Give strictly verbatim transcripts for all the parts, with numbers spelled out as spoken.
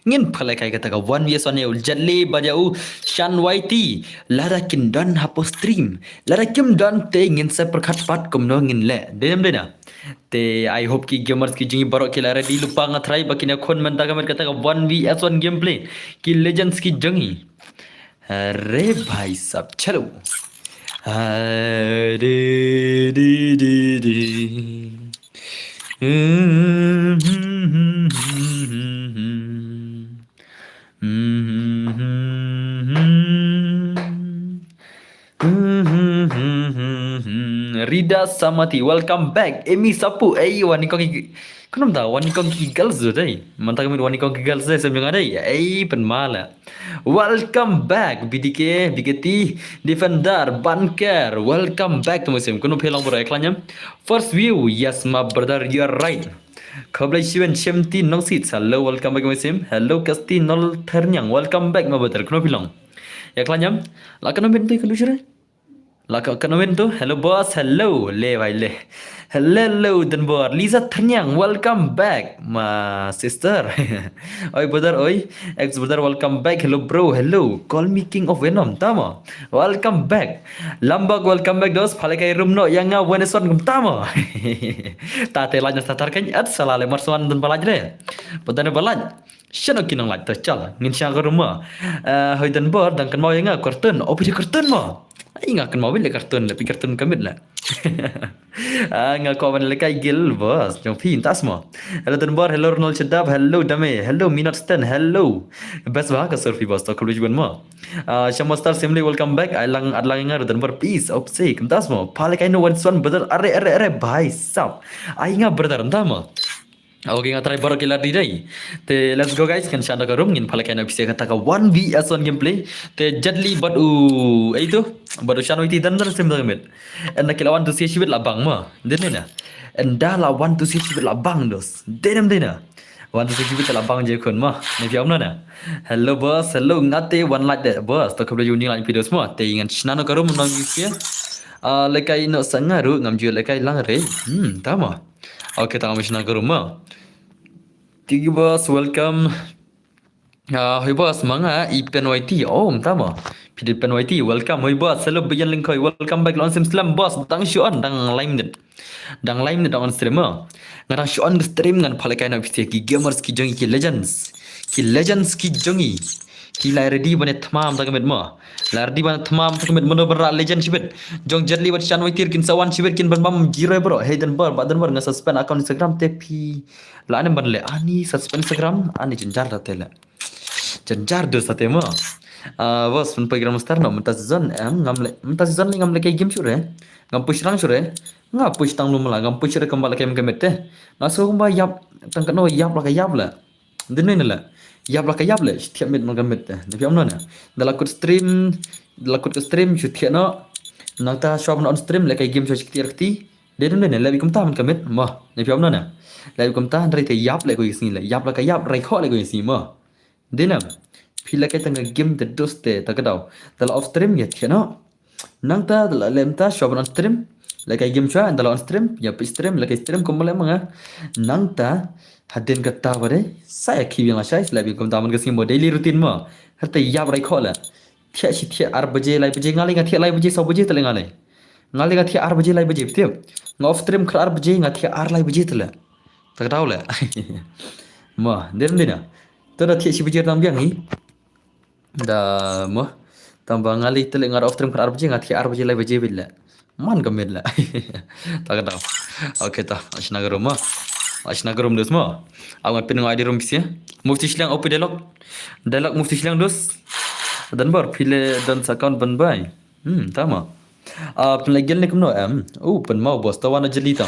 Ngin phalehkai kata ka one V S one ïa u Jet Li bad ïa u Shan Y T. Lada kin don hapoh stream, lada kim don te ngin sa pyrkhat pat kumno ngin leh. Dei ne em dei na? Te I hope ki gamers ki jong ngi baroh ki la ready lypa, nga tharai ba kin ïakhun mynta ka miet kata ka one V S one gameplay. Ki legends ki jong ngi. Are bhai sab, chalo. Are di di di. Rida Samati, welcome back. Emi Sapu, ei, wan nyngkong ki, kumno mynta, wan nyngkong ki girls tu dei. Mynta ka miet wan nyngkong ki girls dei, sa ym jong nga dei. Ei, pynmala. Welcome back, B D K, B K T, Defender, Banker. Welcome back to my stream. Kumno phi long bro, ïa khlaiñ em? First view, yes my brother, you are right. Khublei shibun Shemti Nongsit. Hello, welcome back to my stream. Hello, Kasti Nol Thernyang. Welcome back my brother. Kumno phi long? Ïa khlaiñ em? La kumno mynta ka lusure? La ka kumno mynta? Hello boss. Hello. Le bhai le. Hello, hello, Denbor. Lisa Thernyang, welcome back, my sister. Oi, brother, oi. Ex brother, welcome back. Hello, bro. Hello. Call me King of Venom. Tama. Welcome back. Lambak, welcome back, dos. Phalehkai rum noh ïa nga Veneson kum tama. Ta te laj na starter kan. At sala le marsuan dun balaj re. Padan balaj. Shano ki nang laj ta chal. Ngin shang ka rum ma. Eh, hoi Denbor, dang kynmaw ïa nga kartun. Oh, phi kartun ma. Ai nga kynmaw bit le kartun, le phi kartun ka miet le. Ah, nga ko ban le kai gil boss. Jong phi tas mo. Hello Denbor, hello Ronald Chedap, hello Dame, hello Minot Sten, hello. Best ba ka surfi boss, to khublei shibun mo. Ah, Shamo Star Simli, welcome back. Ai lang at lang nga Denbor, peace, op sik. Tas mo. Phalehkai noh Veneson brother, are are are bhai sab. Ai nga brother, tas mo. Okay, nga try baroh ki la ready dei. Te let's go guys, kan shano ka rum, ngin phalehkai noh pisa kata ka one V S one gameplay. Te Jet Li bad u, ei tu, bad u Shan Y T dang dang stream dang miet. Ynda ki la wan tu shibit la bang mo. Dei ne na. Ynda la wan tu shibit la bang dos. Dei ne em dei na. Wan tu shibit la bang je khun mo. Ne phi ong na. Hello boss, hello, nga te wan laj de boss. To khublei ïa u nang laj phi dos mo. Te ngan shano ka rum nang ïa. Ah, lehkai noh sa nga ruh ngam ju lehkai lang re. Hmm, tama. Okay, tang machine ka rum ma. Thank you boss, welcome. Ah, hoi boss, ma nga i Pen Y T. Oh, mynta ma. Phi dei Pen Y T, welcome. Hoi boss, hello Bijan Lingkoi, welcome back. Long sim slam boss, dang shu on, dang lai minit. Dang lai minit dang on stream ma. Nga dang shu on stream ngan phalehkai noh pisa ki gamers ki jong ngi, ki legends. Ki legends ki jong ngi. Ki la ready ban thma mynta ka miet ma. La ready ban thma mynta ka miet, mano ba rah legend shibit. Jong Jet Li bad Shan Y T kin sa wan shibit kin ban bam zero bro. Hey Denbor, bad Denbor nga suspend account Instagram te phi. La ne ban le ani suspend Instagram, ani jynjar da te le. Jynjar da sa te ma. Ah, boss, pynpoi Grandmaster noh, mynta season em, ngam le, mynta season le ngam lehkai game shuh re. Ngam push rank shuh re. Nga push tang lum la, ngam push re kumba lehkai mynta ka miet te. Nga sngew kumba ïap, tang katno ïap la ka ïap le. Dei ne la. Ïap la ka ïap le, shu thiah miet mynta ka miet te. Ne phi ong na. Da la kut stream, da la kut ka stream, shu thiah noh. Nangta shuwa ban on stream, lehkai game shuwa shi kti ar kti. Dei ne, leh beit kumta mynta ka miet, mo. Ne phi ong na. Leh beit kumta, hynrei te ïap le ko ïa sngi le. Ïap la ka ïap, rai khoh le ko ïa sngi, mo. Dei ne. Phi lehkai tang ka game te dos te, ta ka daw. Da la off stream ïa thiah noh. Nangta da la leh mynta shuwa ban on stream. Lehkai game shuwa, da la on stream, ïa peit stream, lehkai stream kumba leh ma nga. Nangta hadien kata ba dei, sa ïa ki biang la shai, leh beit kumta mynta ka sngi mo, daily routine mo. Hynrei te ïap rai khoh le. Thiah shi thiah ar baje lai baje, nga le nga thiah lai baje saw baje te le nga le. Nga le nga thiah ar baje lai baje, tip. Nga off stream khat ar baje, nga thiah ar lai baje te le. Ta ka daw le. Mo, dei ne dei na. Te da thiah shi baje tang biang hi. Da mo. Tang ba nga le te le nga off stream khat ar baje, nga thiah ar baje lai baje beit le. Man ka miet le. Ta ka daw. Okay ta. Ashna ka rum mo. Ashna ka rum dos mo. Aw ngan pyn nga I D rum pisa. Mufti Shilliang, O P Dialog. Dialog Mufti Shilliang dos. Denbor phi le don sa account ban bai. Hmm, tama. Ah, pynlait gel ne kumno em? Oh, pynmaw boss, ta wan na Jet Li ta.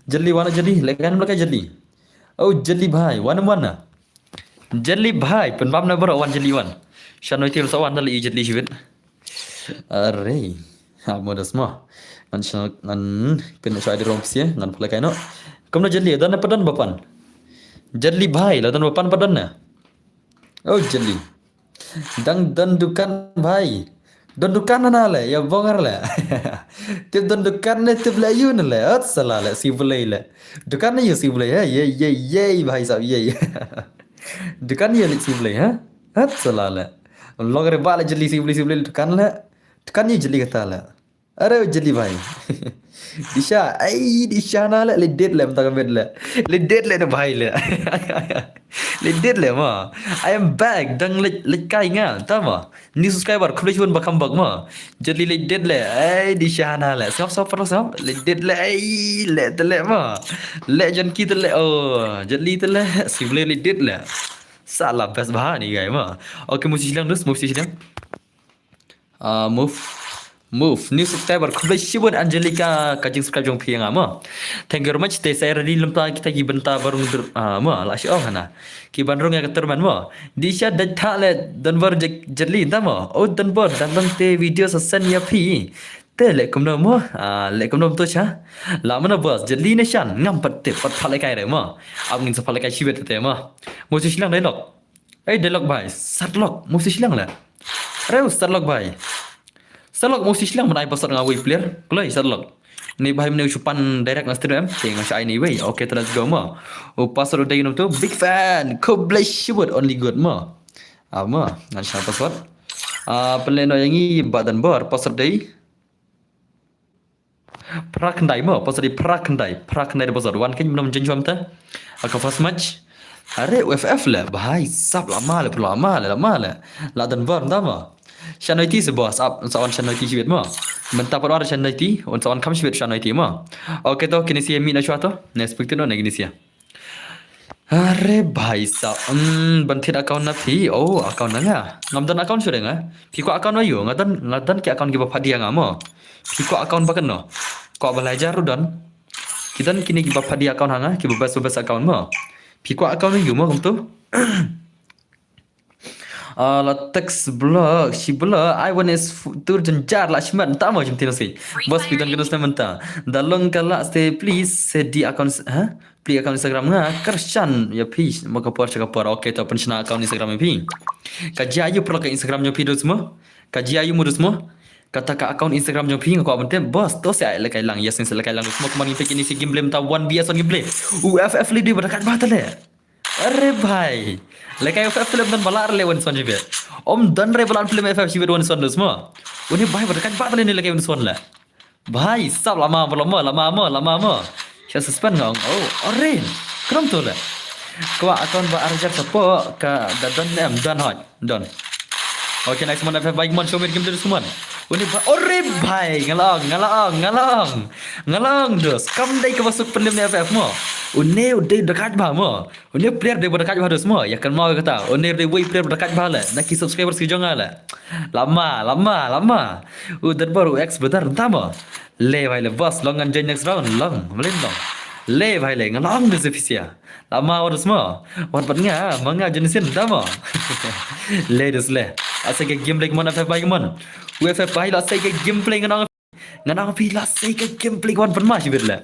Jet Li wan na Jet Li, lehkai ne em lehkai Jet Li. Oh, Jet Li bhai, wan em wan na. Jet Li bhai, pynbam na baroh wan Jet Li wan. Shan Y T sa wan da leh Jet Li shibit. Are. Ha, mo dos mo. Ngan sha, ngan pyn sha I D rum pisa, ngan pynlehkai noh. Kumno Jet Li, don ne pat don ba pan? Jet Li bhai, la don ba pan pat don ne? Oh, Jet Li. Dang don dukan bhai. Don dukan na le, ïa bong ar le. Tip don dukan ne tip le ïu ne le. Ot sala le, si Blei le. Dukan ne ïu si Blei, ha, ye, ye, ye, bhai sab, ye. Dukan ïa leit sngewblei, ha? Hat sala le. Long re ba le jylliew sngewblei sngewblei dukan le. Dukan ïa jylliew kata le. Are jylliew bhai. Disha, ai disha na le, leit date le mynta ka miet le. Leit date le na bhai le. Leit date le ma. I am back. Dang leit leit kai nga, ta ma. New subscriber, khublei shibun ba kham bak ma. Jylliew leit date le. Ai disha na le. Sngap sngap paralok sngap. Leit date le. Ai le te le ma. Le jan ki te le. Oh, jylliew te le. Sngewblei leit date le. Sala best bha ni guy ma. Okay, move shisha lang dus, move shisha lang. Ah, move. Move. New subscriber. Khublei shibun Angelica ka jing subscribe jong phi ïa nga ma. Thank you very much. Te sa ready lem ta kita ki bynta ba rung dur. Ah, ma la shi ong hana. Ki ban rung ïa ka tournament ma. Disha dei tha le Donbor jylliew ta ma. Oh Donbor dan dan te video sa send ïa phi. Te le kumno ma. Ah, le kumno to cha. La mana boss jylliew ne shan ngam pat te pat pha le kai re ma. Am ngin sa pha le kai shibit te ma. Move shisha lang dei lok. Ei, dei lok bhai, sat lok, move shisha lang le. Reu sat lok bhai. Sat lok move shisha lang, mynta ai password nga wei player. Kloi sat lok. Ni bhai mynne u shu pan direct na stream em. Te nga shu ai ni wei. Okay, te let's go ma. U password u dei num tu, big fan. Khublei shibun, only good ma. Ah ma, ngan shu ai password. Ah, pynleh noh ïa ngi ba Donbor, password dei. Phra khyndai mo, password phra khyndai, phra khyndai da password. Wan kein mynno jin jwam te. Aka first match. Are U F F le, bhai sab lama le, lama le, lama le. La Donbor mynta mo. Shan noiti se boss, ap, sa wan shan noiti shibit mo. Mynta pat wan shan noiti, un sa wan kham shibit shan noiti mo. Okay to, kine sha mih na shwa to. Ne expected no ne kine sha. Are bhai sa, hmm, ban thied account na phi. Oh, account na nga. Ngam don account shuh re nga. Phi kwah account ba ïoh, nga don, nga don ki account kiba pha dei ha nga mo. Phi kwah account ba kano? Kwah ba lai hajar ruh don. Ki don kine kiba pha dei account ha nga, kiba best best account mo. Phi kwah account ba ïoh mo kumto. Ah, la text block, shi block, ai wan is tur jynjar la shimet mynta mo jingthied na si. Boss phi don kano snem mynta. Da long ka lah se please se dei account, ha? Plie account Instagram nga, kyrshan ïa phi, ma ka por sha ka por. Okay, to pynshna account Instagram ïa phi. Ka jia aïu paralok ka Instagram jong phi dus mo? Ka jia aïu mo dus mo? Kata ka account Instagram jong phi nga kwah ban tip, boss, to sa ai lehkai lang, ïa sngewsih lehkai lang dus mo, kumne ngi peit kine shi gameplay mynta one V S one gameplay. U F F lei dei ba da kait ba tale. Are bhai. Lehkai U F F film don ba lah re le one son jibet. Ym don re ba lah film F F jibet one son dus mo. Une bhai ba da kait ba tale ne lehkai one son le. Bhai, sab lama mo, lama, lama mo, lama mo. Sha suspend nga ong. Oh, orin. Kram tu le. Kwah account ba ar hajar support ka da don em, don hot. Don. Okay, nice mon F F bhai, mon show me game terus mon. Une ba, ore bhai, nga la ong, nga la ong, nga la ong. Nga la ong dus. Kam dei kaba suk pynlem ne F F mo. Une u dei da kait ba mo. Une player dei ba da kait ba dus mo. Ïa kynmaw kata. Une dei wei player ba da kait ba le. Na ki subscribers ki jong nga le. Lama, lama, lama. U Donbor u ex bedar nta mo. Le bhai le boss, long ngan join next round, long. Mlin long. Le bhai le, nga long dus official. Lama wa dus mo. Wat bat nga, ma nga join sin nta mo. Le dus le. Asa ke gameplay kemon F F bhai kemon. U F F bhai la asa ke gameplay ngan ong. Ngan ong phi la asa ke gameplay wan ban ma shibit le.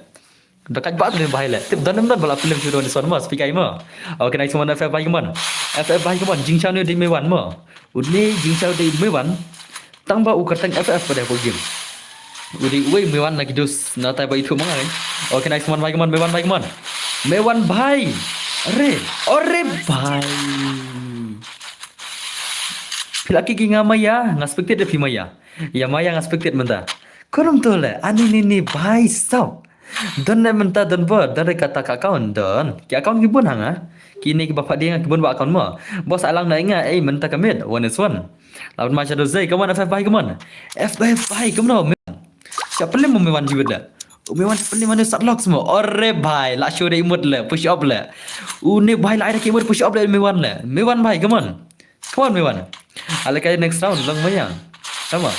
Da kait ba tale bhai le. Tip don em don ba la film shu don son mo, speak ai mo. Okay, nice mon F F bhai kemon. F F bhai kemon, jingshah ne dei me wan mo. Une jingshah dei me wan. Tang ba u kyrteng F F pada ko game. U dei uwei me wan na ki dus na tai ba itu ma nga. Okay, nice mon bhai kemon, me wan bhai kemon. Me wan bhai. Are, ore bhai. Phi la ki ki nga maya, nga spectate phi maya. Ïa maya nga spectate mynta. Krum tu le, ani ni ni bhai sab. Don ne mynta don ba, don re kata ka account don. Ki account ki bun ha nga. Kine kiba pha dei ha nga ki bun ba account mo. Boss alang na nga, ei mynta ka miet, one is one. Lawan ma shadow zei, kemon F F bhai kemon. F F bhai kemon. Sha pynlem mo me wan jibit le. Me wan pynlem mo sat lok mo. Ore bhai, la show dei mut le, push up le. Une bhai la ai ki mut push up le me wan le. Me wan bhai kemon. Come on, me wan. Ale kai next round, long mayang. Tama.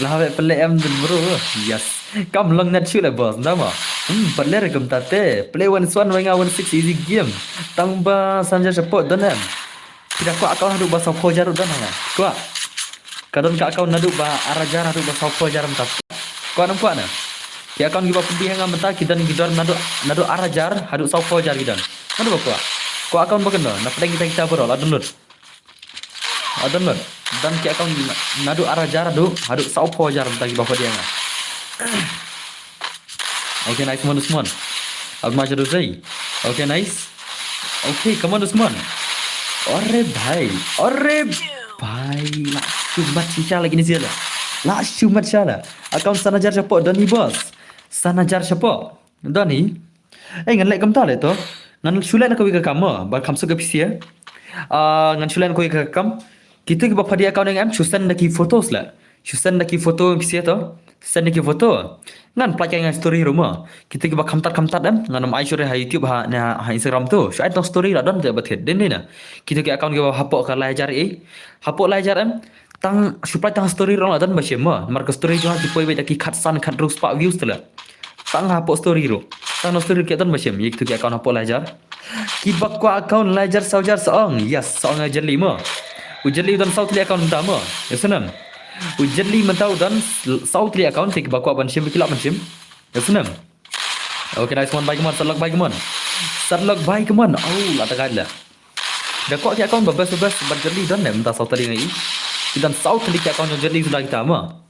Lah be play em dun bro. Yes. Kam long net shu le boss. Tama. Hmm, play re kum tate. Play one swan wai nga one six easy game. Tang ba sanja support don em. Kita kwah account haduh ba saw phew hajar don ha nga. Kwah. Ka don ka account naduh ba ar hajar haduh ba saw phew hajar mynta. Kwah nam kwah na. Ki account kiba pynbeit ha nga mynta ki don ki don naduh naduh ar hajar haduh saw phew hajar ki don. Naduh ba kwah. Kwah account ba kena. Na pdeng kita kita bro la download. Adon don. Don ki account naduh ar hajar haduh, haduh saw phew hajar mynta kiba pha dei ha nga. Okay, nice mon, nice mon. Adma jadu zai. Okay, nice. Okay, come on, nice mon. Ore bhai, ore bhai, la shu mat shisha lagi ni sila. La shu mat shala. Account san hajar shapoh don hi boss. San hajar shapoh don hi. Eh, ngan leh kumta le to. Ngan shu leh na kawei ka kam mo, ba kham suk ka pisa. Ah, ngan shu leh na kawei ka kam. Kito kiba pha dei account ïa nga em, shu send da ki photos la. Shu send da ki photo pisa to. Send da ki photo. Ngan plie ïa nga story ruh mo. Kito kiba kham tat kham tat em, ngan ym ai shuh re ha YouTube ha, ne ha, ha Instagram to. Shu ai tang story la don te ba thied. Dei ne na. Kito ki account kiba hapoh ka lai hajar eh. Hapoh lai hajar em. Tang shu plie tang story ruh la don ba shim mo. Namar ka story jong nga ki poi beit da ki khatsan khathynriew spah views te la. Tang hapoh story ruh. Tang na story ruh ki don ba shim. Ïa kito ki account hapoh lai hajar. Kiba kwah account lai hajar saw hajar sa ong. Yes, sa ong ïa u Jetli mo. U Jetli u don saw tylli account mynta mo. Ïa snem. U Jetli mynta u don saw tylli account te kiba kwah ban shim ki lah ban shim. Ïa snem. Okay, nice one, bhai, come on. Satlok, bhai, come on. Satlok, bhai, come on. Oh, la ta guide la. Da kwah ki account ba best, ba best, ba Jetli don ne mynta saw tylli ngi. Ki don saw tylli ki account jong Jetli suda kita mo.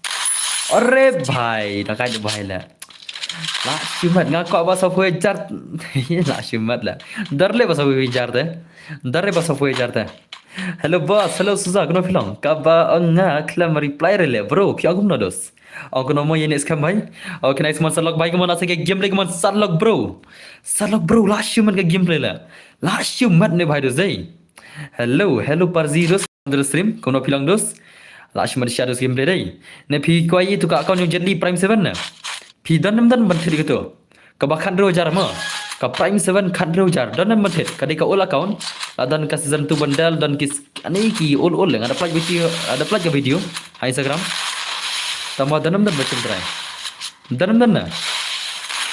Ore bhai, da guide bhai la. La shimet nga kwah ba saw phew hajar. La shimet la. Dar le ba saw phew hajar te. Dar le ba saw phew hajar te. Hello boss, hello Suza, kano phi long? Kaba ong nga khlem reply re le bro, phi ong kumno dos? Ong kano mo ïa ne skhem bhai. Okay, nice man, satlok bhai, kumno sa ka gameplay, kumno satlok bro. Satlok bro, la shimet ka gameplay la. La shimet ne bhai dos dei. Hello, hello Parzi dos, the stream, kumno phi long dos? La shimet sha dos gameplay dei. Ne phi kwah ïa tu ka account jong Jetli Prime seven ne? Phi don ne ym don ban thied kato. Kaba khathynriew hajar mo. Ka Prime seven khathynriew hajar. Don ne ym don thied. Ka dei ka old account. La don ka season two bundle, don ki s-, ani ki old old le. Nga da plie video, nga da plie ka video ha Instagram. Tangba don ne ym don ba shim trai. Don ne ym don na.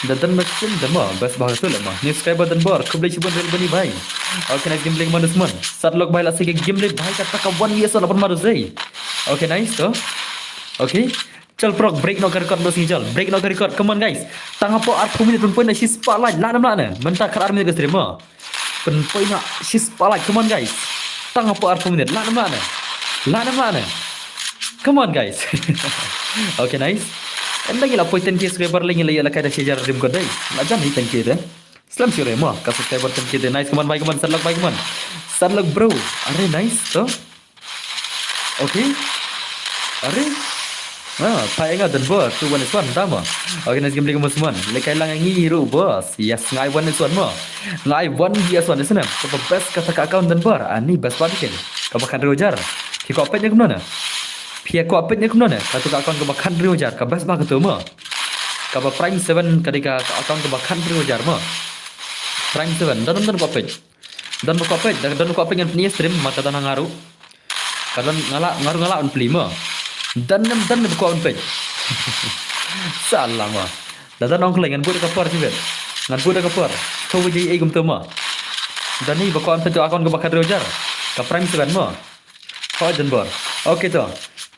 Da don ba shim da mo. Best ba ka tu le mo. New subscriber Donbor. Khublei shibun re bani bhai. Okay, nice gameplay, kumno dos mon. Satlok bhai, la sa ka gameplay bhai, kata ka one V S one la pynmad dos dei. Okay, nice to. Okay. Chal prok, break noh ka record, bro, sing chal. Break noh ka record. Come on guys. Tang hapoh arphew minit pynpoi noh shispah like. Lah ne ym lah ne? Mynta khatar minit ka stream mo. Pynpoi noh shispah like. Come on guys. Tang hapoh arphew minit. Lah ne ym lah ne? Lah ne ym lah ne? Come on guys. Okay, nice. Ynda ngi la poi ten K subscriber lei ngi la ïa lehkai da shi hajar redeem code dei. La jan hi ten K te. Slem shuh re mo. Ka subscriber ten K te. Nice, come on bhai, come on. Satlok bhai, come on. Satlok bro. Are nice to. Okay. Are? Ah, pha ïa nga Donbor, tu one is one, tama. Okay, nice gameplay, kumno mon. Lehkai lang ïa ngi ruh boss. Yes, nga ai one is one mo. Nga ai one V S one, isn't it? Kaba best kata ka account Donbor. Ani best ba dei. Kaba khathynriew hajar. Phi kwah peit ne kumno ne? Phi kwah peit ne kumno ne? Kata ka account kaba khathynriew hajar, ka best ba kato mo. Kaba Prime seven ka dei ka account kaba khathynriew hajar mo. Prime seven, don ne ym don kwah peit? Don ba kwah peit, don ba kwah peit ngan pyni stream, ma ka don ha nga ruh. Ka don nga lah, nga ruh nga lah ban plie mo. Don ne ym don ba kwah ban peit? Salah mo. Da don ong kloi ngan bud da ka por shibit. Ngan bud da ka por. Shiphew baje ei kumto mo. Don hi ba kwah ban peit to account kaba khathynriew hajar. Ka Prime seven mo. Hooid Donbor. Okay to.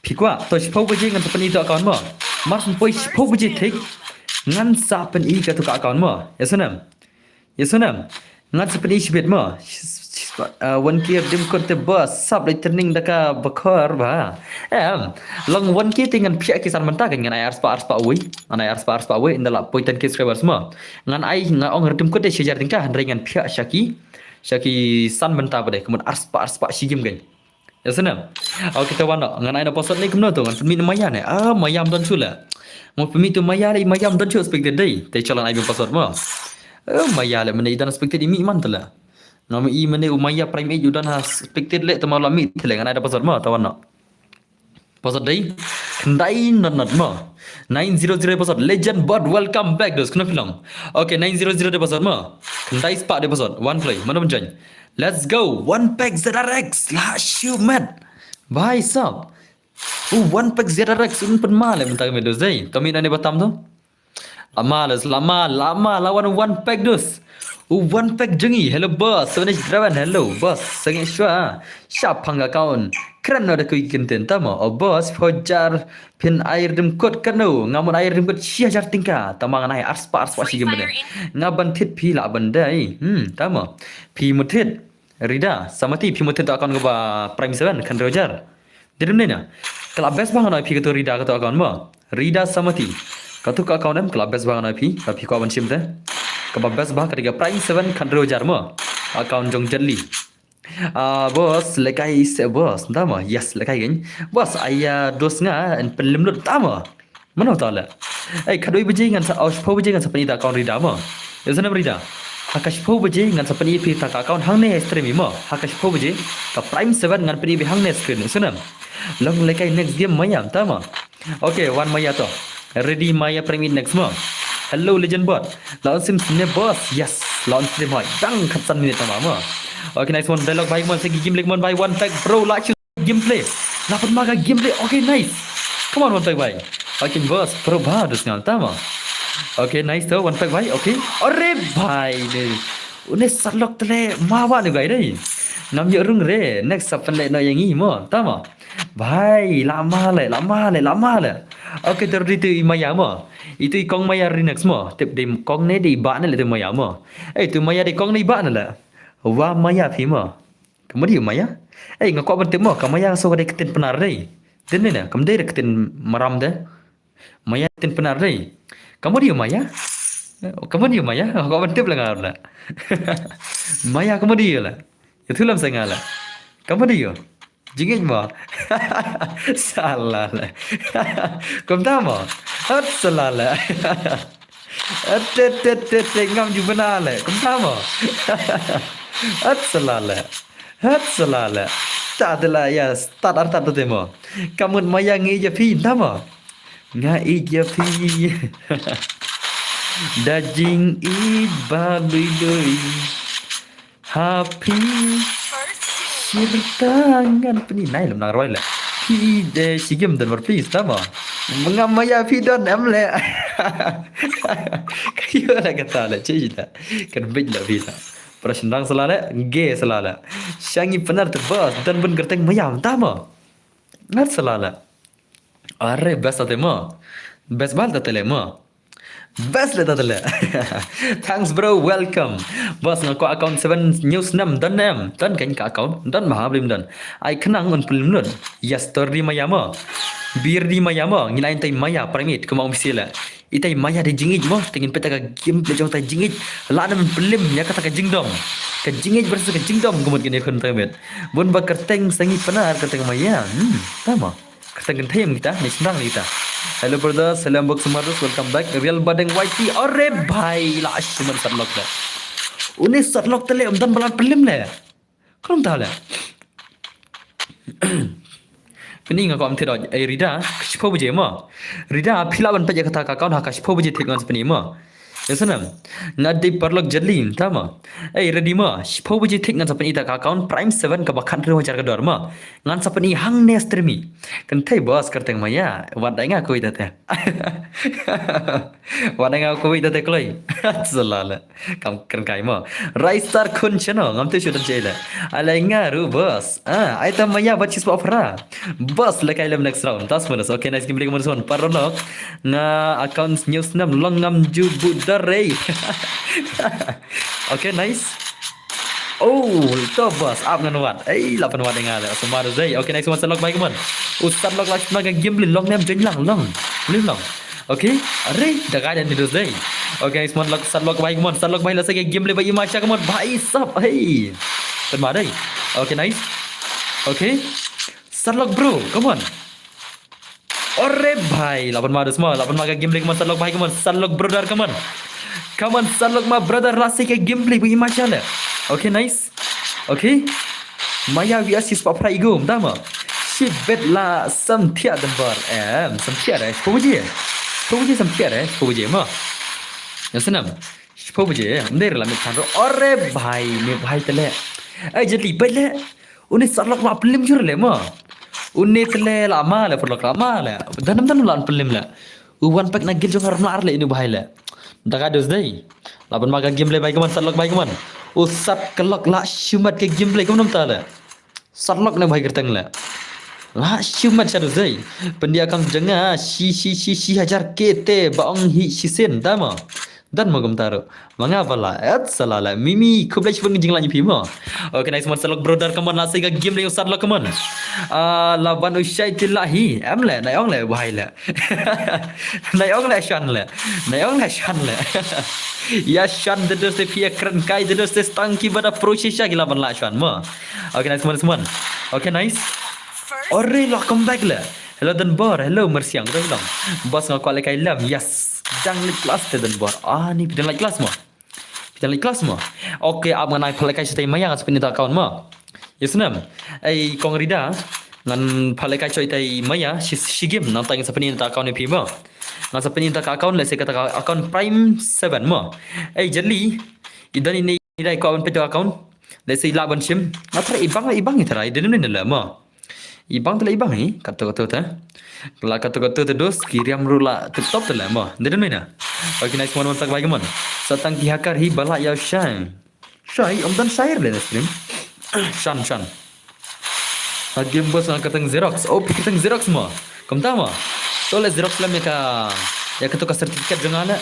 Phi kwah to shiphew baje ngan sa pyni to account mo. Mar shu poi shiphew baje thik. Ngan sa pyni kato ka account mo. Ïa snem. Ïa snem. Ngan sa pyni shibit mo. Sh-, sh-, ah, one K redeem code te boss. Sap leit training da ka bakor ba. Em. Long one K te ngan phiah ki san bynta kan, ngan ai arspah arspah wei. Ngan ai arspah arspah wei. Ynda la poi ten K subscribers mo. Ngan ai, nga ong redeem code te shi hajar tyngka, hynrei ngan phiah sha ki, sha ki san bynta pat de. Kumno arspah arspah shi game kan. Ïa snem. Okay, te wan noh. Ngan ai na password ne kumno to? Ngan pynmih na Maya ne? Ah, Maya ym don shuh la. Ngan pynmih to Maya le, Maya ym don shuh spectate dei. Te chal ngan ai biang password mo. Eh, Maya le mynne i don spectate i mih man to la. Nga mih i mynne u Maya Prime eight u don ha spectate le, te ma la mih te le, ngan ai da password mo, te wan noh. Password dei khyndai not not mo. Nine zero zero password. Legend bot, welcome back dos. Kumno phi long? Okay, nine zero zero de password mo. Khyndai spah de password. Wan kloi. Mano ban join? Let's go. One pack Z R X. La shimet. Bhai sab. U one pack Z R X un pynma le mynta ka miet dos dei. To mih na ne ba tam to. Lama dos, lama, lama, la wan one pack dos. U one pack jong ngi. Hello boss. Seven H Draven, hello boss. Sangeh shuwa. Shaphang account. Kren noh da kawei ki kyntien, tama. O boss, phew hajar phin ai redeem code katno? Nga mut ai redeem code shi hajar tyngka. Tama ngan ai arspah, arspah shi game mynne. Nga ban thied phi lah ban dei. Hmm, tama. Phi mut thied. Rida Samati, phi mut thied to account kaba Prime seven, khathynriew hajar. Dei mynne na. Ka la best ba ngan ai phi kato Rida kato account mo. Rida Samati. Kato ka account em, ka la best ba ngan ai phi, ka phi kwah ban shim te. Kaba best ba ka dei ka Prime seven, khathynriew hajar mo. Account jong Jetli. Ah, boss, lekai se boss. Tama, yes, lekai gin. Boss, aya dos nga, en pelim lut tama. Mano tala. Ei, kadoi baje ngan sa, oh, shiphew baje ngan sa pyni ta account Rida mo. Ya sana Rida. Ha ka shiphew baje ngan sa pyni phi ta ka account hangne stream mo. Ha ka shiphew baje ka Prime seven ngan pyni phi hangne screen. Sana. Long lekai next game maya tama. Okay, one maya to. Ready maya Prime next mo. Hello legend bot. Lawan sim sine boss. Yes. Lawan stream hoi. Dang khatsan minit tama mo. Okay, next one. Dialogue bhai mon segi game like mon bhai one pack bro like gameplay. Lapat maga gameplay. Okay, nice. Come on, one pack bhai. Okay, boss, pro ba dus ngal tama. Okay, nice to, one pack bhai. Okay. Ore bhai de. Une satlok tele mawa ne bhai de. Ngam ye rung re. Next sa pynleh no yang i mo. Tama. Bhai, lama le, lama le, lama le. Okay, ter di tu i maya mo. Itu i kong maya re next mo. Tip di kong ne di ba ne le tu maya mo. Eh, tu maya di kong ne ba ne le. Wa maya phi mo. Kamu di maya? Eh, nga kwah ban tip mo, ka maya so ka dei ktien Pnar dei. Dei ne ne, kam dei ktien Maram de. Maya ktien Pnar dei. Kamu di maya? Kamu di maya? Nga kwah ban tip la nga la. Maya kamu di la. Ya thu lam sa nga la. Kamu di yo. Jingit mo. Salah la. Kum ta mo. Hat salah la. At te te te te ngam ju bana le. Kum ta mo. At salah le. Hat salah le. Ta de la ya start ar ta de mo. Kamut maya ngi ja phi ta mo. Nga i ja phi. Da jing i ba lui lui. Happy. Shirta ngan pynïaid lem nang roi le. Phi de shigem don war please tama. Ngam maya phi don em le. Kayo la kata le cita. Kan bej la phi ta. Prashin rang sala le, ge sala le. Shangi Pnar te boss don bun kerteng maya tama. Ngat sala le. Are best ate mo. Best bal ta tele mo. Best le ta tele. Thanks bro, welcome. Boss nga ko account seven news nam don em. Don kan ka account. Don ma ha blim don. Ai khnang un plim don. Yes, story maya mo. Bir di maya mo. Ngin ai tai maya primate kuma um sila. Itai maya de jingit mo. Tengin peta ka game le jong ta jingit. La nam plim ya kata ka jingdom. Ka jingit versus ka jingdom kumut kini kun temet. Bun ba kerteng sangi Pnar kerteng maya. Hmm, tama. Kata kan thayam kita, ni senang ni kita. Hello brothers, hello Mbok Sumarus, welcome back. Real Badeng Y T, ore bhai la shuman satlok le. Une satlok tele um dan balan pelim le. Krum ta le. Pini nga ko am thidoj, eh Rida, shiphew baje mo. Rida, phi lah ban peit ïa kata ka account ha ka shiphew baje thik ngan sa pini mo. Ïa sana. Nga dei paralok jali, tama. Eh, ready mo. Shiphew baje thik ngan sa pini ta ka account Prime seven kaba khathynriew hajar ka dor mo. Ngan sa pini hangne stream i. Kan thei boss kerteng maya. Wat dai nga kawei ta te. Wat dai nga kawei ta te kloi. Sala le. Kam kren kai mo. Rai star khun channel. Ngam te shu dan chela. Alai nga ru boss. Ah, ai ta maya ba chis ba phra. Boss le kai lem next round. Tas mana. Okay, nice game lagi mana son. Paralok. Nga account news nam long ngam ju bu dare. Okay, nice. Oh, to boss, up ngan wat. Ei, lapan wat nga le. Semar dei. Okay, nice one, satlok bhai kumon. U satlok lak na game beli long nem join lang long. Beli long. Okay, are da ga dan di dos dei. Okay, nice one, lak satlok bhai kumon. Satlok bhai la sa game beli bhai masha kumon. Bhai sab, hey. Semar dei. Okay, nice. Okay. Satlok bro, come on. Ore bhai, lapan ma dos ma, lapan ma ka game beli kumon, satlok bhai kumon, satlok brother kumon. Kumon satlok ma brother la sa ka game beli bhai masha le. Okay, nice. Okay. Maya V R C spot pra igo, dama. Shi bet la sam thiah dan bar. Em, sam thiah dai. Shiphew baje. Shiphew baje sam thiah dai. Shiphew baje ma. Ïa sana. Shiphew baje. Ym dei re la mit than ro. Ore bhai, ne bhai tele. Ai jali bhai le. Une satlok la plim jur le ma. Une tele la ma le, paralok la ma le. Danam danam la plim le. U wan pek na gil jong ar mlar le inu bhai le. Da ga dos dei. Lapan ma ka game le bhai kumon, satlok bhai kumon. U sat kelok la shumat ka game le kumon ta le. Satlok ne bhai kerteng le. La shumat sha dos dei. Pendia kam janga shi shi shi shi hajar kete ba ong hi shi sen dama. Dan mo gum taru. Manga bala, et sala la. Mimi, khublei shibun jingla nyi phi mo. Okay, nice one, satlok brother, kumon la sa ka game le u satlok kumon. Ah, la ban u shai ti la hi. Em le, nai ong le, bhai le. Nai ong le shan le. Nai ong le shan le. Ya shan, the dos te phi ïa kren kai, the dos te stang ki ba da pro shisha ki lah ban lah shan mo. Okay, nice one, nice one. Okay, nice. Ore, welcome back le. Hello Denbor, hello Mersiang, hello Long. Boss, nga kwah lehkai lem. Yes. Dang leit klas te Denbor. Ah, ni phi dang leit klas mo. Phi dang leit klas mo. Okay, ap ngan ai pha lehkai shatei Maya, nga sa pyni ïa uta account mo. Yes, nem. Ei kong Rida, ngan pha lehkai shatei Maya, shi, shi game, nangta ngan sa pyni ïa uta account ïa phi mo. Ngan sa pyni ïa uta account, lehse kata ka account Prime seven mo. Ei Jali, i don ine i dei kwah ban peit uta account. Lehse i lah ban shim. Nga tharai i bang, i bang i tharai, dei ne em ne la mo. I bang te la i bang i, kato kato te. La kato kato te dos, ki riam ruh la tip top te la mo. Dei ne em ne na. Okay, nice one, one tak bai ka mon. Sa tang ki hacker hi ba la ïa shai. Shai, ym don shai le na stream. Shan, shan. Ha game boss nga kyrteng Xerox. Oh, phi kyrteng Xerox mo. Kumta mo. To le Xerox lem ïa ka, ïa kato ka certificate jong nga le.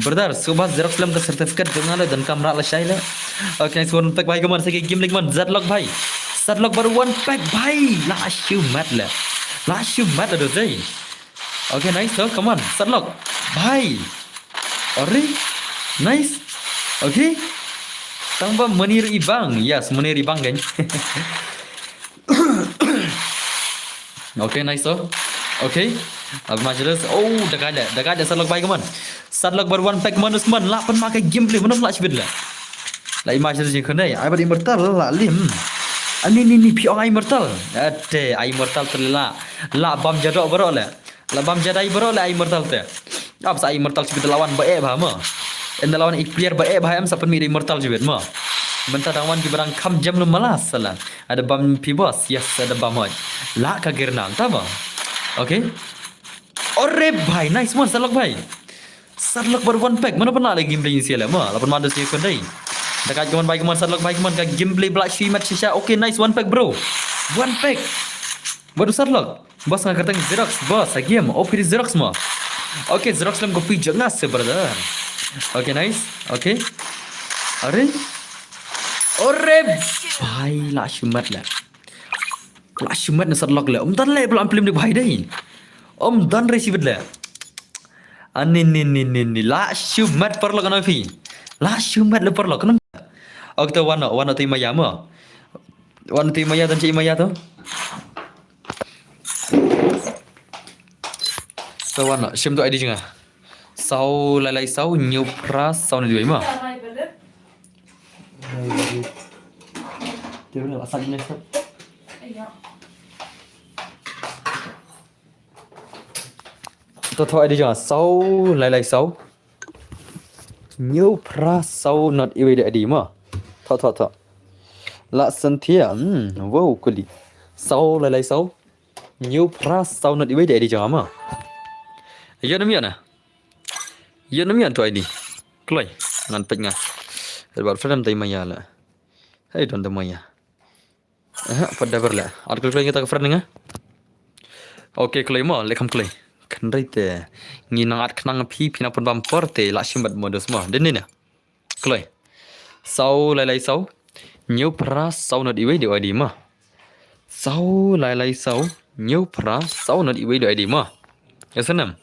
Brother, sngewbha Xerox lem ka certificate jong nga le, donkam rah lashai le. Okay, nice one pack bhai, come on, sa ki game leh, come on, Zadlock bhai. Zadlock baroh one pack bhai. La shu mat le. La shu mat le dos dei. Okay, nice, oh, come on, Zadlock bhai. Ore, nice. Okay. Tang ba mane ruh i bang. Yes, mane ruh i bang kan. Okay, nice, oh. Okay. Ab Majelis. Oh, da ka da, da ka da Zadlock bhai, come on. Zadlock baroh one pack, come on, Usman. Lah pynmih ka gameplay, mano la shibit la. La Majelis jingkhynde, ai bad Immortal la lim. Ani ni ni phi ong Immortal. Ate, Immortal te la. La bam jadok baroh le. La bam jadai baroh le Immortal te. Ap sa Immortal shibit, la wan ba eh bha mo. Ynda la wan i player ba eh bha em sa pynmih Immortal shibit mo. Mynta dang wan ki ba dang kham jam lem malas sala. Ada bam phi boss, yes, ada bam hoj. La ka girnang ta mo. Okay. Ore bhai, nice one, Zadlock bhai. Zadlock baroh one pack, mano pynmih le gameplay ïa sila mo. La pynmih dos ïa kon dei. Da ka, come on bhai, come on Zadlock bhai, come on, ka gameplay ba la shu mat shisha. Okay, nice, one pack bro. One pack. Baroh Zadlock. Boss nga kyrteng Xerox, boss, a game, oh phi dei Xerox mo. Okay, Xerox lem copy jong nga se brother. Okay, nice. Okay. Are. Ore bhai, la shu mat le. La shu mat na Zadlock le. Ym don le, bla am film de bhai dei. Ym don re shibit le. Ani ni ni ni ni. La shu mat paralok ano phi. La shu mat le paralok. Kenapa? Okay, to wan noh, wan noh te Maya mo. Wan noh te Maya, don te Maya to. To wan noh, shim to I D jong nga. Saw lai lai saw, hynñiew phra saw, nod wei mo. To, to, I D jong nga, saw lai lai saw, hynñiew phra saw, nod wei de I D mo. To, to, to. La Santia, hmm, wow, kuli. Saw lai lai saw, hynñiew phra saw, nod wei de I D jong nga mo. Ïoh nam ïoh na. Ïoh nam ïoh to I D. Kloi, ngan peit nga. Edward Fredem te Maya la. Hey, don te Maya. Aha, pat da ber le. Ar kloi, kloi, kita ka friend nga. Okay, kloi mo, le kham kloi. Kynrei te. Ngi nang at khnang phi, phi nang pynbam por te, la shim bad mo dos mo. Dei ne na. Kloi. Saw lai lai saw, hynñiew phra saw, nod wei de I D mo. Saw lai lai saw, hynñiew phra saw, nod wei de I D mo. Ïa snem.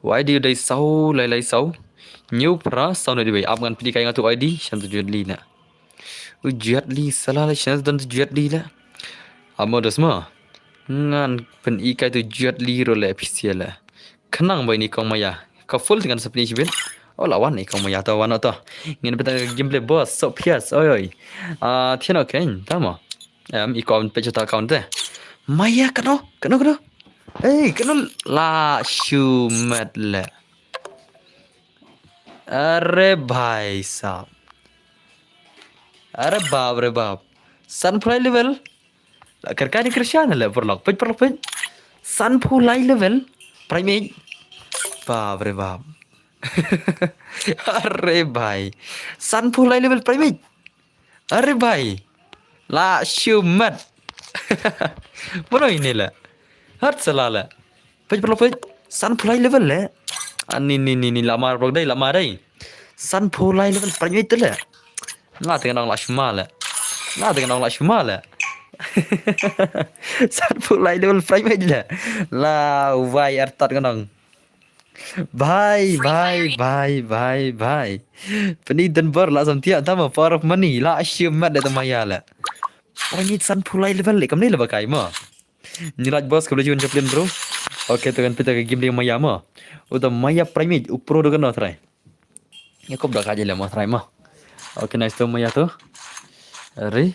I D dei saw lai lai saw, hynñiew phra saw, nod wei. Ap ngan pynmih kai nga to I D, shan to Jet Li na. U Jet Li sala le, shan to Jet Li le. Amo dos mo. Ngan pynmih kai to Jet Li ruh le official le. Khnang ba ine i kong Maya. Ka full te ngan sa pyni shibit. Oh, la wan i kong Maya, to wan noh to. Ngin peit ka gameplay boss, so fierce, oi oi. Ah, thian, okay, tamo. Em, i kong peit sha uta account te. Maya, kano, kano, kano. Hey, kano, la shu mat le. Are bhai sahab. Are bap re bap. Sanphew lai level. La kyrkai ni kyrshan le paralok. Peit paralok peit. Sanphew lai level. Prime eight. Bap re bap. Are bhai. Sanphew lai level Prime eight. Are bhai. La shu mat. Mano ine le. Hat sala le. Peit paralok peit. Sanphew lai level le. Ani ni ni ni, la mar paralok dei, la mar dei. Sanphew lai level Prime eight le. Nga te nga ong la shu mat le. Nga te nga ong la shu mat le. Sanphew lai level Prime eight le. La wai artat nga ong. Bhai, bhai, bhai, bhai, bhai. Pyni don bor la samtiah tama power of money la shim mat da tama ya la. Pyni san pulai level le kam ni le bakai ma. Ni laj boss ka boleh jun chaplin bro. Okay, tu kan pita ka game dia maya ma. Uta maya primate u pro do kan no try. Ya kop da ka je le ma try ma. Okay, nice tu maya tu. Re.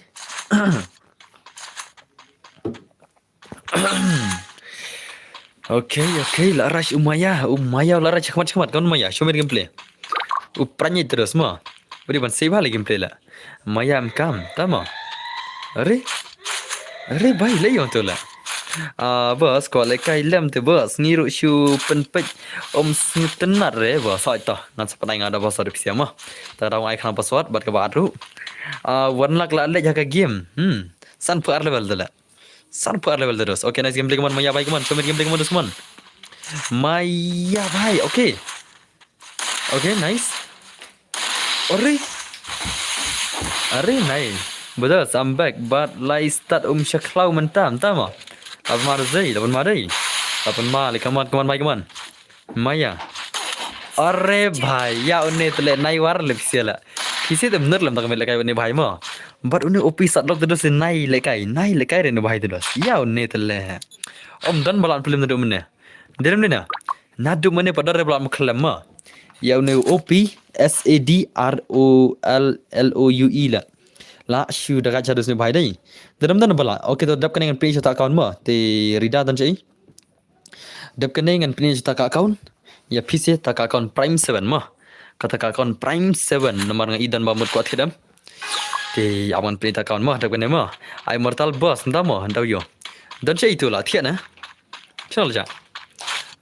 Okay, okay, la rush u maya, u maya la rush khmat khmat kan maya, show me gameplay. U pranye terus ma. Beri ban save le gameplay la. Maya em kam, tama. Are? Are bai le yong tu la. Ah, boss, ko le kai lem te boss, ngiru shu penpek om sngitenat re boss. Ai ta, ngan sepenai ngada boss ada pisiama. Ta dau ai khana password bat ka baru. Ah, one lakh la le jaga game. Hmm, san per level tu la. San per level terus. Okay, nice gameplay kaman, maya bai kaman, show me gameplay kaman terus kaman. Maya bai, okay. Okay, nice. Ori. Ari nai. Betul, I'm back. But lai start um shaklau mentam, tama. Lapan ma dei, lapan ma dei. Lapan ma, le kaman, kaman bai kaman. Maya. Are bhai, ya une tele nai war le pisiala. Pisi te menur lem tak mele kai une bhai ma. But une opi sat lok terus nai le kai, nai le kai re une bhai terus. Ya une tele. Om don balan film terus mene. Derem dina. Nadu mene padar re bala mukhlem ma. Ya une O P S A D R O L L O U E la. La shu daga chadus ne bhai dai. Derem dana bala. Okay, to dap kane ngan pini chata account ma. Te rida dan chai. Dap kane ngan pini chata ka account. Ya pisi ta ka account Prime seven ma. Kata ka account Prime seven namar nga idan ba mut kwat khidam. Te ya ngan pini ta account ma dap kane ma. Ai mortal boss nda ma nda yo. Dan chai itu la thiana. Chal ja.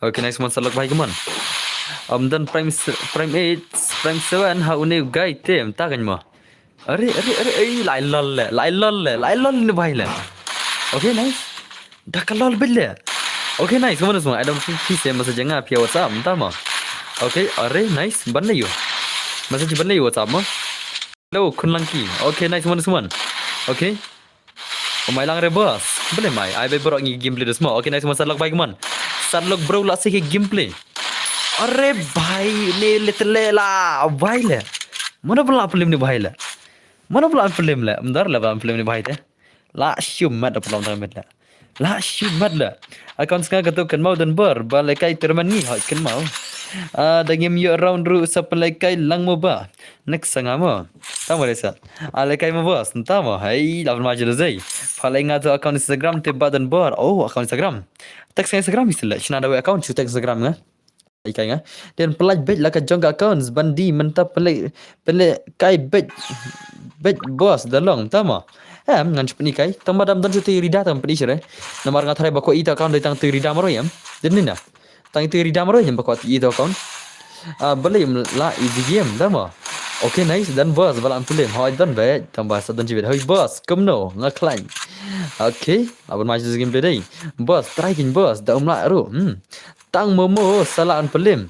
Okay, nice man, salok bhai kaman. Am dan Prime se- Prime eight, Prime seven ha une guy tem ta kan ma. Are are are ai lai lol le, lai lol le, lai lol ne bhai le. Okay, nice. Da ka lol bit le. Okay, nice. Kaman semua ada mesti pisi masa janga pia WhatsApp ta ma. Okay, are nice ban le yo. Masa ji ban le yo WhatsApp ma. Hello, Khun Langki. Okay, nice man semua. Okay. Oh, mai lang re boss. Boleh mai. Ai bai borok ngi gameplay dus mo. Okay, nice man, salok bai kaman. Salok bro la sih gameplay. Are bhai ne le tele la bai le. Mana pula film ni bhai le. Mana pula film le. Mendar la film ni bhai te. La shum mat da pula tang met le. La shum mat le. Account snga ka tu kan mau dan bor ba le kai terman ngi hoi kan mau. Ah, da ngim yo round ru sa pun le kai lang mo ba. Next sanga mo. Tang mo desa. Ale kai mo boss, nta mo. Hei, lawan ma jelo zai. Phalai nga tu account Instagram te ba dan bor. Oh, account Instagram. Text Instagram istilah. China da account chu text Instagram nga. Ai kai nga. Dan pelaj bej la ka jong ka accounts bandi menta pelaj pelaj kai bej bej boss da long, nta mo. Em ngan chupni kai. Tang ba dam dan chu te rida tang pni shere. Namar nga tharai ba ko ita account dai tang te rida maro yam. Dan ni na. Tang itu rida maro nyam ba kwat itu account. Ah, beli la easy game da mo. Okay, nice dan boss bala an pelim. Hoi dan bet tang ba sa dan jibet. Hoi boss, kumno nga khlain. Okay, abon ma game dei. Boss, try kin boss da um la ru. Hmm. Tang momo sala an pelim.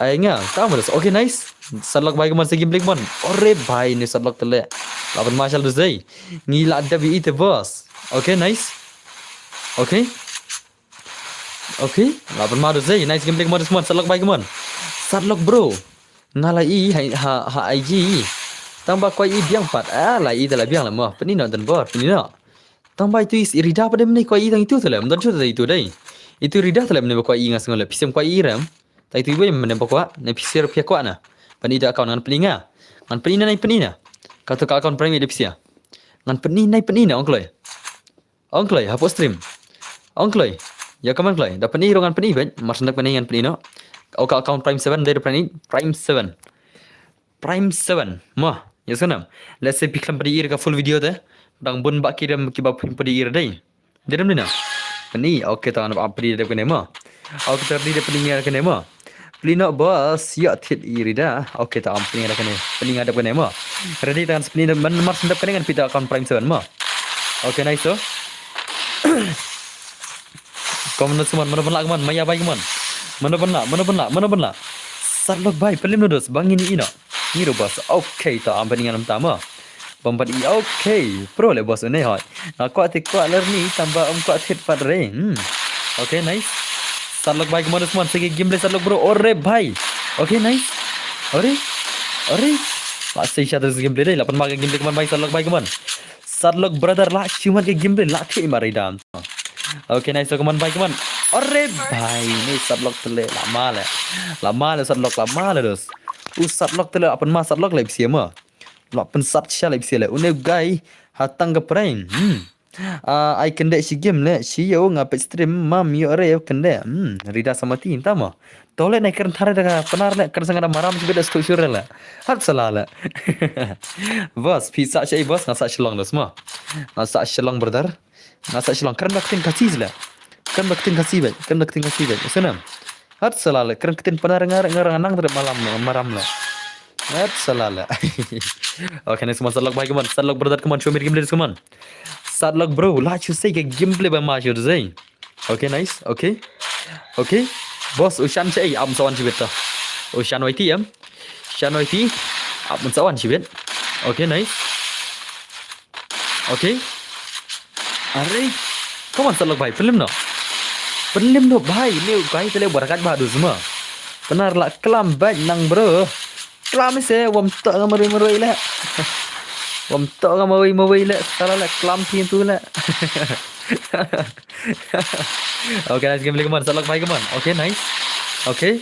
Ai nga, tang mo. Okay, nice. Salok bai kaman sa game blik mon. Ore bai ni salok tele. Laban ma sal dei. Ngi la da bi ite boss. Okay, nice. Okay. Okay, laban ma dei. Nice game blik mon, mon. Salok bai kaman. Salok bro. Nga la i ha ha ha I G. Tang ba kwai i biang pat. Ah, la i da la biang la mo. Peni no dan bor, peni no. Tang ba itu is rida pa dem ni kwai i tang itu tele. Mdan chu itu dei. Itu rida tele mene ba kwai i ngas ngole. Pisem kwai i rem. Tang itu iwe mene ba kwa. Ne pisir pia kwa na. Peni da account ngan peni nga. Ngan peni na nai peni na. Kata ka account prime da pisir. Ngan peni nai peni na ong kloi. Ong kloi hapo stream. Ong kloi. Ya kaman kloi. Da peni ro ngan peni ben. Mar sendap peni ngan peni no. Oka account prime seven dei da peni prime seven. Prime seven. Mo, ya sanam. Let's say piklam padi ir ka full video te. Dang bun ba kiram ki ba pin padi ir dei. Diram ni na. Peni, okay, ta na padi de kene mo. Okay, ta di de peni ngar kene mo. Peni no boss, ya thit ir da. Okay, ta am peni ngar kene. Peni ngar de kene mo. Ready ta kan peni man mar sendap kene ngan pita account prime seven mo. Okay, nice so. Kom no suman, mana pun la man, maya bai man. Mana pun la, mana pun la, mana pun la. Sat lok bai, pelim no dos, bangin ino. Ngi ru bas. Okay, ta am peningan am tama. Bambat i okay. Pro le bos une hoi. Nga kwah ti kwah ler ni tamba um kwah thit pat re. Hmm. Okay, nice. Satlok bhai, come on, come on. Sa ka gameplay Satlok bro. Ore bhai. Okay, nice. Ore. Ore. Ba sa sha gameplay dei. La pynma ka gameplay, come on bhai, Satlok bhai, come on. Satlok brother, la shu mat ka gameplay, la thik mar i dam. Okay, nice, come on bhai, come on. Ore bhai, ni Satlok tele, la ma le. La ma le Satlok, la ma le dos. U Satlok tele, la pynma Satlok le psia ma. La pynsat sha le psia le. Une u guy ha tang ka prank. Hmm. Ah, ai kynde shi game le, shi ïa u nga peit stream, mam ïoh re kynde. Hmm, Rida Samati, nta mo. To le ne kren thare da ka Pnar le, kren sa nga da maram shi bit da stok shure le. Hat sala le. Boss, phi sah shaei boss, nga sah Shillong dos mo. Nga sah Shillong brother. Nga sah Shillong, kren da ktien Khasi le. Kren da ktien Khasi beit, kren da ktien Khasi beit. Ïa sngewbha. Hat sala le, kren ktien Pnar nga, nga nang tre malam, maram le. Hat sala le. Okay, nice, come on, Satlok bhai, come on. Satlok brother, come on, show me the gameplay, come on. Satlok bro, la shu sei ka gameplay ba ma shu sei. Okay, nice. Okay. Okay. Boss, u Shan shaei, am sa wan shibit to. U Shan Y T em. Shan Y T, am sa wan shibit. Okay, nice. Okay. Are. Come on, Satlok bhai, pynlem noh. Pynlem noh bhai, ne u guy tele barakat ba du zma. Pnar la klam bad nang bro. Klam se, wam to nga marui marui le. Wam to nga marui marui le, sala le, klam phi tu le. Okay, nice gameplay, come on, Satlok bhai, come on. Okay, nice. Okay.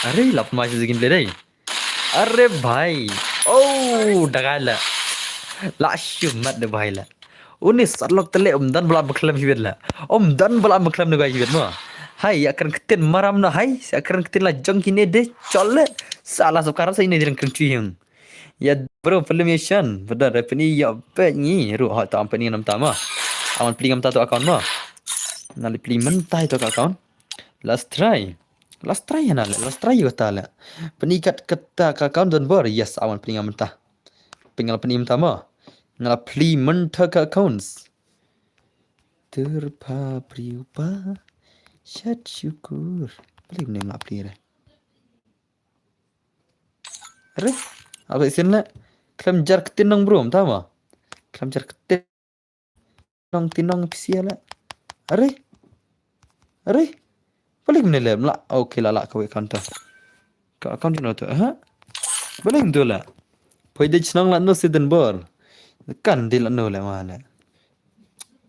Are, lap ma shi gameplay dei. Are bhai. Oh, dagai le. La shu mat de bhai le. Uni Satlok tele um don bala bakhlem hibit le. Um don bala bakhlem ne gai hibit mo. Hai, ïa kren ktien maram no hai. Ïa kren ktien la jong kine de chol le. Sala sukar sa ine dirang kren chui hing. Ïa bro, pynlem ïa Shan. Bada re pyni ïa peit ngi. Ru ha ta am pyni ngam ta mo. Awan pyni ngam ta to account mo. Nali pyni mynta to account. Let's try. Let's try hana le. Let's try ïa ta le. Pyni kat kata ka account don bor. Yes, awan pyni ngam ta. Pyngal pyni mynta mo. Ngala pyni mynta ka accounts. Turpa priupa. Shat syukur. Pynlem ne ngala pyni re. Are, apa isin le? Khlem jar ktien nong bro, mynta mo. Khlem jar ktien nong, tin nong pisia le. Are. Are. Balik mene le, mla. Okay, la la kawei account ta. Ka account jino to, ha? Balik mene le. Poi de chnong la no siden bor. Kan de la no le ma le.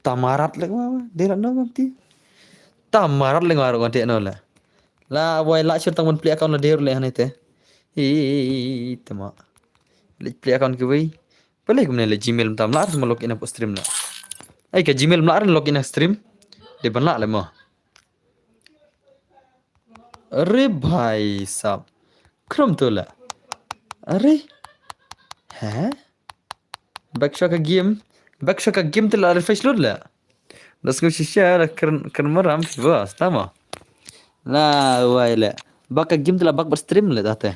Tamarat le ma, de la no mam ti. Tamarat le ma ro kan te no le. La wai la shir tang mon pli account la de le hane te. Hi, tama. Le pli account ki wei. Pale kumne le Gmail mynta mla ar ma log in ha stream la. Ai ka Gmail mla ar log in ha stream. De ban la le mo. Are bhai sab. Krom to la. Are. Ha? Back sha ka game. Back sha ka game te la refresh load la. Das ngu shisha la kren kren maram fi bas tama. La wai la. Back ka game te la back ba stream la tate.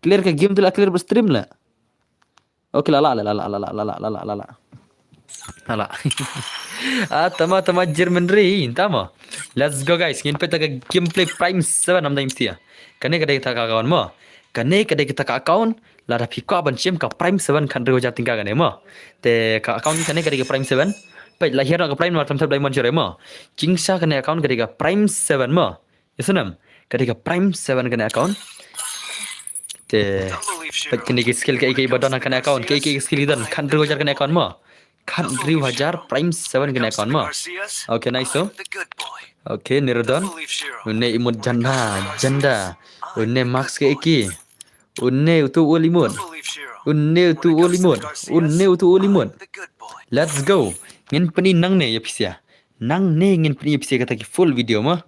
Clear ka game te la clear ba stream la. Okay, la la la la la la la la la la la la. Hala. Ah, tama tama German ri, tama. Let's go guys. Ngin peta ka gameplay Prime seven am da imtia. Kane ka dei kata ka account mo. Kane ka dei kata ka account. Lada phi kwah ban shim ka Prime seven khathynriew hajar tyngka kane mo. Te ka account kane ka dei ka Prime seven. Peit la hiar ka Prime mar tam thep diamond shuh mo. Jingsa kane account ka dei ka Prime seven mo. Isn't em? Ka dei ka Prime seven kane account. Te peit kane ki skill ka ike ba don kane account. Ka ike skill i don khathynriew hajar kane account mo. Khathynriew hajar Prime seven kane account mo. Okay, nice so. Okay, Nirodon. Une imut janda, janda. Une max ka ike. Une utu ulimut. Une utu ulimut. Une utu ulimut. Let's go. Ngin pyni nangne ïa pisa. Nangne ngin pyni ïa pisa kata ki full video mo.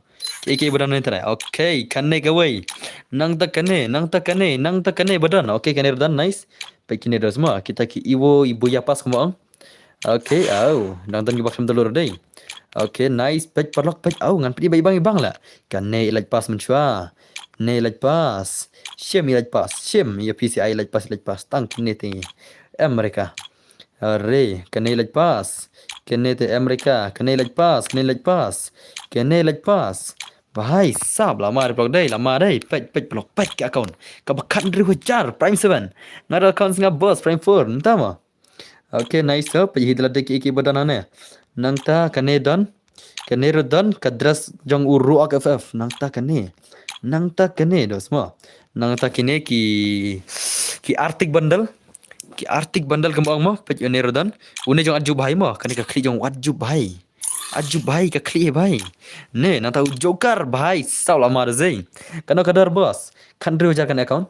Ke ke ba don ne trai. Okay, kane kawei. Nangta kane, nangta kane, nangta kane ba don. Okay, kane ba don, nice. Peit kine dos mo. Kita ki iwo ibu ya pas mo. Okay, au. Nang don ki ba khlem telur dei. Okay, nice. Peit paralok peit au. Ngan pyni ba ibang ibang la. Kane i lait pas mynshuwa. Ne i lait pas. Shim i lait pas. Shim ïa pisa i lait pas, i lait pas. Tang kine te America. Are, kane i lait pas. Kane te America, kane i lait pas, kane i lait pas. Kane i lait pas. Bhai sab la mar paralok dei, la mar dei. Peit, peit paralok, peit ka account. Ka ba khathynriew hajar, Prime seven. Nga da account nga boss, Prime four, mynta mo. Okay, nice, so, peit hi da la dei ki ike ba don hane. Nangta, kane don. Kane ruh don ka dress jong u Ruok F F. Nangta kane. Nangta kane dos mo. Nangta kine ki, ki Arctic bundle. Ki Arctic bundle kumba ong mo. Peit une ruh don. Une jong Atju bhai mo. Kane ka khlieh jong Atju bhai. Atju bhai ka khlieh bhai. Ne nangta u Joker bhai. Saw lama da zei. Kano ka dor boss. Khathynriew hajar kane account.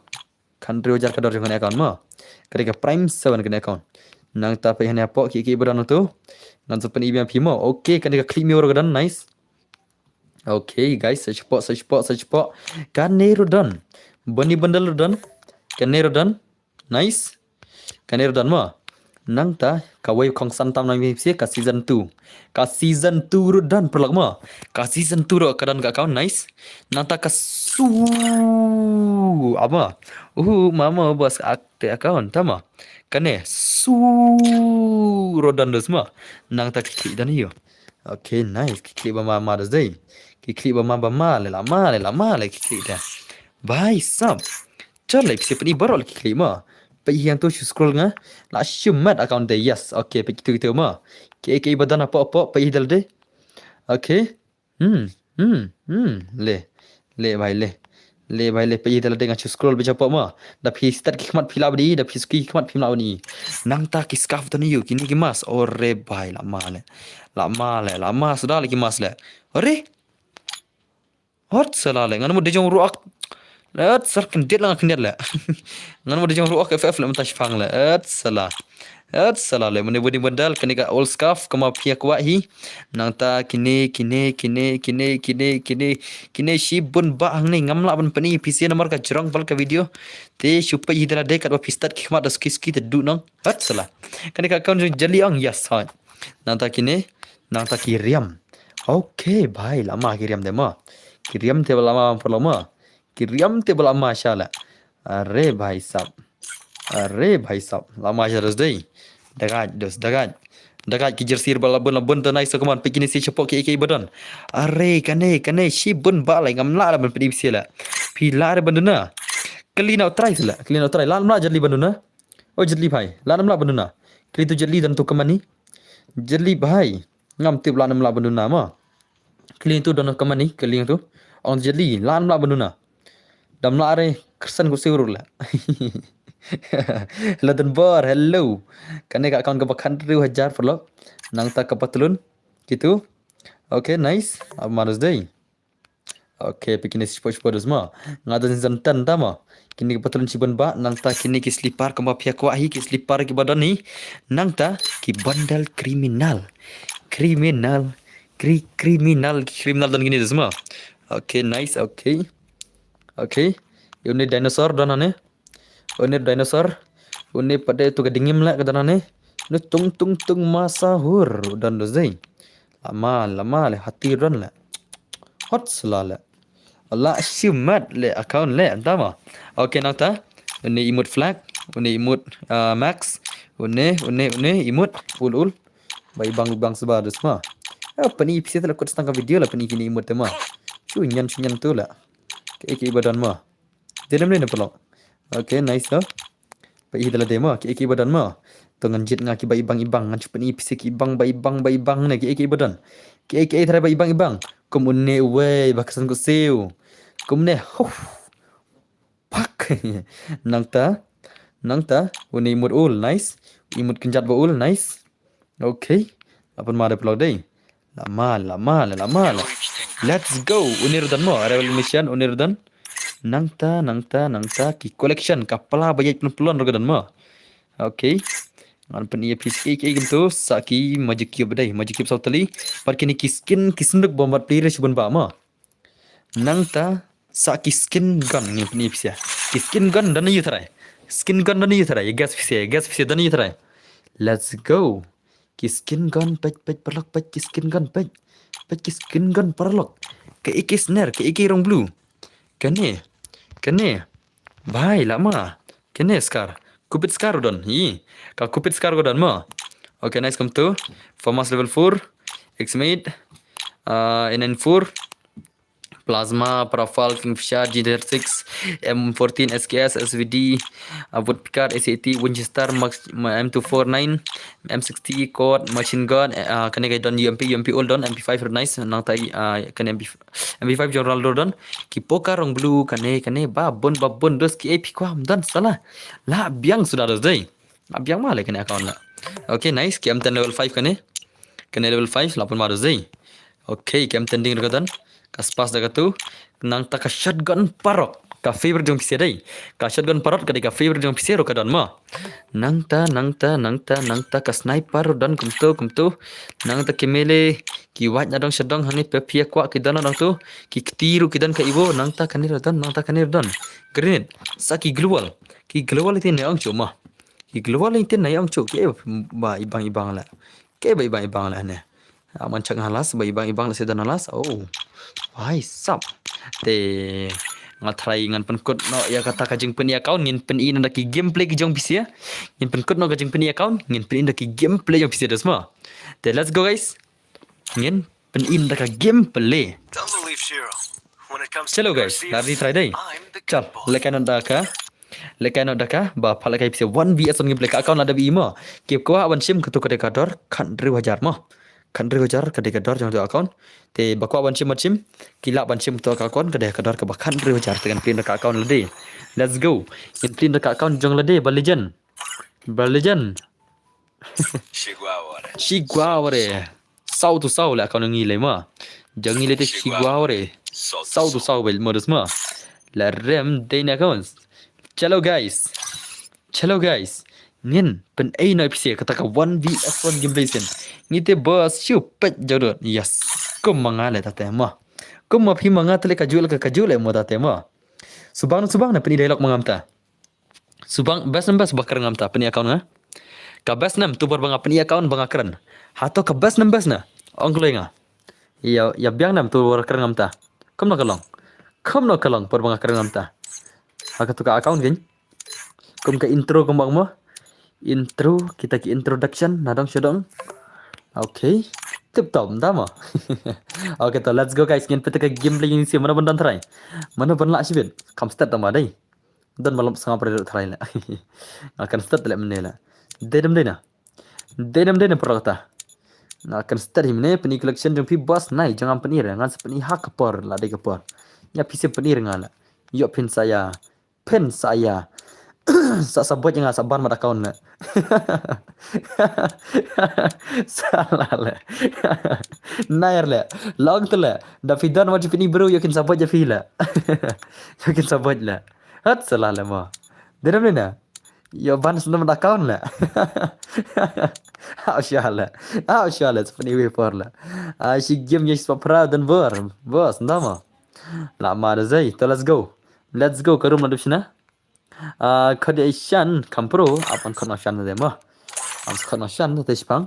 Khathynriew hajar ka dor jong kane account mo. Kane ka Prime seven kane account. Nangta peit hangne hapoh kiei kiei ba don tu. Ngan sa pyni biang phi mo. Okay, kane ka khlieh miew ruh ka don, nice. Okay guys, sa shapoh, sa shapoh, sa shapoh. Kane ruh don. Bani bundle ruh don. Kane ruh don. Nice. Kane ruh don mo. Nangta kawei khongsan tam nang phi ka season two. Ka season two ruh don paralok mo. Ka season two ruh ka don ka account, nice. Nangta ka su ama. Uh mama bas ak te account tama. Kane su ruh don dos mo. Nangta ki khlieh don ïo. Okay, nice. Ki khlieh ba ma ma dos dei. Ki khlieh ba ma ba ma le la ma le la ma le ki khlieh da. Bhai sab. Chal le phi pyni baroh ki khlieh mo. Peit hi hangto shu scroll nga. La shimet account de, yes. Okay, peit kitu kitu mo. Kiei kiei ba don hapoh hapoh peit hi da lade. Okay. Hmm, hmm, hmm. Le. Le bhai le. Le bhai le peit hi da lade, ngan shu scroll beit shapoh mo. Da phi stad ki khmat phi lah ban i, da phi suki ki khmat phim lah ban i. Nangta ki scarf don ïo, kine ki mask. Ore bhai, la ma le. La ma le, la ma suda le ki mask le. Ore. Hot sala le, ngan mut de jong Ruok. Hot sala khyndiat la nga khyndiat le. Ngan mut de jong Ruok F F le mynta shipang le. Hot sala. Hot sala le, mynne bani bundle, kane ka old scarf, kumba phi kwah hi. Nangta kine, kine, kine, kine, kine, kine, kine shibun bah hangne, ngam lah ban pyni phi sha namar ka jrong bal ka video. Te shu peit hi da lade katba phi stad ki khmat da suki suki te duh nong. Hot sala. Kane ka account jong Jali ong, yes hot. Nangta kine, nangta ki riam. Okay bhai, la ma ki riam de mo. Ki riam te ba la ma paralok mo. Ki riam te ba la ma sha la. Are bhai sab. Are bhai sab. La ma sha dos dei. Da gait dos, da gait. Da gait ki jersey ba la bun la bun te nice, kumba peit kine shi shapoh kiei kiei ba don. Are kane, kane shibun bah le, ngam lah ban pyni phi sha la. Phi lah re ban duna. Kylli na u trai sha la. Kylli na u trai. Lah nam lah Jali ban duna. Oh Jali bhai. Lah nam lah ban duna. Kylli tu Jali don tu kumne. Jali bhai. Ngam tip lah nam lah ban duna mo. Kylli tu don kumne, kylli tu. Ong Jali, lah nam lah ban duna. Dam lah re, kyrsan ku siur la. Ladan bor, hello. Kane ka account kaba khathynriew hajar paralok. Nangta ka patlun. Kitu. Okay, nice. Ab manus dei. Okay, peit kine shi shapoh shapoh dos mo. Nga don season ten tama. Kine ki patlun shibun bah, nangta kine ki slipper kumba phi kwah hi, ki slipper kiba don hi. Nangta ki bundle criminal. Criminal. Kri-, criminal, criminal don kine dos mo. Okay, nice, okay. Okay. Une dinosaur don hangne. Une dinosaur. Une pat de tu ka dingim la ka don hangne. Une tung tung tung masahur don dos dei. La ma, la ma le, hati don le. Hot sala le. La shimet le account le, tama. Okay, nangta. Une emote flag, une emote, ah, max, une, une, une emote ul ul. Ba ibang ibang sba dos mo. Ah, pyni phi sha la kut stang ka video la pyni kine emote mo. Shu nyan, shu nyan tu la. Kiei kiei ba don mo. Te dem ne paralok. Okay, nice to. Peit hi da lade mo, kiei kiei ba don mo. To ngan jied nga kiba ibang ibang, ngan shu pyni phi sha ki ibang ba ibang ba ibang ne, kiei kiei ba don. Kiei kiei tharai ba ibang ibang. Kum une uwei ba kyrsan ku siu. Kum une. Huh. Pak. Nangta. Nangta. Une emote ul, nice. Emote kynjat ba ul, nice. Okay. Apan ma da paralok dei. La ma, la ma, la ma, la. Let's go. Une ruh don mo. Arrival mission, une ruh don. Nangta, nangta, nangta. Ki collection. Ka pla ba ïaid pynlong ruh ka don mo. Okay. Ngan pyni ïa phi kiei kiei kumto. Sa ki magic cube dei. Magic cube saw tylli. Pat kine ki skin, ki synduk ba mat pli re shibun bah mo. Nangta sa ki skin gun ngin pyni phi sha. Ki skin gun don ïa u trai. Skin gun don ïa u trai. Ïa guess phi sha, ïa guess phi sha don ïa u trai. Let's go. Ki skin gun peit peit paralok peit ki skin gun peit. Peit ki skin gun paralok. Kaei kaei sner, kaei kaei rong blue. Kane. Kane. Bhai la ma. Kane scar. Cupid scar u don. Hi. Ka Cupid scar u don mo. Okay, nice, kumto. Famas level four. X-Mate. Uh, N N four. Plasma, Parafal, Kingfisher, G thirty-six, M fourteen, S K S, S V D, uh, Woodpecker, S eighty, Winchester, Max, M two forty-nine, M sixty, Colt, Machine Gun, uh, kane ka don U M P, U M P old don, M P five nice, nangta, uh, kane M P, M P five General don, ki Poker Rong Blue, kane, kane, ba bun, ba bun, dos ki A P kwah, don sala. La biang suda dos dei. La biang ma le kane account la. Okay, nice, ki M ten level five kane. Kane level five, la pun ma dos dei. Okay, ki M ten ding ruh ka don. Ka spas da katu. Nangta ka shotgun parrot. Ka favorite jong phi dei. Ka shotgun parrot ka dei ka favorite jong phi ruh ka don ma. Nangta, nangta, nangta, nangta ka sniper ruh don kumto, kumto. Nangta ki melee, ki wait na dong sha dong hangne pep pia kwah ki don na dong tu. Ki kti ruh ki don ka Evo, nangta kane ruh don, nangta kane ruh don. Grenade, sa ki global. Ki global ite ne ong chu ma. Ki global ite ne ong chu ke ba ibang ibang la. Ke ba ibang ibang la ne. Aman chak halas, ba ibang ibang la sedan halas. Oh. Wai sap. Te nga try ngan pynkut noh ïa kata ka jingpyni account, ngin pyni noh da ki gameplay ki jong phi. Ngin pynkut noh ka jingpyni account, ngin pyni noh da ki gameplay jong phi dos ma. Te let's go guys. Ngin pyni noh da ka gameplay. Chalo guys, la ri try dei. Chal, lehkai noh da ka. Lehkai noh da ka, ba pha lehkai phi one V S one gameplay ka account la da bi mo. Ki kwah ban shim katu ka dei ka dor khathynriew hajar mo. Khathynriew hajar ka dei ka dor jong tu account. Te ba kwah ban shim ban shim. Ki lah ban shim tu ka account ka dei ka dor kaba khathynriew hajar te ngan pyni noh ka account lade. Let's go. Ngin pyni noh ka account jong lade ba legend. Ba legend. Shigwaware. Saw tu saw la account ngi le ma. Jong ngi le te shigwaware. Saw tu saw bel modus ma. La rem dei na account. Chalo guys. Chalo guys. Ngin pyni noh phi kata ka one V S one gameplay sien. Ngi te boss shu pet jadot. Yes. Kum ma nga le tate ma. Kum ma phi ma nga te le ka jul ka ka jul le mo tate ma. Subang subang na pyni dialogue ma ngam ta. Subang best nem best ba kren ngam ta pyni account nga. Ka best nem tu bor ba nga pyni account ba nga kren. Hato ka best nem best na. Ong kloi nga. Ïa ïa biang nem tu bor kren ngam ta. Kumno ka long. Kumno ka long bor ba nga kren ngam ta. Ha katu ka account kin. Kum ka intro kum bang mo. Intro kita ki introduction na dong sha dong. Okay. Tip top nda mo. Okay to let's go guys, ngin pynta ka gameplay ngin ïa siem, mano ban don try. Mano ban lah shibit. Kam start tama dei. Don malom sanga pare try la. Nga kan start le mene la. Dei dem dei na. Dei dem dei na pro kata. Nga kan start hi mene pyni collection jong phi boss nai jong ngam pyni re ngan sa pyni ha ka por la dei ka por. Ïa phi sa pyni re nga la. Ïoh phin sa ïa. Phin sa ïa. Sa sa bot nga sa ban mat account la. Sa la le. Nair le. Long te le. Da phi don wat phi ni bro ïoh kin sa bot ïa phi la. Ïoh kin sa bot la. Hat sa la le mo. Dei dem le na. Ïoh ban sa mat account la. Au sha la. Au sha la. Sa pyni wi por la. Ai shi game ïa shi spah phra don bor. Boss nda mo. La ma da zai. To let's go. Let's go ka room la dup shina. Ah, khot ïa i Shan, kam pro, ap an khot noh Shan de mo. Am khot noh Shan de shipang.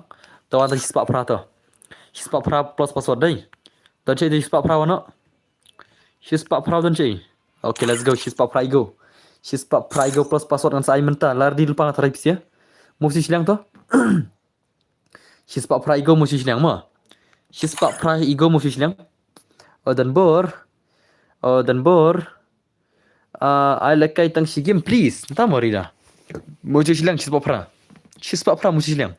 To wan shi spah phra to. Shi spah phra plus password dei. To check dei shi spah phra wano. Shi spah phra don check. Okay, let's go. Shi spah phra i go. Shi spah phra i go plus password ngan sa ai mynta. Lar di lupang tharai pisa. Move shi shiliang to. Shi spah phra i go move shi shiliang mo. Shi spah phra i go move shi shiliang. O dan bor. O dan bor. Ah, ai lehkai tang shi game please. Nta mo rida. Move shi shiliang shi spah phra. Shi spah phra move shi shiliang.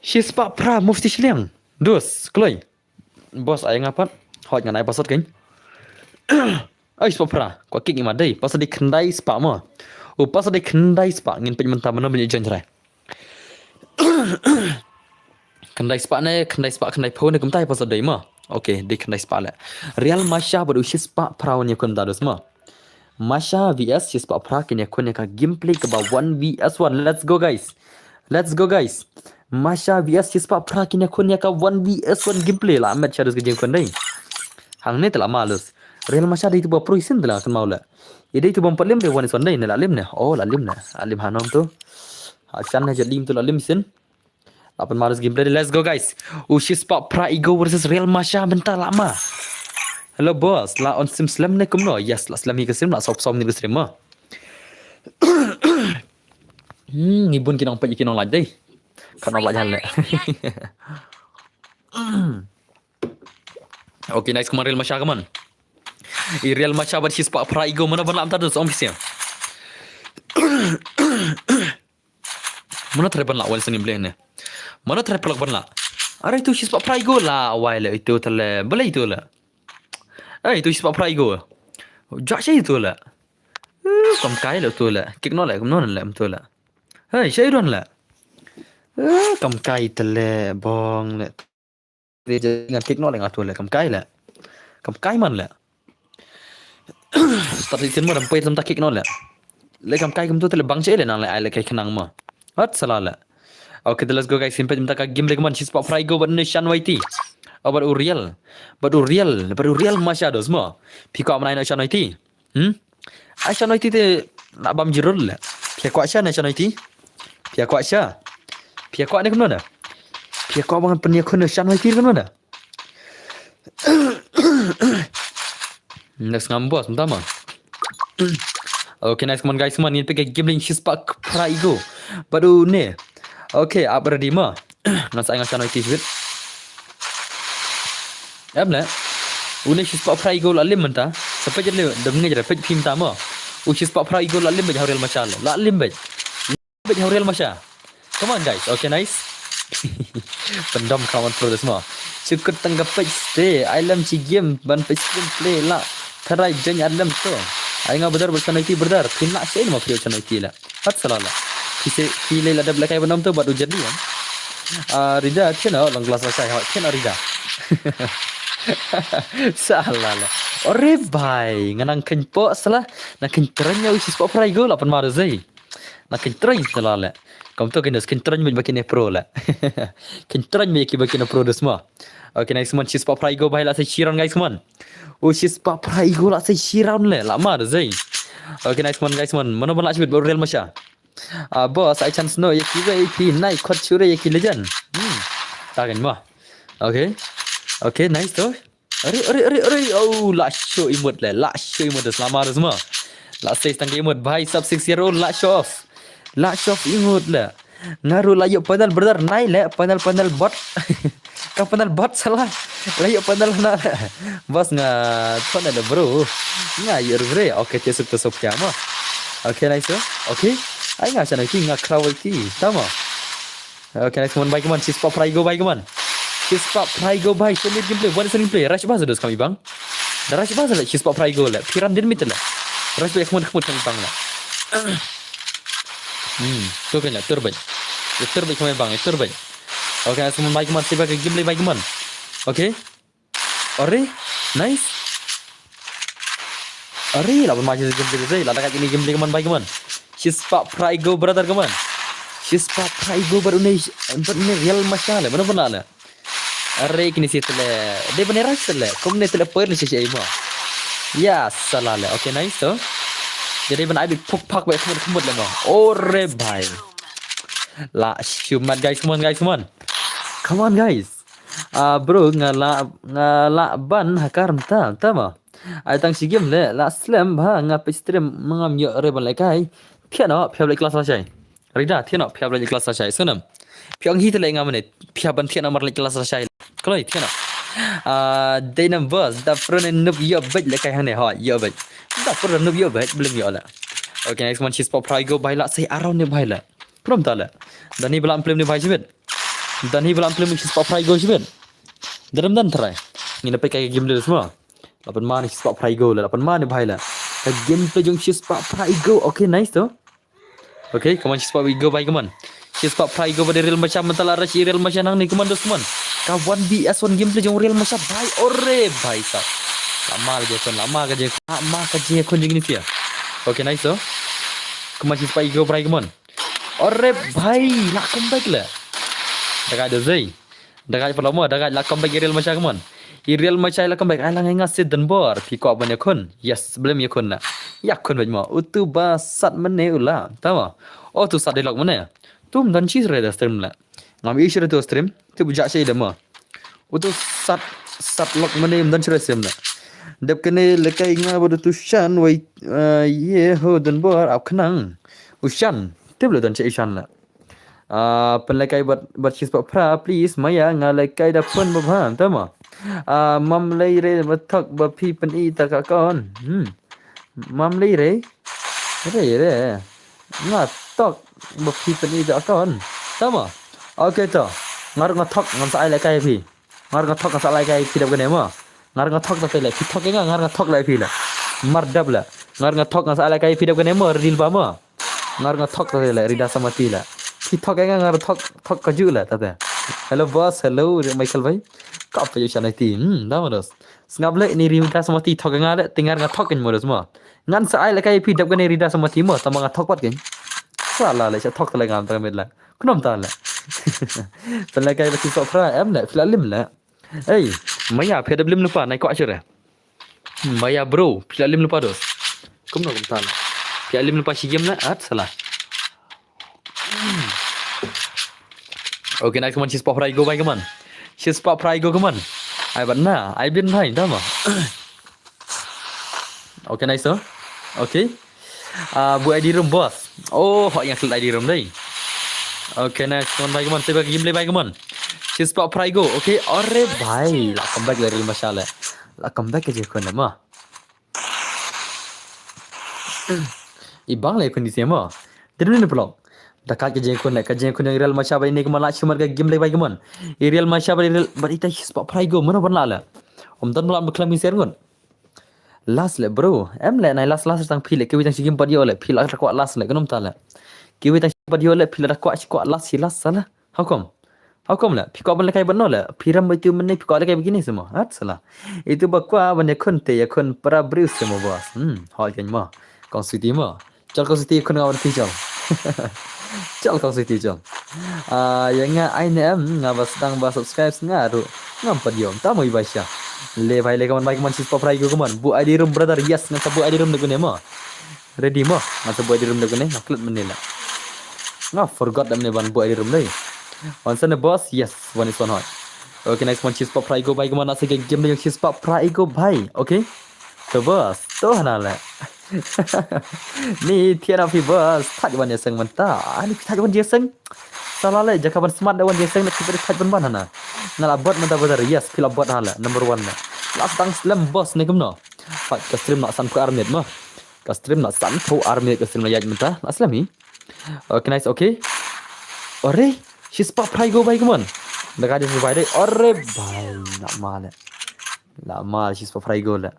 Shi spah phra move shi shiliang. Dos, kloi. Boss ai nga pat. Hot ngan ai password kan. Ai spah phra. Ko kick i ma dei. Password dei khyndai spah mo. O password dei khyndai spah ngin pynmynta mano ban ïa join trai. Khyndai spah ne, khyndai spah, khyndai phew ne kumta ïa password dei mo. Okay, dei khyndai spah le. Real Masha bad u shi spah phra wan ïa kumta dos mo. Masha V S shi spah phra kin ïa kun ïa ka gameplay kaba one V S one. Let's go guys. Let's go guys. Masha V S shi spah phra kin ïa kun ïa ka one V S one gameplay la met shadows ka jingkun dei. Hangne te la malus. Real Masha dei tu ba pro isin te la kan mau le. I dei tu bam palim dei one is one dei ne la lim ne. Oh la lim ne. La lim hanom tu. Ha shan ne jalim tu la lim isin. Lapan marus gameplay. Let's go guys. U shi spah phra i go versus Real Masha mynta la ma. Hello boss, la on sim slem ne kumno? Yes, la slem hi ka sim, la sop som ni ka stream ma. Hmm, ngi bun ki nong pet ki nong laj dei. Kan nong laj han le. Okay, nice, come on, Real Masha, come on. I Real Masha bad shispah phra ego, mano ban lah mynta, dos, ong phi sha. Mano trai ban lah, wan sngewbha ne. Mano trai paralok ban lah. Are itu shispah phra ego la, wai le itu tale, balei itu le. Ai itu shispah phra ego. Jak sha itu le. Eh, kam kai le itu le. Kick noh le, kam noh le, itu le. Hei, sha itu le. Eh, kam kai tale, bong le. Ngan kick noh le nga tu le, kam kai le. Kam kai man le. Start season mo dang peit mynta kick noh le. Le kam kai kumtu te le bang che le nang le ai le kai khnang mo. Hat sala le. Okay, let's go guys. Sim peit mynta ka game le kumne, shispah phra ego bad une Shan Waiti. Oh, bad u Real. Bad u Real. Bad u Real Masha, dos mo. Phi kwah ban ai na Shan Waiti. Hmm? Ai Shan Waiti te na bam jirul le. Phi kwah sha na Shan Waiti. Phi kwah sha. Phi kwah ne kumno na. Phi kwah ban pynïakhun na Shan Waiti kumno na. Next ngam bos, mynta mo. Okay, nice, come on guys, come on. Ngin peit ka game lane shispah phra ego. Bad une. Okay, up ready mo. Ngan sa ai nga Shan Waiti shibit. Em le. Une shispah phra ego la lim mynta. Sa peit le, dam ngi jara peit phi mynta mo. U shispah phra ego la lim beit ha u Real Masha le. La lim beit. Beit ha u Real Masha. Come on guys. Okay, nice. Pyndom, come on, pro, dos mo. Shu kut tang ka peit stay. Ai lem shi game ban peit stream play la. Tharai jen ar lem to. Ai nga brother, bad Shan Waiti brother. Phin lah sha mo phi Shan Waiti la. Hat sala la. Phi se, phi le la dep la kai ban nom to bad u jadi ya. Ah, Rida, thied noh long class la shai, thied noh Rida. Sala la. Ore bhai, nga nang kynpoh sala. Nang kyntreng ïa u shispah phra ego la pynmar zei. Na kyntreng sala le. Kumto kine kyntreng bad ba kine pro le. Kyntreng bad ki ba kine pro, dos mo. Okay, nice, come on, shispah phra ego bhai, la sa shi round guys, come on. U shispah phra ego la sa shi round le, la mar zei. Okay, nice, come on guys, come on. Mano ban lah shibit bad u Real Masha. Ah, boss, ai chance noh ïa ki wei phi nai khot shuh re ïa ki legend. Hmm. Ta kan mo. Okay. Okay, nice to. Are, are, are, are. Oh, la show imut le. La show imut, sala mar, dos mo. La sa tang ka imut bhai, sub six year old, la show off. La show off imut le. Nga ruh la ïoh panel brother, nai le panel, panel bot. Ka panel bot sala. La ïoh panel na. Bos nga thon le bro. Nga ïoh re. Okay, te suk te suk ya mo. Okay, nice. Okay. Ai nga Shan Waiti, nga Khra Waiti. Ta mo. Okay, nice, come on bhai, come on. Shispah phra ego bhai, come on. Shispah phra ego bhai. Show me gameplay. One second gameplay. Rush bas dos kami bang. Da rush bas le. Shispah phra ego le. Phi ram din mit le. Rush bas khmut khmut kami bang le. Hmm. Tu kan ya, tur bhai. Ya, tur bhai kami bang. Ya, tur bhai. Okay, nice, come on bhai, come on. Shispah ka gameplay bhai, come on. Okay. Are, nice. Are, la ban ma shi gameplay zei, la da ka kine gameplay, come on bhai, come on. Shispah phra ego brother, come on. Shispah phra ego bad une, bad une Real Masha le, mano ban lah le. Are kine shi te le, dei ban rush le, kumne te le per le shi shi mo. Ya sala le, okay, nice to. Jadi ban ai bit phuk phak bad khmut khmut le mo. Ore bhai. La shumat guys, come on guys, come on. Come on guys. Ah, bro, nga lah, nga lah ban ha kar mynta, mynta mo. Ai tang shi game le, la slem bha, nga peit stream, ma ngam ïoh re ban lehkai. Thied noh, phi hap leit class lashai. Rida, thied noh, phi hap leit class lashai. Sngewbha. Phi ong hi te leh nga mynne, phi hap ban thied noh mar leit class lashai. Kloi, thied noh. Ah, dei nam bos, da pro ne noob ïoh beit lehkai hangne, ho, ïoh beit. Da pro noob ïoh beit, blem ïoh la. Okay, nice, come on, shispah phra ego bhai, la sa around ne bhai la. Prom ta le. Dani ba la pynlem ne bhai shibit. Dani ba la pynlem shispah phra ego shibit. Dram dan trai. Ngin peit ka gameplay dos mo. La pynmar shispah phra ego le, la pynmar ne bhai le. Ka gameplay jong shispah phra ego. Okay, nice to. Okay, come on, shispah ego bhai, come on. Shispah phra ego bad Real Masha, mynta la rush Real Masha nangne, come on dos, come on. Ka one v one gameplay jong Real Masha bhai, ore bhai sab. La mar ka jingïakhun, la mar ka jingïakhun, la mar ka jingïakhun jong kine sia. Okay, nice to. Come on, shispah ego bhai, come on. Ore bhai, la comeback le. Da ka da zei. Da ka pala mo, da ka la comeback i Real Masha, come on. I Real Masha la comeback, ai la ngai nga Sid Dunbar, phi kwah ban ïakhun. Yes, blem ïakhun na. Ïakhun bad mo. Utu ba sat mynne u la. Ta mo. O tu sat dialog mynne. Tum dan shi re da stream le. Ngam i shi re tu stream. Tu bu ja shi da mo. Utu sat, sat lok mynne ym don shuh re sim na. Dep kane lehkai nga bad utu Shan Wai, eh, ye ho Dunbar ap khnang. U Shan, tip le don shuh i Shan la. Ah, pynlehkai bad, bad shi spah phra, please, Maya, nga lehkai da phone ba bha, tama. Ah, mam lei re ba thok ba phi pyni ta ka account. Hmm. Mam lei re. Re, re. Nga thok ba phi pyni ta ka account. Tama. Okay to. Nga ruh nga thok, ngan sa ai lehkai phi. Nga ruh nga thok, ngan sa ai lehkai phi dap kane mo. Nga ruh nga thok ta te le. Phi thok ïa nga, nga ruh nga thok leh phi le. Mar dap le. Nga ruh nga thok, ngan sa ai lehkai phi dap kane mo, Ridil ba mo. Nga ruh nga thok ta te le, Rida Samati le. Phi thok ïa nga, nga ruh thok, thok ka ju le ta te. Hello boss, hello Michael bhai. Ka pa yu shanai ti. Hmm, da mo dos. Sngap le ni Rida Samati thok ïa nga le, te nga ruh nga thok ïa mo dos mo. Ngan sa ai lehkai phi dap kane Rida Samati mo, tama nga thok pat ken. Sala le, sha thok ta le ngam ta met le. Khnam ta le. Pynlehkai ba shi spah phra, em le, phi la lim le. Ei, Maya, phi dap lim lypa, nai kwah shuh re. Maya bro, phi la lim lypa dos. Kumno kumta le. Phi la lim lypa shi game le, at sala. Okay, nice, come on, shi spah phra i go bhai, come on. Shi spah phra i go, come on. Ai ban na, ai bin bhai, tama. Okay, nice, oh. Okay. Ah, bu I D room boss. Oh, hok ïa klet I D room dei. Okay, nice, come on bhai, come on. Sebe game le bhai, come on. Shi spah phra i go. Okay, are bhai. La come back le Real Mashal le. La come back ka je khun le mo. I bang le khun di se mo. Tin ne plok. Da ka je khun le, ka je khun Real Mashal bad ne, come on, la shi mar ka game le bhai, come on. I Real Mashal bad Real, bad ita shi spah phra i go. Mano ban la le. Om dan la ba klam i ser ngun. Last le bro, em le nai last last tang phi le, kiwi tang shi game pat ïoh le, phi la da kwah last le, khnam ta le. Kiwi tang shi game pat ïoh le, phi la da kwah shi kwah last shi last sala. How come? How come le? Phi kwah ban lehkai ban no le? Phi ram ba itu mynne phi kwah lehkai ba kine se mo. At sala. Itu ba kwah ban ïakhun te ïakhun para briew se mo boss. Hmm, hoi kan mo. Kong Sweety mo. Chal Kong Sweety khun nga wan phi chal. Chal Kong Sweety chal. Ah, ïa nga ai ne em, nga ba sdang ba subscribe nga ruh ngam pat ïoh. Ta mo i ba sha. Le bhai le, come on bhai, come on, shi spah phra i go, come on. Bu I D room brother, yes, ngan sa bu I D room de kune mo. Ready mo, ngan sa bu I D room de kune, nga klet mynne la. Nga forgot da mynne ban bu I D room dei. Wan sa ne boss, yes, wan is wan hoi. Okay, nice, come on, shi spah phra i go bhai, come on, nasa game de shi spah phra i go bhai. Okay. To boss, to hana le. Ni thiah na phi boss, thait wan ïaseng mynta. Ani phi thait wan ïaseng. Sala le, jaka ban smart da wan ïaseng, na phi thait ban ban hana. Nga la bot mynta brother, yes, phi la bot hana le, number one le. La sdang slem boss ne kumno. Pat ka stream na san phew ar minit mo. Ka stream na san phew ar minit ka stream la ïaid mynta. La slem hi. Okay, nice, okay. Ore, shi spah phra i go bhai, come on. Da ka dei bhai dei. Ore bhai, la ma le. La ma shi spah phra i go le.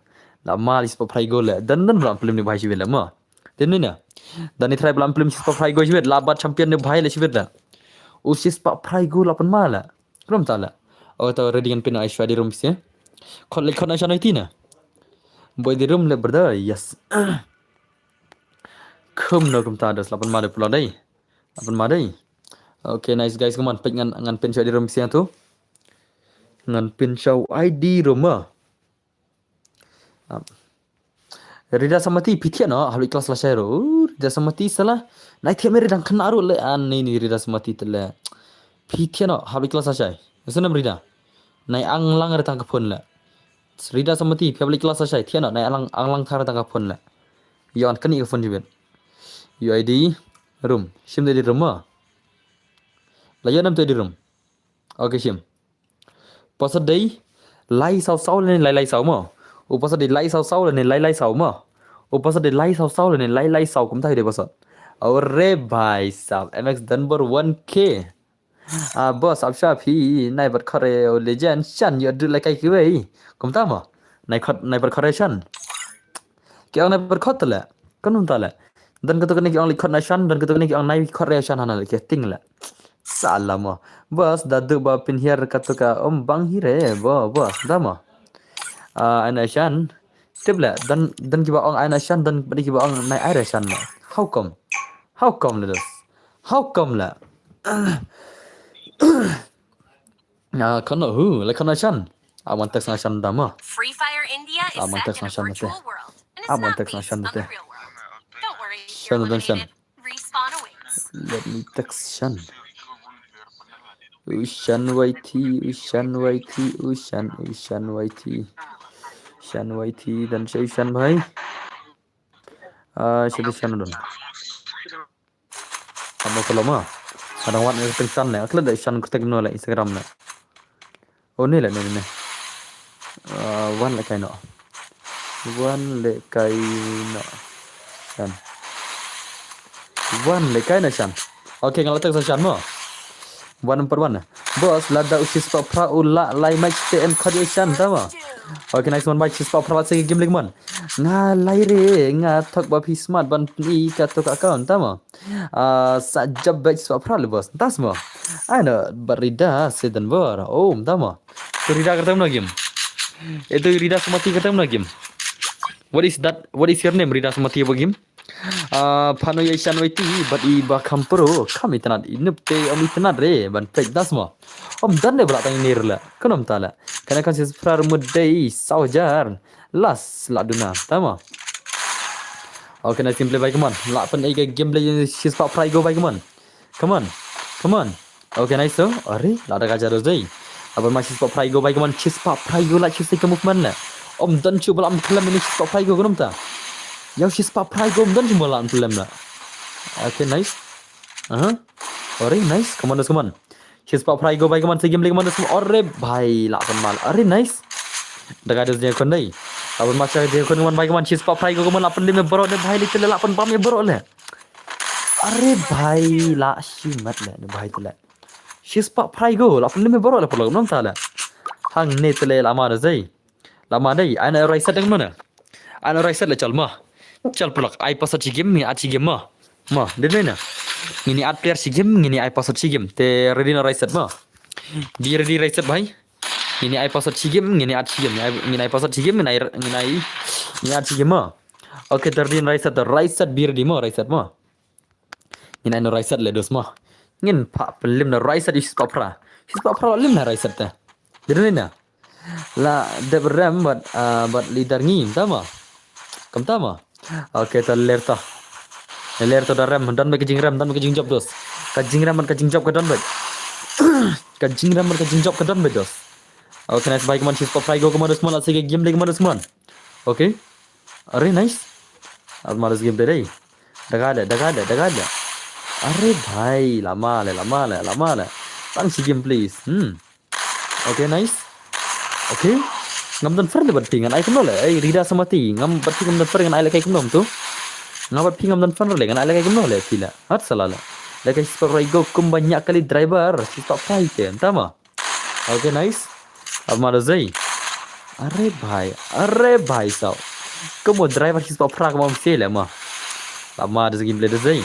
La ma shi spah phra i go le. Dan dan blam film ni bhai shi le mo. Din ni na. Dan ni try blam film shi spah phra i go shi, la bat champion ni bhai le shi da. U shi spah phra i go la pan ma le. Rum ta le. Oh, ta ready ngan pin ai shwa di room se. Khot le khot na shano iti na. Boy di room le brother, yes. Kum no kum ta das la pan ma de pula dei. La pan ma dei. Okay, nice guys, come on. Pek ngan, ngan pin shwa di room se tu. Ngan pin shwa I D room ma. Ah. Rida Samati, phi thiah noh, hap leit klas lashai ruh. Uh, Rida Samati sala. Nai thiah me Rida, khana ruh le an ni ni Rida Samati te le. Phi thiah noh, hap leit klas lashai. Ese nam Rida. Nai ang lang re tang ka phone le. Rida Samati, phi hap leit klas lashai. Thiah noh, nai ang lang, ang lang thar tang ka phone le. Ïoh an kani ka phone jibet. U I D room. Shim te di room ma. La ïoh nam te di room. Okay, shim. Pasa dei lai saw saw lane lai lai saw mo. U pasa dei lai saw saw lane lai lai saw mo. U pasa dei lai saw saw lane lai lai saw, kumta hi dei pasa. Ore bhai sab, M X Dunbar one K. Ah, boss, ap sha phi, nai bat khore, o legend, shan, ïoh dut lai kai kiwei. Kumta mo. Nai khot, nai bat khore shan. Ki ong nai bat khot te le. Kan um ta le. Dan katu kane ki ong leit khot na shan, dan katu kane ki ong nai khot re shan hana le, ki ting le. Sala mo. Boss, da du ba pynhiar katu ka um bang hi re, bo, boss, da mo. Ah, ai na shan. Tip le, dan, dan kiba ong ai na shan, dan bad kiba ong nai ai re shan le. How come? How come le dos? How come le? Ah, kano hu, le kano shan. Awan text na shan dama. Free Fire India is Awan set text in na a shan virtual te. world and is Awan not text na based shan on te. the real world. Don't worry, if you're Shan dan shan. eliminated, respawn awaits. Let me text shan. Ushan Y T, Ushan Y T, Ushan, Ushan Y T. Shan Y T dan shan Ushan bhai. Ah, shan Ushan dan. Amo koloma. Ka dang wan ka teng shan ne. Ka klet da shan ka teng no le Instagram ne. Oh ne le ne ne. Ah, wan le kai no. Wan le kai no. Shan. Wan le kai no shan. Okay, nga la teng shan mo. Wan number one. Boss, lada u shispah phra u la lai match te em khot ïa shan tama. Okay, nice one, bye. Shispah phra la se game lek man. Nga lai re, nga thok ba phi smart ban pynï ka to ka account tama. Ah, sa jab bad shispah phra le boss. Tas mo. Ai no, but Rida se dan bor. Oh, tama. Tu Rida kata mna game. Itu Rida Samati kata mna game. What is that? What is your name, Rida Samati ba game? Ah, phano ïa shan wei ti, bad i ba kham pro, kham itynnad, i nup te ym itynnad re, ban pek das mo. Ym don ne bra tang i ne re la, kano mta la. Kana kan shispah phra mut dei, saw jar. Las, la duna, tama. Okay, nice gameplay, bye, come on. La pynïa ka gameplay, shispah phra go, bye, come on. Come on. Come on. Okay, nice to. Are, la da ka jadu dei. Aban ma shispah phra go, bye, come on. Shispah phra go, la shispah ka movement la. Ym don shu ba la pynlem ïa shispah phra go, kano mta. Ïa shispah phra go, ym don shu ba la pynlem la. Okay, nice. Aha. Are, nice. Come on, come on. Shispah phra go, bye, come on. Se game lek, come on, come on. Are, bhai, la pynmal. Are, nice. Da ka dei jingkon dei. Aban ma sha jingkon, come on, bye, come on. Shispah phra go, come on, la pynlem ïa bro ne, bhai, le te le la pynbam ïa bro le. Are bhai, la shimat le, ne bhai te le. Shispah phra go, la pynlem ïa bro le, pynlem nam ta le. Hangne te le la ma da zei. La ma dei, ai na rai set dang mana. Ai na rai set le chal ma. Chal pynlok, ai password shi game, ngin add shi game ma. Ma, dei na. Ngin add player shi game, ngin ai password shi game. Te ready na rai set ma. Be ready rai set bhai. Ngin ai password shi game, ngin add shi game, ngin ai password shi game, ngin ai, ngin ai, ngin add shi game ma. Okay, te ready na rai set, rai set be ready ma, rai set ma. Ngin ai no rai set le dos ma. Ngin phah pynlem na rai set shispah phra. Shispah phra la lem na rai set te. Dei na. La dep rem bad, ah, bad leader ngi, tama. Kam tama. Okay, ta ler ta. Ler ta da rem, don bad ka jingrem, don bad ka jingjop dos. Ka jingrem bad ka jingjop ka don bad. Ka jingrem bad ka jingjop ka don bad dos. Okay, nice bhai, come on, shispah phra go, come on, dos man, la se game lek, come on, dos man. Okay. Are, nice. At ma dos game dei. Da ka le, da ka le, da ka le. Are bhai, la ma le, la ma le, la ma le. Tang shi game, please. Hmm. Okay, nice. Okay. Ngam don friend bad phi ngan ai kumno le. Ei, Rida Samati. Ngam bad phi ngam don friend ngan ai le kai kumno tu. Ngam bad phi ngam don friend le ngan ai le kai kumno le phi le. Hat sala le. Le kai shispah phra go kumba nya kali driver. Shispah phra ke. Tama. Okay, nice. Aban ma da zei. Are bhai, are bhai sao. Kumba driver shispah phra kumba mse le ma. Aban ma da zei gameplay da zei.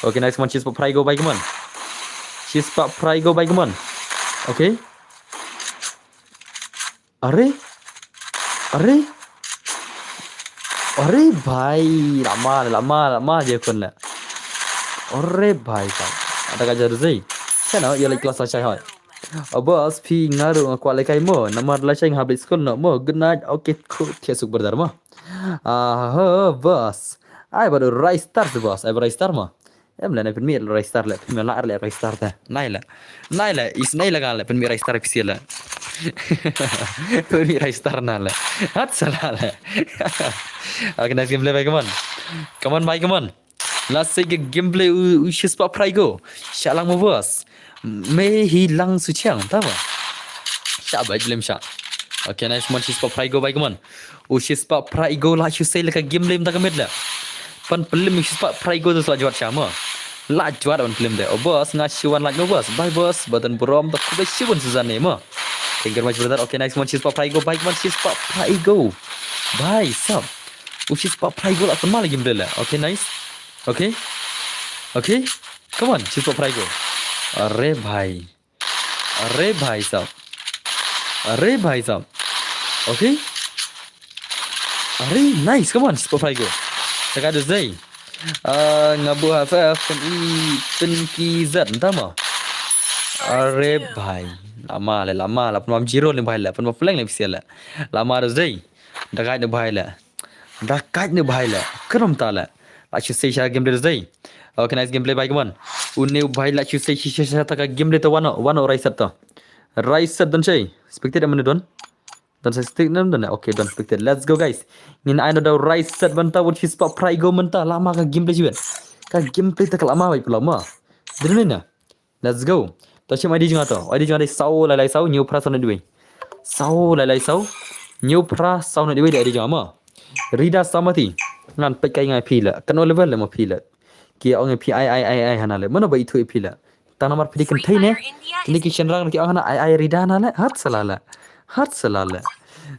Okay, nice man, shispah phra go, bye, come on. Shispah phra go, bye, come on. Okay. Are? Are? Are bhai, la ma, la ma, la ma je kun la. Are bhai sao. Ada ka jar zei. Kana ya lek kelas la shai hai. O boss, phi nga ruh nga kwah lehkai mo, namar lashai nga hap leit skul noh mo. Good night. Okay, cool. Thiah suk brother mo. Ah, ho, boss. Ai bad u Rai Star tu, boss. Ai bad Rai Sar mo. Em, lane pynmih Rai Star le, pynmih la le Rai Star te. Nai le. Nai le, is nai le ka le, pynmih Rai Star pisi le. Pynmih Rai Star na le. Hat sala le. Okay, nice gameplay, bhai, come on. Come on, bhai, come on. Last stage gameplay u, u shispah phra go. Sha lang mo boss. Me hi lang su chiang, ta ba. Sha ba, lem sha. Okay, nice man, shispah phra go, bhai, come on. U shispah phra go la shu sei laka game lem ta ka met le. Pan pynlem u shispah phra go tu la jwat sha mo. La jwat pan pynlem de. O boss, nga shu wan like mo boss. Bye boss, button burom ta kube shu wan Suzanne mo. Thank you very much brother. Okay, nice man, shispah phra go, bhai, man, shispah phra go. Bhai sab. U shispah phra go la pynmal game le. Okay, nice. Okay. Okay. Come on, shispah phra go. Are bhai. Are bhai sab. Are bhai sab. Okay. Are nice, come on, shispah phra go. Taka do zei. Ah, nga bu ha fa pyn i pyn ki zat, entah mo. Are bhai. Lama le, lama la pynmam zero le bhai le, pynmam pleng le pisi le. Lama do zei. Dakai ne bhai le. Dakai ne bhai le. Kerom ta le. La shu sei sha gameplay zei. Okay, nice gameplay bhai, come on. Une bhai la shu sei sha sha ta ka gameplay to wano, wano Rai Sat to. Rai Sat don sei. Spectate amane don. Don sei stick nem don. Okay, don spectate. Let's go guys. Ngin ai no da Rai Sat banta wat shispah phra go mynta lama ka gameplay jiwen. Ka gameplay ta ka lama bai pula ma. Dene na. Let's go. To shim ID jong nga to. ID jong nga dei saw lai lai saw hynñiew phra saw nod wei. Saw lai lai saw hynñiew phra saw nod wei dei ID jong nga mo. Rida Samati. Ngan peit kai nga phi la. Katno level la mo phi la. Ki ong phi ai ai ai ai hana la. Mano ba ithuh ïa phi la. Tang namar phi dei kynthei ne. Kine ki shynrang ki ong hana ai ai Rida hana la. Hat sala la. Hat sala la.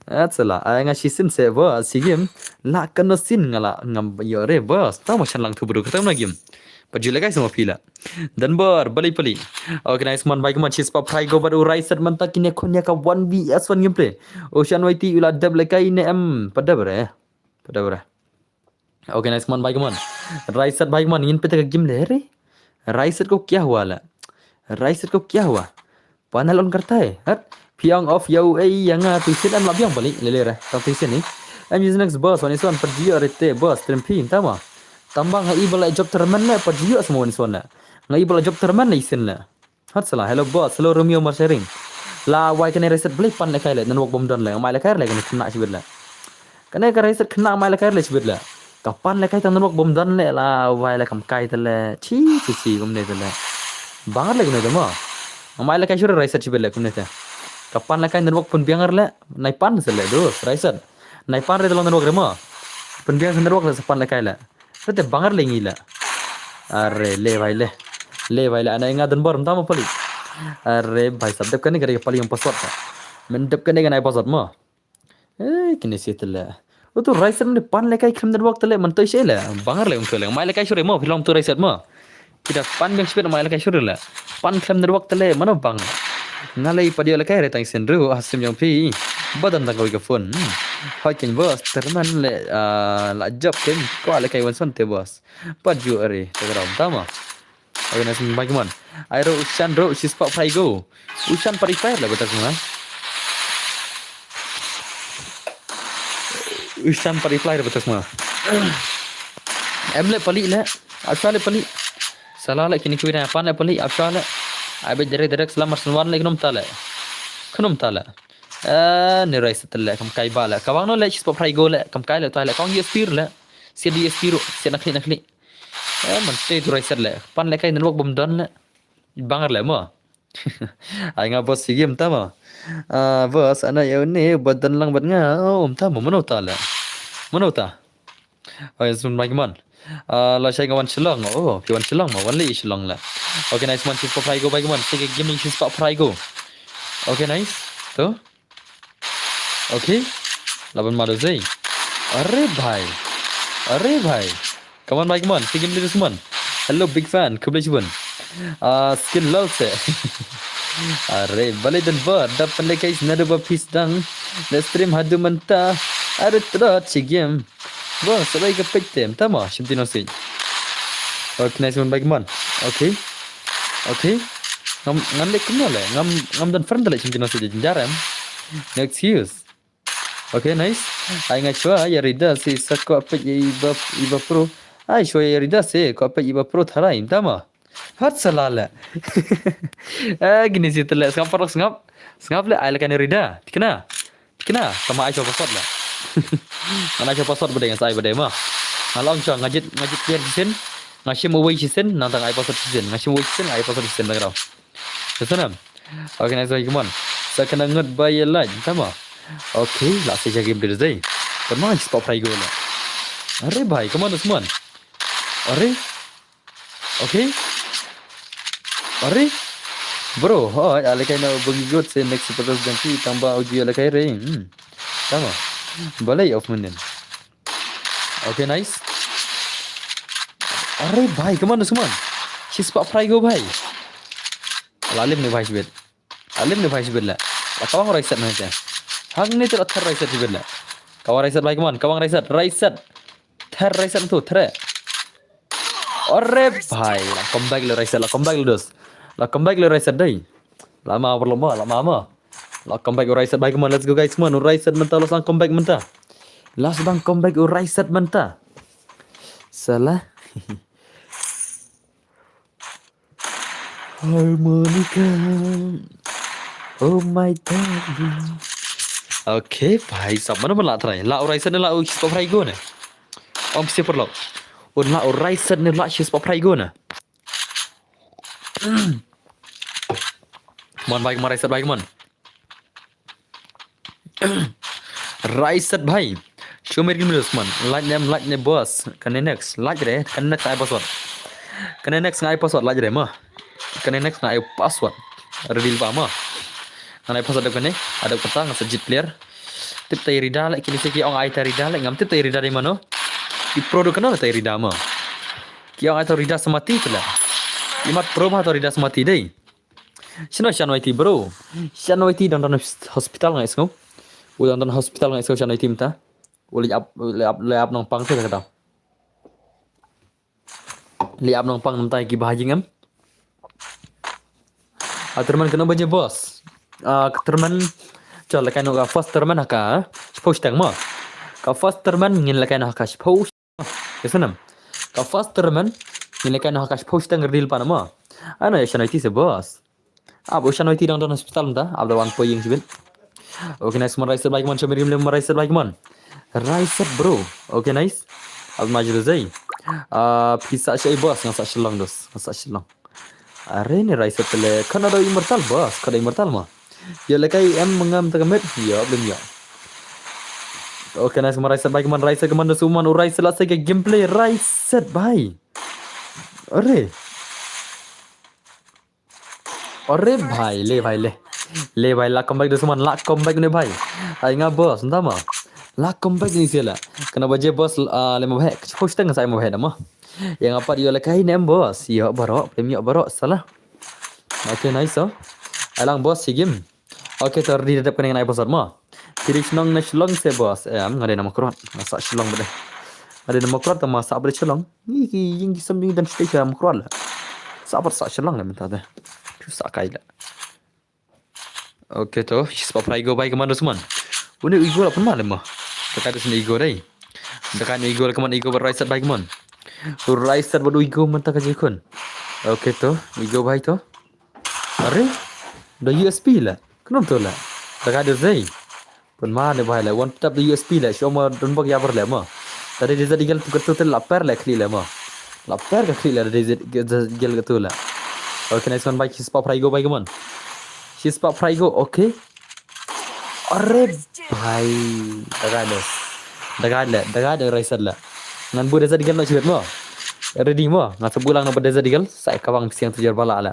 Hat sala. Ai nga shisien se ba si game. La katno sien nga la ngam ïoh re ba. Tang mo shan lang thu bru ka tang na game. Pat ju lehkai sa mo phi la. Dunbar, balei pali. Okay, nice man, bhai, kaman shispah phra go bad u Raiset mynta kine khun ïa ka one V S one gameplay. U Shan Waiti u la dep lehkai ne em, pat dep re. Pat dep re. Okay, nice man, bhai, kaman. Raiset, bhai, kaman, ngin peit ka game le re. Raiset ko kya hua la. Raiset ko kya hua. Panel on karta hai. Hat. Phi ong off ïa u ei ïa nga tu sien em la biang bali lele re. Tang tu sien ni. Em use next boss, one is one, pat ju ïoh re te boss, stream phi, tama. Tamba nga i ba la job termen le, pat ju ïoh sa mo one is one le. Nga i ba la job termen le i sien le. Hat sala, hello boss, hello Romeo Marsharing. La wai kane Raiset balei pan lehkai le, network bym don le, nga mai lehkai le kane khynnah shibit le. Kane ka Raiset khynnah mai lehkai le shibit le. Ka pan lehkai tang network bym don le, la wai le kam kai te le. Chi, chi, chi, kumne te le. Bang le kumne te mo. Nga mai lehkai shuh Raiset shibit le kumne te. Ka pan lehkai network pynbiang le, nai pan se le, dus, Raiset. Nai pan re te long network re mo. Pynbiang se network le sa pan lehkai le. Te bang le ngi le. Are le bhai le. Le bhai le, ana nga Dunbar mynta mo pali. Are bhai sab dep kane ka dei ka pali ïa u password. Men dep kane ka nai password mo. Eh, kine shi te le. Utu Raiset ne pan lehkai khlem network te le, man toi shi le. Bang le ung te le. Mai lehkai shuh re mo, phi long tu Raiset mo. Kita pan biang shibit mai lehkai shuh re le. Pan khlem network te le, mano bang. Nga lei pat ïoh lehkai re tang sien ru, ha stream jong phi. Ba don tang kawei ka phone. Hmm. Hoi ken boss, termen le, ah, la job ken, ko lehkai wan son te boss. Pat ju are, te ram tama. Okay, nice man, bhai kaman. Ai ro, u Shan ro, shispah phra go. U Shan pat reply le batas ma. U Shan pat reply le batas ma. Em le pali le. Apsha le pali. Sala le kini kwina pan le pali, apsha le. Ai bet direct direct salam marsan wan le khnum ta le. Khnum ta le. Eh, ni Raiset le, kam kai ba le. Ka bang no le, shispah phra go le, kam kai le, tai le, kong ïa spear le. Sia di spear, sia nakli nakli. Eh, man te tu Raiset le. Pan lehkai network bym don le. Bang le mo. Ai nga boss shi game tama. Ah, boss, ana ïa une, ba don lang bad nga. Oh, um tama, mano ta le. Mano ta. Oh, yes, man, man. Ah, la shai nga wan Shillong. Oh, phi wan Shillong mo, wan le Shillong le. Okay, nice man, shispah phra go, bhai kaman. Sige, game ni shispah phra go. Okay, nice. To. Okay. Laban mado zei. Are bhai. Are bhai. Come on, bhai, come on. Sige, game ni shispah. Hello, big fan. Khublei shibun. Ah, skin lol se. Are, balei Dunbar. Dap pandai guys, nadu ba pis dang. Let's stream hadu mynta. Are trot shi game. Boss, sabai ka peit te, mynta mo, shim tino sih. Okay, nice one, bhai kaman. Okay. Okay. Ngam, ngan leh kumno le, ngam, ngam don friend le shim tino sih, jynjar em. No excuse. Okay, nice. Ai nga shuwa, ïa Rida sih, sa ko peit ïa iba, iba pro. Ai shuwa ïa Rida sih, ko peit iba pro tharai, mynta mo. Hat sala le. Eh, kine shi te le, sngap parok sngap. Sngap le, ai le kane Rida. Tikna. Kina, tama ai shuwa password la. Ngan ai shuwa password ba dei ngan sa ai ba dei mo. Nga la ong shuwa nga jied, nga jied player shisien. Nga shim uwei shisien, nangta nga ai password shisien. Nga shim uwei shisien, nga ai password shisien, tang kata. Te sa nam. Okay, nice one, come on. Sa kane ngut ba ïa lait, tama. Okay, la sa sha game de dei. Tama, shispah phra go la. Are bhai, come on, Usman. Are. Okay. Are? Bro, hoi, a lehkai na u bagi got se next super dos jong phi tang ba u ju ïa lehkai re. Hmm. Tama. Balei off mynnin. Okay, nice. Are bhai, come on, Usman. Shispah phra go bhai. La lim ne bhai shibit. La lim ne bhai shibit la. La kawang Raiset na te. Hangne te la ther Raiset shibit la. Kawang Raiset bhai, come on, kawang Raiset, Raiset. Ther Raiset tu, ther. Are bhai, la comeback le Raiset, la comeback le dos. La comeback le Raiset dei. La ma, la ma, la ma, ma. La comeback u Raiset bhai, come on, let's go guys, come on, u Raiset mynta, la sdang comeback mynta. La sdang comeback u Raiset mynta. Salah. Harmonica. Oh my darling. Okay, bhai, sab mana mala try. La u Raiset ne la u shispah phra go ne. Om si perlo. Un la u Raiset ne la shispah phra go ne. Mon bhai, mon Raiset bhai, mon. Raiset bhai. Show me real videos, mon. Like ne em, like ne boss. Kane next. Like re. Kane next nga ai password. Kane next nga ai password, like re mo. Kane next nga ai password. Reveal ba mo. Nga ai password dep kane. Adep kata nga sa jit player. Tip tai rida le, kini se ki ong ai tai rida le, ngam tip tai rida dei mano. I pro do kano tai rida mo. Ki ong ai tai rida samati pula. Imat pro ma tai rida samati dei. Shano shan waiti bro. Shan waiti dang dang hospital ngai sngo. U dang dang hospital ngai sngo shan waiti mynta. U leh ap, leh ap, leh ap nang pang se kata. Leh ap nang pang mynta ki ba ha jingim. A tournament kano baje boss. A tournament. Chal, ka no ka first tournament ha ka shiphew shiteng mo. Ka first tournament ngin leh ka no ha ka shiphew. Ïa snem. Ka first tournament ngin leh ka no ha ka shiphew shiteng reveal pan mo. Ano ïa shan waiti se boss. Ap u shan waiti dang dang hospital mynta. Ap da wan poi ïing shibit. Okay, nice, mon Raiset bhai, mon. Show me real videos, mon Raiset bhai, mon. Raiset bro. Okay, nice. Ap ma jiru zai. Ah, pisa shai boss, nga sa shilong dos. Nga sa shilong. Are ne Raiset le. Kana da immortal boss, kada immortal ma. Ïa le kai em ngam ta ka met. Ïa, blim ïa. Okay, nice, mon Raiset bhai, mon Raiset, mon dos, mon u Raiset la sa ka gameplay Raiset bhai. Are. Are bhai, le bhai le. Le bhai, la comeback dos mon, la comeback ne bhai. Ai nga boss, nda ma. La comeback ni sela. Kana baje boss, ah, le ma bhai. First time sa ma bhai na ma. Ïa nga pat ïa le kai ne em boss. Ïa baro, premium baro, sala. Okay, nice so. Alang boss si game. Okay, to ready dep kane ngan ai password mo. Phi dei shnong na Shillong se boss. Em, nga dei na Mawkyrwat. Nga sa Shillong bad dei. Nga dei na Mawkyrwat, ma sa bad Shillong. Ngi ki ïing ki sem jong ngi dang sha Mawkyrwat la. Sa bad sa Shillong la mynta de. Phi sa kai la. Okay to, shi spah phra ego bhai, kman dos mon. Une u ego la pynma le mo. Da kai dos une ego dei. Da kai une ego la, kman ego bad Raiset bhai, kman. U Raiset bad u ego mynta ka jingkhun. Okay to, u ego bhai to. Are? Da U S P la. Khnang to la. Da kai dos dei. Pynma ne bhai la. One tap da U S P la. Shu ma don bok ya bar la mo. Da dei Desert Eagle tu katu la per la khlieh la mo. La per ka khlieh la da Desert Eagle katu la. Okay, nice one bhai, shi spah phra ego bhai, kman. Shi spah phra ego, okay. Are bhai. Da kai dos. Da kai la, da kai da Raiset la. Ngan bud Desert Eagle noh shibit mo. Ready mo. Ngan sa bud lang noh bad Desert Eagle. Sa ka bang siang tu jer bala la.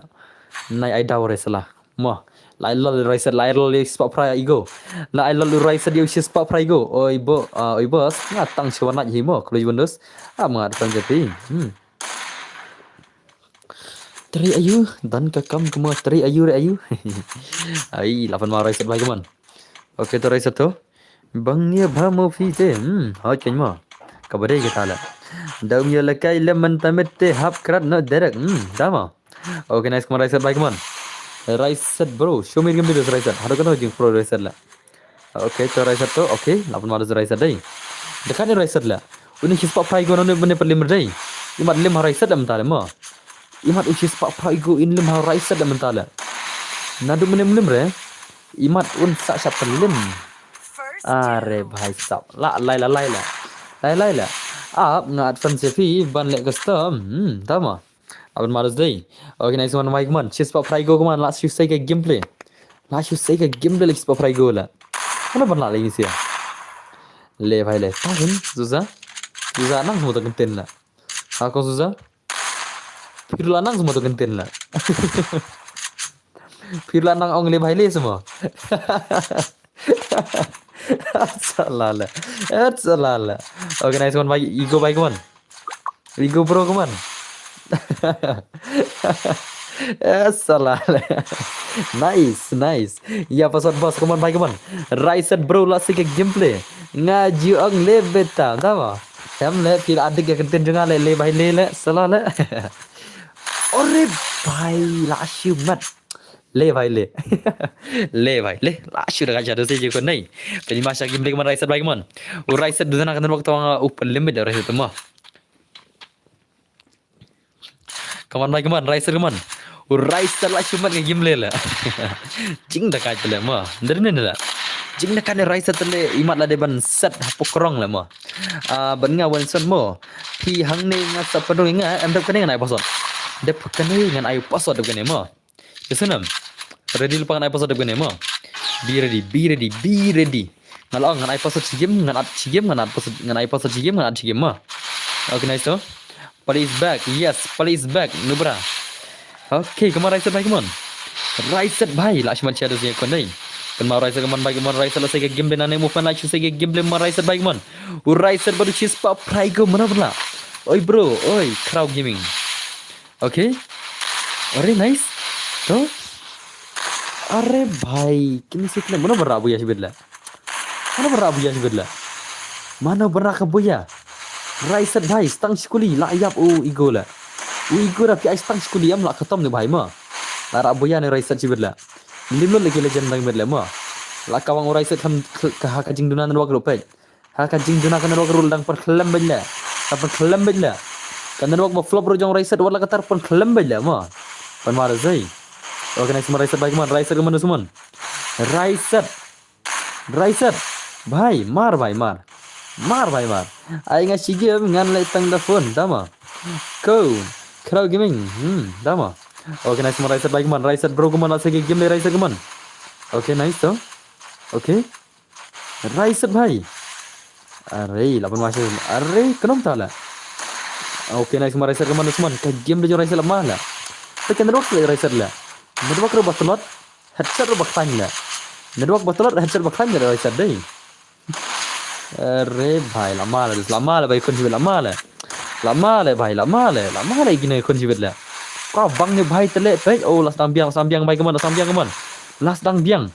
Nai ai daw Raiset la. Mo. Lai lol Raiset, lai lol shi spah phra ego. Lai lol Raiset ïa shi spah phra ego. Oi bo, ah, oi boss. Nga tang shi wan lait hi mo. Kloi wan dos. Ah, ma tang jati. Hmm. Three ayu, dan ka kam kama three ayu re ayu. Ai, la pynma Raiset bhai, kman. Okay to Raiset to. Bang ïa bha mo phi te. Hmm, hoi ken mo. Ka ba dei kata la. Dau ïa la kai le mynta met te hap krat no derek. Hmm, da mo. Okay, nice, kman Raiset bhai, kman. Raiset bro, show me game videos Raiset. Haduh kano jing pro Raiset la. Okay, to Raiset to, okay, la pynma dos Raiset dei. Da kai ne Raiset la. Uni shi spah phra ego nane bane pat lim dei. Imat lim ha Raiset la mynta le mo. Imat u shi spah phra ego in lim ha Raiset la mynta le. Naduh mane lim re. Imat un sa shap lim. Are bhai sab. La lai la lai la. Lai lai la. Ap nga advance phi ban le custom. Hmm, tama. Aban malus dei. Okay, nice one, Mike man. Shi spah phra ego, kman, la shu sei ka gameplay. La shu sei ka gameplay la shi spah phra ego la. Mana ban la lagi sia. Le bhai le. Tahin, Zuza. Zuza nang semua tu kentin la. Ha ko Zuza. Phi la nang semua tu kentin la. Phi la nang ong le bhai le semua. Salah la. Salah la. Okay, nice one, bhai. Ego, bhai, kman. Ego bro, kman. Eh, salah. Nice, nice. Ya, password boss, kman, bhai, kman. Raiset bro, la sik gameplay. Nga ju ong le beta, tama. Em le, phi la adik ya kentin jong nga le, le bhai le le, salah le. Ore bhai, la shu mat. Le bhai le. Le bhai le. La shu da ka jadu se ju ko nei. Pynima sha gameplay kman Raiset bhai kman. U Raiset du dana kan wak tawang u limit da Raiset ma. Kman bhai kman, Raiset kman. U Raiset la shu mat ka gameplay la. Jing da ka le ma. Ndar ne la. Jing da ka ne Raiset le imat la de ban set hapokrong la ma. Ah, ban nga wan son mo. Phi hangne nga sa padong nga em dep kane ngan ai password. Dep kane ngan ai password dep kane ma. Kesenam. Ready lypa, ngan ai password dep kane mo. Be ready, be ready, be ready. Nga la ong ngan ai password shi game, ngan add shi game, ngan add password, ngan ai password shi game, ngan add shi game mo. Okay, nice to. Pali is back. Yes, Pali is back. Nubra. Okay, come on, Raiset bhai, come on. Raiset bhai, la shim share da jingïakhun dei. Pynma Raiset, come on bhai, come on Raiset, la sei ka game dei nangne, movement la shu sei ka game dei ma Raiset bhai, come on. U Raiset bad u shispah phra ego, mano ba la. Oi bro, oi, Khraw Gaming. Okay. Are, nice. To. Are bhai, kine shi kine, mano ba la buya shibit la. Mano ba la buya shibit la. Mano ba la ka buya. Raiset bhai, stang shi kuli, la ïap u ego la. U ego da phi ai stang shi kuli, ym la khatam ne bhai mo. La la buya ne Raiset shibit la. Lim lut la ki legend dang bit la mo. La kawang u Raiset kham, ka ha ka jingduna network ruh peit. Ha ka jingduna ka network ruh dang pynkhlem beit la. Dang pynkhlem beit la. Ka network ba flop ruh jong Raiset wat la katta pynkhlem beit la mo. Pynma da jai. Okay, nice mo Raiset bhai, come on, Raiset, come on, come on. Raiset. Raiset. Bhai, mar bhai, mar. Mar bhai, mar. Ai nga shi game ngan leh tang da phone, da mo. Ko. Khraw Gaming. Hmm, da mo. Okay, nice mo Raiset bhai, come on, Raiset bro, come on, la sei ka game dei Raiset, come on. Okay, nice to. Okay. Raiset bhai. Are, la pynma shi. Are, khnang ta la. Okay, nice mo Raiset, come on, come on. Ka game dei jong Raiset la ma la. Te ka network la Raiset la. Network ruh ba tlot. Headset ruh ba khlaiñ la. Network ba tlot, headset ba khlaiñ la Raiset dei. Are bhai, la ma la, la ma la bhai, khun shibit la ma la. La ma la bhai, la ma la, la ma la kine khun shibit la. Ka bang ne bhai te leh peit, oh, la sdang biang, la sdang biang bhai, come on, la sdang biang, come on. La sdang biang.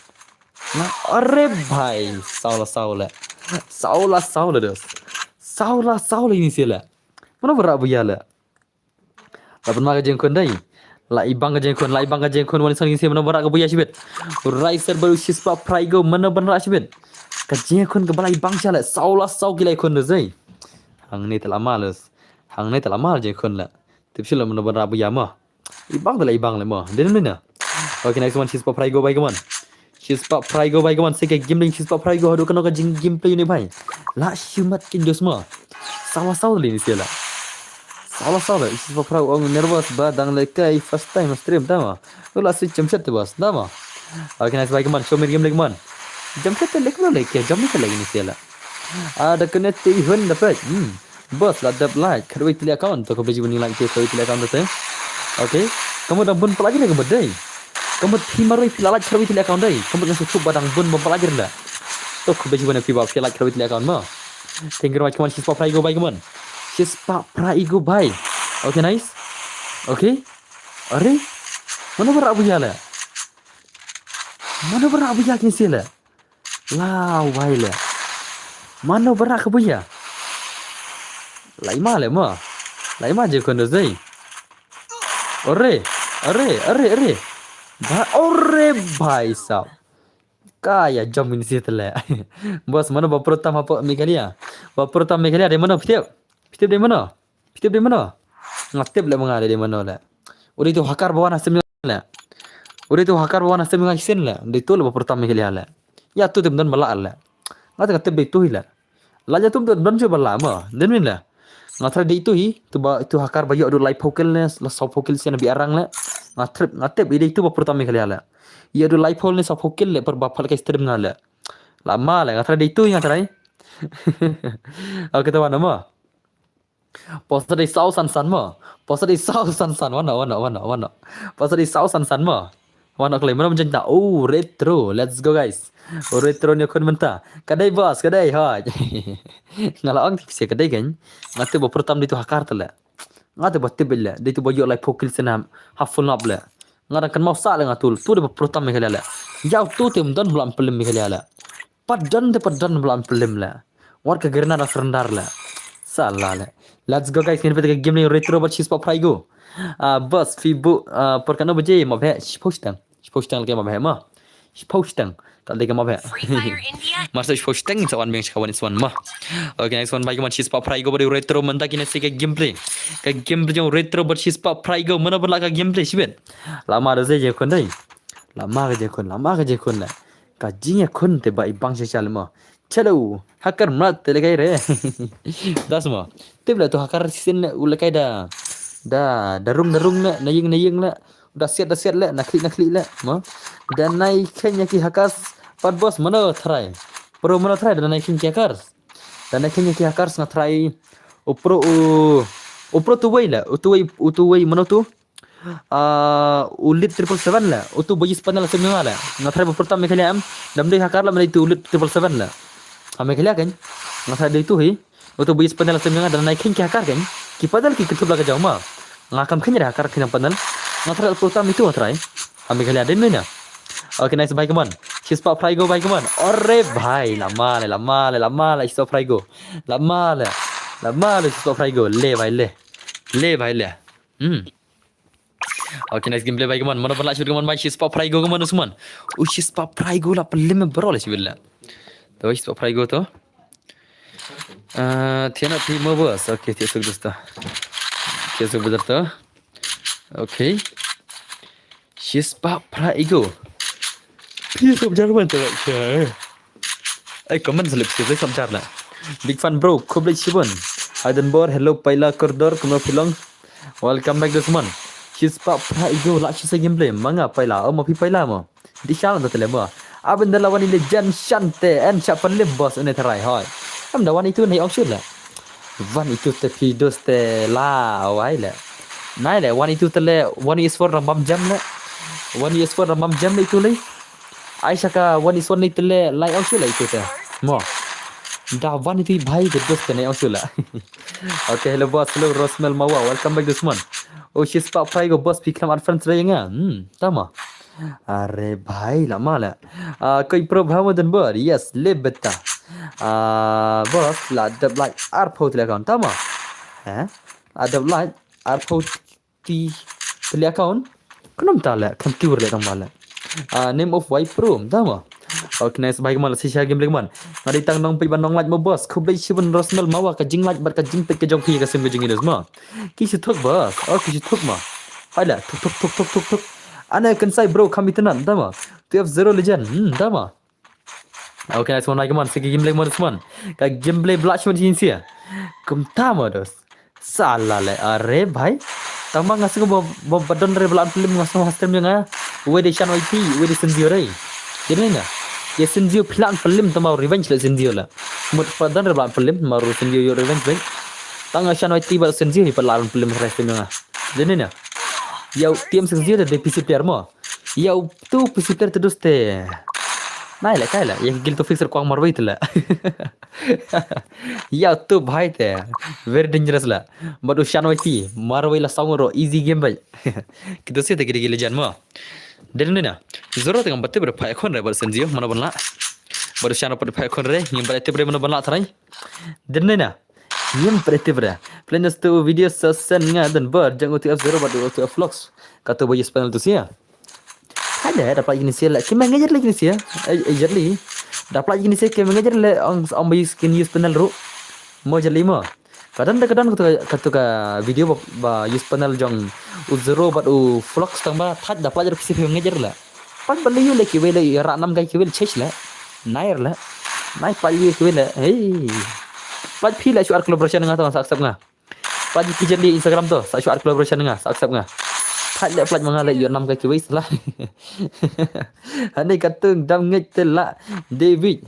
La, are bhai, saw la saw la. Saw la saw la dos. Saw la saw la ini sila. Mano ba la buya la. La pynma ka jingkhun dei. La i bang ka jingkhun, la i bang ka jingkhun, wan i san ki sien mano ba la ka buya shibit. Raiset bad u shispah phra ego, mano ba la shibit. Ka jingkhun kaba la i bang sha la, saw la saw ki la i khun da jai. Hangne te la ma la. Hangne te la ma la jingkhun la. Tip shu la mano ba la buya mo. I bang te la i bang la mo. Dei ne em? Okay, nice one, shispah phra ego bhai, come on. Shispah phra ego bhai, come on, sei ka game dei shispah phra ego, haduh kano ka jing gameplay ne bhai. La shimat kin dos mo. Saw la saw la ini sila. Saw la saw la, shispah phra ego, ong nervous ba dang lehkai first time stream, da mo. U la shu jump shot te bos, da mo. Okay, nice bhai, come on, show me game dei, come on. Jump shot te leh, kano lehkai, jump shot te leh ini sila. Ah, da kane te hun da peit. Hmm. Bos, la dep like, khatwei tylli account, to khublei shibun ïa like te khatwei tylli account te. Okay. Ka mut dang bun pala jin ka mut dei. Ka mut phi marwei phi la like khatwei tylli account dei. Ka mut nga sngewthuh ba dang bun bun pala jin da. To khublei shibun ïa phi ba phi like khatwei tylli account mo. Thank you very much, come on, shispah phra ego bhai, come on. Shispah phra ego bhai. Okay, nice. Okay. Are? Mano ba la buya la. Mano ba la buya kine sila. Lau bai le. Mano ba la ka buya. Lai ma le mo. Lai ma je khun da zai. Ore, ore, ore, ore. Ba, ore bhai sahab. Ka ïa jam ini sih tele. Bos, mano ba pro tam hapoh Meghalaya. Ba pro tam Meghalaya dei mano, phi tip? Phi tip dei mano? Phi tip dei mano? Nga tip le ma nga dei mano le. U dei tu hacker ba wan ha stem le. U dei tu hacker ba wan ha stem nga shisien le. Dei tu le ba pro tam Meghalaya le. Ïa tu tip don ba lah le. Nga te nga tip dei tu hi le. La ïa tu tip don shuh ba lah mo. Dei mi le. Nga tharai dei tu hi, tu ba, tu hacker ba ïoh du lai pokil ne, la saw pokil sien na Biarang le. Nga trip, nga tip dei tu ba pro tam Meghalaya le. Ïoh du lai pokil ne saw pokil le, par ba phal kai stream nga le. La ma le, nga tharai dei tu hi nga tharai. Okay, te wan mo. Pos dei saw san san mo. Pos dei saw san san, wan no, wan no, wan no, wan no. Pos dei saw san san mo. Wan no klei, mano mynjang ta. Oh, retro. Let's go, guys. Oh, retro ne khun mynta. Ka dei bos, ka dei hoi. Nga la ong tip se ka dei kan. Nga tip ba pro tam dei tu hacker tele. Nga tip ba tip le. Dei tu ba ïoh lai pokil sien ha full nap le. Nga dang kan mau sa le nga tu. Tu dei ba pro tam Meghalaya le. Ïa tu te mdon blam pelim Meghalaya le. Padan te padan blam pelim le. Wat ka gerna da serendar le. Sala le. Let's go guys, ngin pete ka game ni retro bad shispah phra ego. Ah, bos, phi bu, ah, por kano baje ma bhe, shipostang. Shipostang lagi ma bhe ma. Shipostang. Kal dega ma bhe. Master shipostang sa wan beng shikawan is wan ma. Okay, next one bhai, kaman shispah phra ego bad retro mynta kine se ka gameplay. Ka gameplay jong retro bad shispah phra ego, mano ba la ka gameplay shibit. La ma da je khun dei. La ma ka je khun, la ma ka je khun le. Ka jingïakhun te ba i bang shisha le mo. Chalo, hacker mrat te le kai re. Das mo. Tip le tu hacker shisien le u le kai da. Da, da rung, da rung le, na ïing, na ïing le. Da siat da siat le, na khlieh na khlieh le. Mo. Da nai kheiñ ïa ki hackers pat boss mano trai. Pro mano trai da nai kheiñ ki hackers. Da nai kheiñ ïa ki hackers nga trai. U pro u u pro tu wei le, u tu wei u tu wei mano tu. Ah, u lit triple seven le, u tu boyis panel sem nga le. Nga trai ba pro tam Meghalaya em. Dam dei hacker le, ma dei tu u lit triple seven le. Ha Meghalaya kan. Nga trai dei tu hi. Uto bui panel sem nga da nai kheiñ ki hackers kan. Ki panel ki kyntup la ka jaw ma. Nga kam kheiñ re hackers kheiñ panel. Nga trai pro tam itu nga trai. Ami khali adin na. Okay, nice bhai, come on. Shispah Praigo bhai, come on. Ore bhai, lama le, lama le, lama le, Shispah Praigo. Lama le. Lama le, Shispah Praigo. Le bhai le. Le bhai le. Hmm. Okay, nice gameplay bhai, come on. Mano ban lah shoot, come on bhai. Shispah Praigo, come on Usman. U Shispah Praigo la pelim bro la shibil la. To Shispah Praigo to. Ah, thiana thi mo boss. Okay, thia suk dosta. Thia suk betul to. Okay. Shispah Praigo. Phi sop German to. Ai, comment slip slip sop jar la. Big fan bro, khublei shibun. Adenbor, hello Paila Kordor, kumno phi long? Welcome back this month. Shispah Praigo, la shisa gameplay. Manga Paila, oh ma phi Paila mo. Di shal da tele mo. Abin da lawan ile jan shante en sha palim boss une tharai hoi. Am da wan itu nei ong shut la. Wan itu te phi dos te la wai le. Nai le wan itu te le wan is for ram bam jam le. Wan is for ram bam jam le itu le. Ai sha ka wan is for nei te le lai ong shut la itu te. Mo. Da wan itu bhai de dos te nei ong shut la. Okay, hello boss, hello Rosmel Mawa, welcome back this month. Oh, Shispah Praigo boss, phi klam ad friends re nga. Hmm, tama. Are bhai, lama la. Ah, koi pro bhamo den bor. Yes, le beta. Ah, boss, la dep like arpho tele account. Tama. Eh? La dep like arpho ti tele account. Khnum ta le, khnum tiur le tang ba le. Ah, name of why pro, tama. Okay, nice bhai, kman la shisha game le kman. Ngari tang nong peit ban nong like mo boss. Khublei shibun Rosmel Mawa ka jing like bad ka jing peit ka jong phi ka sim ka jing idas ma. Ki shu thuk boss. Oh, ki shu thuk ma. Hai la, thuk thuk thuk thuk thuk thuk. Ana kan sai bro, kami tenan, tama. Twelve zero legend. Hmm, tama. Okay, nice one, like man, siki gameplay mo Usman. Ka gameplay bla shman shin sia. Kumta mo dos. Sala le, are bhai. Tama nga sing ba ba badon re bla pelim nga sing hostel nga. We de shan wai ti, we de senzio re. Jadi na. Ya senzio plan pelim tama revenge le senzio la. Mut badon re bla pelim ma ru senzio yo revenge bhai. Tang nga shan wai ti ba senzio hi pelan pelim rest nga. Jadi na. Ya tim senzio de P C player mo. Ya tu P C player tu dos te. Nai le kai le. Ya gil tu fixer kwang marwei tu le. Ya tu bhai te. Very dangerous la. Bad u shan wai ti. Marwei la song ro easy game bhai. Kita sih te gili gili jan mo. Dene na. Zoro tengah batu berapa ekon re bad senzio mana ban la. Bad u shan batu berapa ekon re. Ngim bad tip re mana ban la tharai. Dene na. Ngim bad tip re. Plan tu video sesen nga dan ber jang U T F zero bad U T F vlogs. Kata boyis panel tu sia. Hada da pla kini sia la. Kima ngejer la kini sia. Eh, eh, jerli. Da pla kini sia kima ngejer la ong ong ba use kini use panel ru. Mo jerli mo. Kadan da kadan katu katu ka video ba, ba use panel jong U Zero bad U Vlogs tang ba thaj da pla jer kisi ngejer la. Pat ba liu la kiwei la ra nam kai kiwei chech la. Nair la. Nai pla kiwei la. Hey. Pla phi la shuar collaboration nga tang sa accept nga. Pla ki jerli Instagram to sa shuar collaboration nga sa accept nga. Thaj la pla ma nga la ïoh nam kai kiwei sala. Hani katung dam ngej te la David.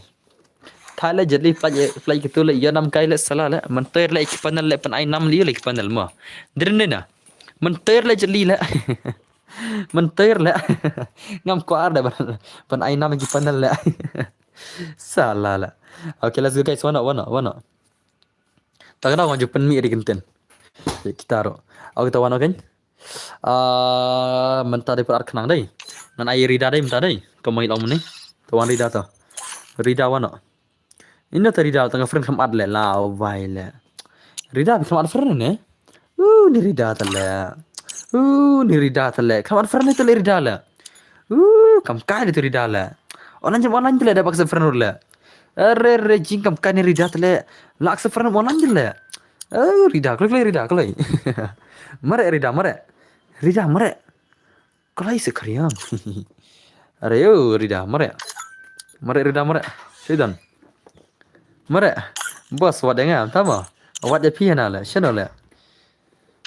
Thai le jerli pla pla kitu le ïoh nam kai le sala le. Mentoir le ki panel le pan ai nam li le ki panel mo. Drin ne na. Mentoir le jerli le. Mentoir le. Ngam kwar de pan ai nam ki panel le. Sala le. Okay, let's go guys. Wano wano wano. Ta ka dang wan ju pynmih ri kynten. Kita ro. Au kita wan, okay. Ah, mynta dei pat ar khnang dei. Ngan ai Rida dei mynta dei. Ka mai long mane. Ta wan Rida ta. Rida wan. Ina ta Rida ta nga friend kham at le la bai le. Rida kham at friend ne. Uh, ni Rida ta le. Uh, ni Rida ta le. Kham at friend ta le Rida le. Uh, kam kai de tu Rida le. Online jam online le da bak sa friend le. Are re jing kam kai ni Rida le. Lak sa friend online le. Oh, Rida, kloi kloi Rida, kloi. Mare Rida, mare. Rida, mare. Kloi se kriam. Are yo Rida, mare. Mare Rida, mare. Sidan. Mare. Boss, wat de nga, tama. Wat de phi na le, shano le.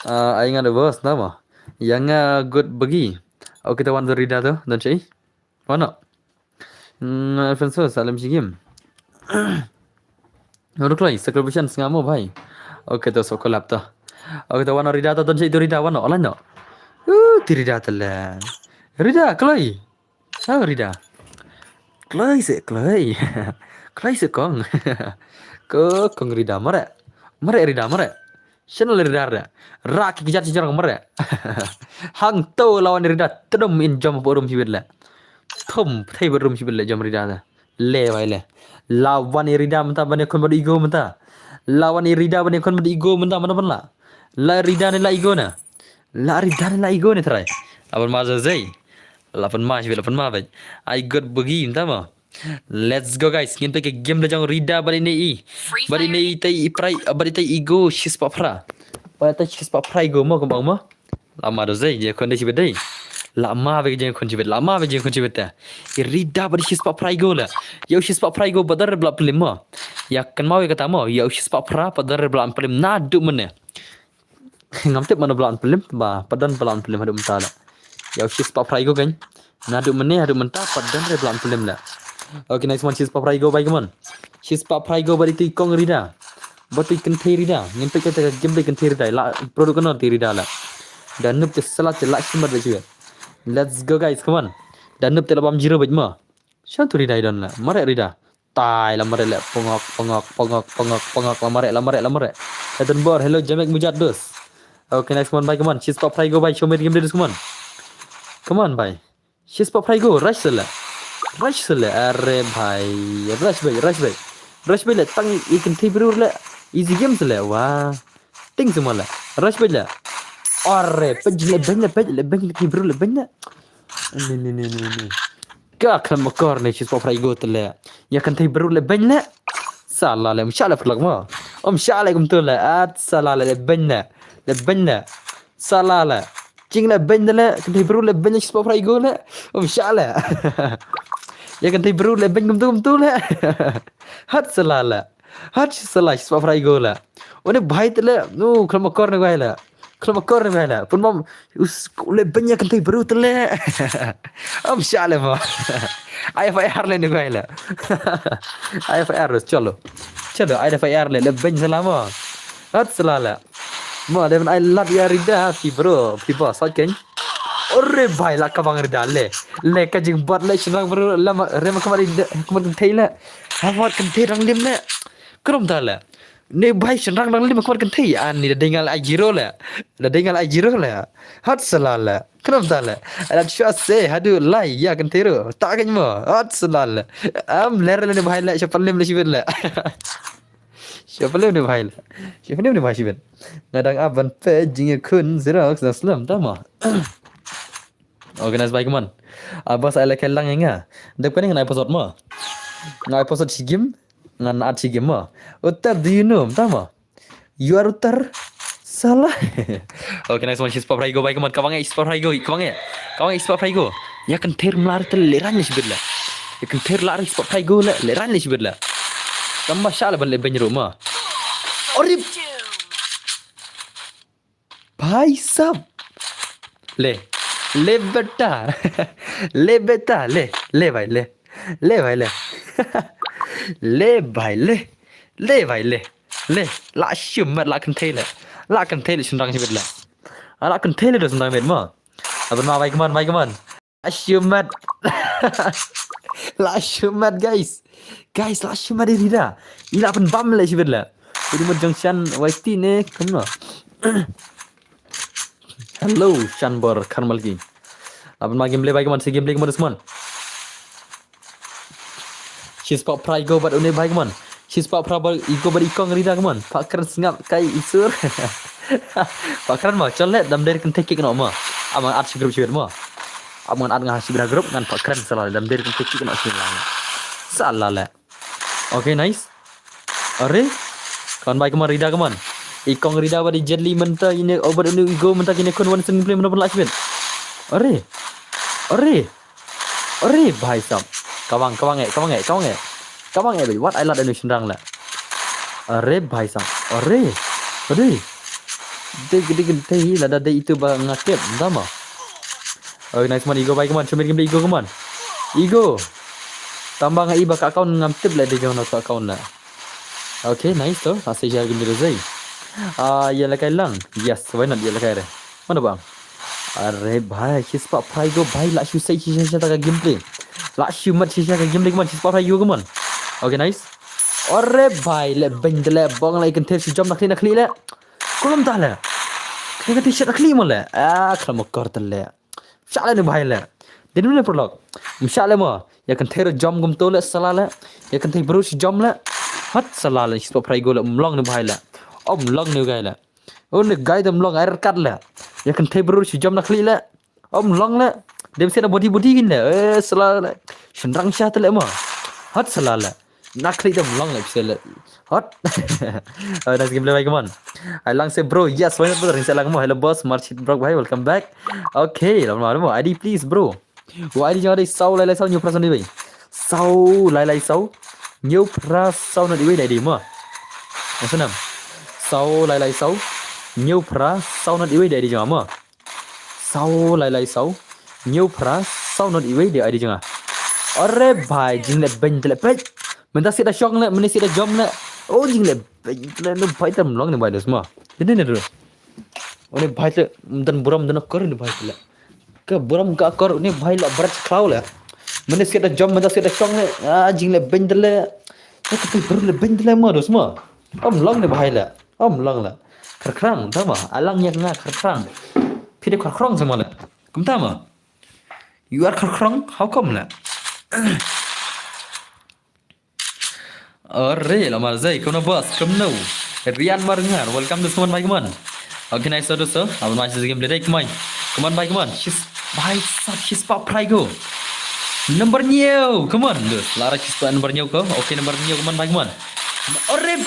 Ah, ai nga de boss, tama. Yang nga good bagi. Okay, te wan to Rida to, don shi. Wan noh. Hmm, Alfonso, salam shi game. Wan kloi, subscription sngap mo bhai. Okay, to sok collab to. Okay, te wan noh Rida to, don shi to Rida, wan noh, online noh. Uh, te Rida te le. Rida, kloi. Sao Rida. Kloi se kloi. Kloi se kong. Ko kong Rida mare. Mare Rida mare. Shen le Rida re. Ra ki kjat jor mare. Hangto la wan Rida tdum in jom porum shibit le. Thum thei porum shibit le jom Rida da. Le bhai le. La wan Rida mynta ban ïakhun bad Igo mynta. La wan Rida ban ïakhun bad Igo mynta, mano ban la. La Rida ne la Igo ne. La Rida ne la Igo ne trai. La pynma zai. La pynma shibit, la pynma bhai. Ai god bagi mynta mo. Let's go guys. Ngin peit ka game da jong Rida bad ine i. Bad ine i te i prai, bad ite Igo shispah phra. Bad ite shispah phra Igo mo, kumba mo. La ma do zai, je khun dei shibit dei. La ma bad je khun shibit, la ma bad je khun shibit te. I Rida bad shispah phra Igo le. Ïa u shispah phra Igo pat don re ba la pynlem mo. Ïa kynmaw ïa kata mo, ïa u shispah phra pat don re ba la pynlem naduh mynne. Ngam tip mano ba la pynlem, ba pat don ba la pynlem haduh mynta le. Ïa u shispah phra Igo kan. Naduh mynne haduh mynta pat don re ba la pynlem le. Okay, next one, shispah phra Igo bhai, come on. Shispah phra Igo bad ite i kong Rida. Bad ite i kynthei Rida. Ngin peit kata ka game da i kynthei Rida. La product kano ite i Rida la. Da noob te sala te la shim bad da shim. Let's go guys, come on. Da noob te la bam zero bad mo. Shan tu Rida i don la. Mare Rida. Tai la mare le, pongok, pongok, pongok, pongok, pongok, la mare, la mare, la mare. Ethan Bor, hello, Jamek Mujat dos. Okay, next one bhai, come on. Shispah phra Igo bhai, show me the game details, come on. Come on bhai. Shispah phra Igo, rush sele. Rush sele, are bhai. Rush bhai, rush bhai. Rush bhai le, tang i kynthei bru le. Easy game sele, wah. Ting semua le. Rush bhai le. Are, pej le beng le, pej le beng kynthei bru le beng le. Ni, ni, ni, ni, ni. Ka khlem akor ne shispah phra Igo te le. Ïa kynthei bru le beng le. Sala le, um shah le pyrlok mo. Um shah le kumtu le. At sala le, le beng le. Le beng le. Sala le. Jing le beng le. Kynthei bru le beng le shispah phra Igo le. Um shah le. Ïa kynthei bru le beng kumtu kumtu le. Hat sala le. Hat sala shispah phra Igo le. Une bhai te le. Nu khlem akor ne bhai le. Khlem akor ne bhai le. Pun mam. Us, le beng ïa kynthei bru te le. Um shah le mo. Ai F I R le ne bhai le. Ai F I R, chalo. Chalo, ai F I R le, le beng sala mo. Hat sala le. Mo, le ban ai lad ïa Rida, phi bro, phi boss, hot keng. Ore bhai, la ka bang Rida le. Le ka jingbat le, shynrang bru, la ma, re ma kamar Rida, kamar kynthei le. Ha wat kynthei rang lim le. Krum ta le. Ne bhai shynrang dang lim khmat kynthei, ani da dei nga la ai zero le. Da dei nga la ai zero le. Hat sala le. Khnam ta le. Ala shwa se haduh lai ïa kynthei ruh. Ta kynmo. Hat sala le. Am ler le ne bhai le, sha pynlem le shibit le. Sha pynlem ne bhai le. Sha pynlem ne bhai shibit. Nga dang ap ban peit jingïakhun Xerox da slem ta mo. Organize bhai, come on. Abas ai la khelang ïa nga. Dep kane ngan ai password mo. Nga ai password shi game. Ngan add shi game mo. Uttar, do you know? Mynta mo. You are Uttar. Sala. Okay, next one. Shispah phra Igo bhai, come on. Ka bang eh, shispah phra Igo. Ka bang eh. Ka bang eh, shispah phra Igo. Ïa kynthei mlar te le rang le shibit le. Ïa kynthei lar shispah phra Igo le, le rang le shibit le. Kam ba sha le ban le beng ruh mo. Orip. Bhai sab. Le. Le beta. Le beta. Le. Le bhai le. Le bhai le. Le bhai le. Le bhai le. Le. La shimet la kynthei le. La kynthei le shynrang shibit le. La kynthei le da shynrang bit mo. Aban ma bhai, come on, bhai, come on. La shimet. La shimet, guys. Guys, la shimet i Rida. I la pynbam le shibit le. Ini mo jong Shan Waiti ne, come on. Hello, Shanbor Karmalki. Laban ma gameplay bhai, come on, si gameplay, come on, this one. Shispah phra Igo bad une bhai, come on. Shispah phra bad Igo bad i kong Rida, come on. Pakran sngap kai isur. Pakran mo, chol le, dam der kynthei kik no mo. Amang art shi group shibit mo. Amang art nga shibit group ngan pakran sala le, dam der kynthei kik no shibit lang. Sala le. Okay, nice. Are? Come on bhai, come on, Rida, come on. I kong Rida bad i Jet Li mynta ine, oh, bad ine Igo mynta kine khun wan sing play mano pynlah shibit. Are? Are? Are bhai sab. Ka bang, ka bang eh, ka bang eh, ka bang eh. Ka bang eh, what ai lad anu shynrang la. Are bhai sab. Are. Are. Dei, dei, dei, lada dei itu ba nga kep, dama. Oh, nice man, Ego, bye, come on. Show me game, Ego, come on. Ego. Tang ba nga i ba ka account ngam tip leh dei jong no ka account na. Okay, nice to. Asa jar game dei. Ah, ïa lehkai lang. Yes, why not ïa lehkai re. Mana bang? Are bhai, shispah phra Ego bhai, la shu sei shisha shisha ka gameplay. La shu mat shisha ka gameplay, come on, shispah phra Ego, come on. Okay, nice. Are bhai, leh beng de leh bong leh kynthei shi jom na khlieh na khlieh leh. Kumno ta leh. Kynthei shi na khlieh mo leh. Ah, khlem kor de leh. Shah leh ni bhai leh. Din ne prolog. Shah leh mo. Ïa kynthei ro jom kumto leh sala leh. Ïa kynthei bru shi jom leh. Hat sala leh, shispah phra Ego leh, ym long ni bhai leh. Ym long ni gai leh. Oh, ni gai dam long ai kat leh. Ïa kynthei bru shi jom na khlieh leh. Ym long leh. Dem sien body body kin leh. Eh, sala leh. Shynrang sha te leh mo. Hat sala leh. Na khlieh dam long leh sien leh. Hot. Oh, nice gameplay bhai, come on. Ai lang se bro. Yes, why not bro? Ring se lang mo. Hello boss, Marchit bro bhai, welcome back. Okay, lam lam mo. I D please bro. Wa I D jong dei saw lai lai saw hynñiew phra saw nod wei. Saw lai lai saw hynñiew phra saw nod wei dei mo. Maksud nam. Saw lai lai saw hynñiew phra saw nod wei dei jong mo. Saw lai lai saw hynñiew phra saw nod wei dei I D jong nga. Are bhai, jingleh beng te leh peit. Mynta siat da shong leh, mynne siat da jom leh. Oh, jingleh beng te leh, no bhai, tam long ni bhai dos mo. Dei ne ne ro. Oh, ni bhai te, mynta burom dei na kor ni bhai te leh. Ka burom ka kor ni bhai leh brat khlaw leh. Mynne siat da jom, mynta siat da shong leh. Ah, jingleh beng te leh. Ka te bru leh beng te leh mo dos mo. Ym long ni bhai leh. Ym long leh. Kharkhrang, tama. Alang ïa nga kharkhrang. Phi dei kharkhrang sa mo leh. Kumta mo. You are kharkhrang, how come leh? Are, lamar zai, kumno boss, kumno? Rian Marngar, welcome to Suman bhai, come on. Okay, nice to do so. Abang masih game play, come on. Come on bhai, come on. Shis bhai sab, shispah phra Ego. Number hynñiew, come on. Duh, lara shispah number hynñiew ko. Okay, number hynñiew, come on bhai, come on. Are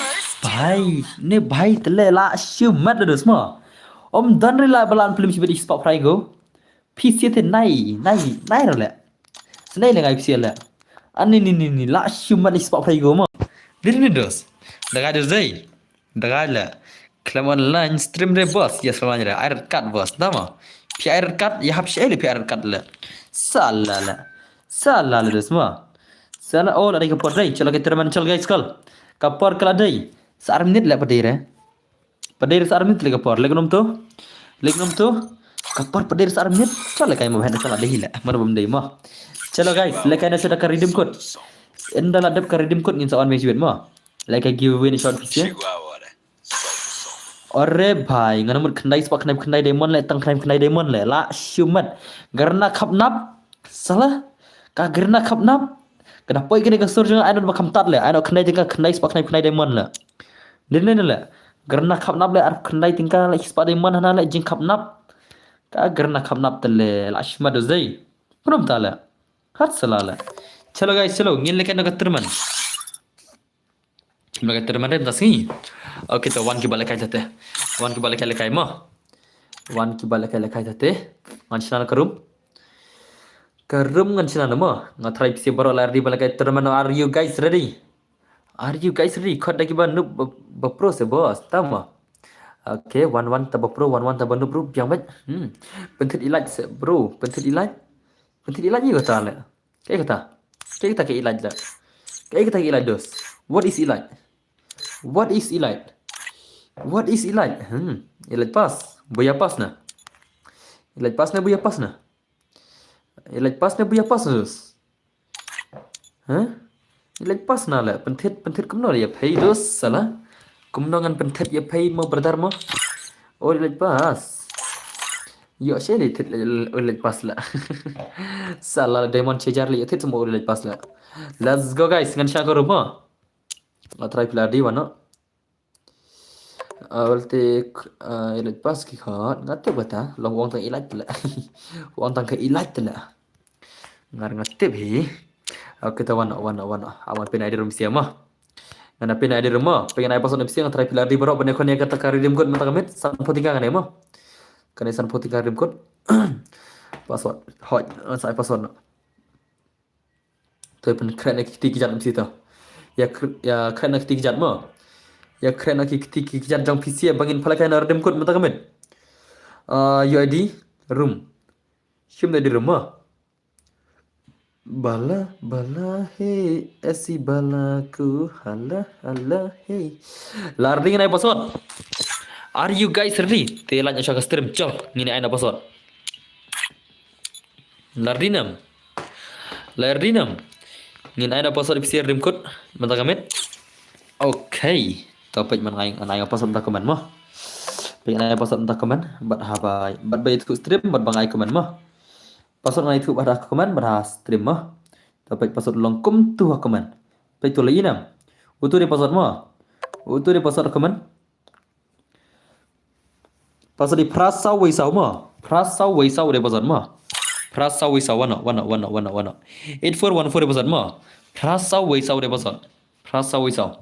bhai, ne bhai te leh la shu mat leh dos mo. Ym don re la ba la pynlem shibit shispah phra Ego. Phi siat te nai, nai, nai ro leh. Snei leh ngai phi siat leh. Ani ni ni ni la shu mat shispah phra Ego mo. Dei ne dos. Da gai dos dei. Da gai leh. Khlem online stream re boss. Yes, online re. Ai kat boss. Tama. Phi ai kat, ïa hap shi leh phi ai kat leh. Sala leh. Sala leh dos mo. Sala, oh, la dei ka por dei. Chalo ka tournament chal guys kal. Ka por ka la dei. Sa ar minit leh pat dei re. Pat dei sa ar minit leh ka por, leh kumno to? Leh kumno to? Ka por pat dei sa ar minit. Chalo kai mo bhai, chalo dei leh. Mano bym dei mo. Chalo guys, lehkai na shuwa da ka redeem code. Ynda la dep ka redeem code ngin sa wan beit shibit mo. Lehkai giveaway na shuwa pisa. Are bhai, ngan mut khyndai spah khyndai khyndai diamond leh, tang khyndai khyndai diamond leh. La shu mat. Garna khap nap. Sala. Ka garna khap nap. Ka da poi kane ka sur jong nga, ai not ba kham tat leh. Ai not khyndai jong ka khyndai spah khyndai khyndai diamond leh. Dei ne leh. Garna khap nap leh, ar khyndai tyngka leh, spah diamond hana leh, jingkhap nap. Ka garna khap nap te leh, la shmat dei. Kumno ta leh. Hat sala leh. Chalo guys, chalo, ngin lehkai na ka tournament. Ngin lehkai tournament re, mynta sngi. Okay, to wan kiba lehkai te. Wan kiba lehkai lehkai mo. Wan kiba lehkai lehkai te. Ngan shna ka room. Ka room ngan shna mo. Nga try pisa baroh la ready ba lehkai tournament, are you guys ready? Are you guys ready? Khot da kiba noob ba, ba pro se boss, tama. Okay, wan wan ta ba pro, wan wan ta ba noob bro, biang bad. Hmm. Pynthit elite se bro, pynthit elite. Pynthit elite ni kata leh. Kaei kata? Kaei kata ka elite leh? Kaei kata ka elite dos? What is elite? What is elite? What is elite? Hmm. Elite pass. Booyah pass na. Elite pass na, booyah pass na. Elite pass na, booyah pass na dos. Huh? Elite pass na leh, pynthit, pynthit kumno ïa phi dos, sala. Kumno ngan pynthit ïa phi mo brother mo. Oh, elite pass. Ïoh shi leh thit elite pass leh. Sala diamond shi hajar leh ïoh thit mo elite pass leh. Let's go guys, ngan shna ka room mo. Nga try player di wan no. Ah, wel te, ah, elite pass ki khot, nga tip kata, long wan tang elite leh. Wan tang ka elite leh. Ngar nga tip hi. Okay, ta wan, wan, wan. Awan pyn I D room siama. Ngan pyn I D room mo. Pyn ai password pisa, nga try player di baroh ban ïa khot ïa kata ka redeem code mynta ka miet, sanphew tyngka kane mo. Kane sanphew tyngka redeem code. Password. Hoi, sa password no. To pyn create na ki kti ki jat pisa to. Ïa cre-, ïa create na ki kti ki jat mo. Ïa create na ki kti ki jat jong pisa ba ngin pynlehkai na redeem code mynta ka miet. Ah, U I D room. Shim da di rema. Bala bala he, esi bala ku hala hala he. Lardi ngin ai password. Are you guys ready? Te lan sha ka stream chok ngin ai na password. Lardi nam. Lardi nam. Ngin ai na password pisier rim kut. Mata kamit. Okay. To pek man ai ai password mata comment mo. Pek ai password mata comment. Bat habai. Bat bai tu stream bat bang ai comment mo. Password ngai tu bad ha comment bad ha stream mo. Tapi password long kum tu ha comment. Pai tu lagi nam. Utu di password mo. Utu di password comment. Password di prasa wei sau mo. Prasa wei sau di password mo. Prasa wei sau wano wano wano wano wano. Eight four one four di password mo. Prasa wei sau di password. Prasa wei sau.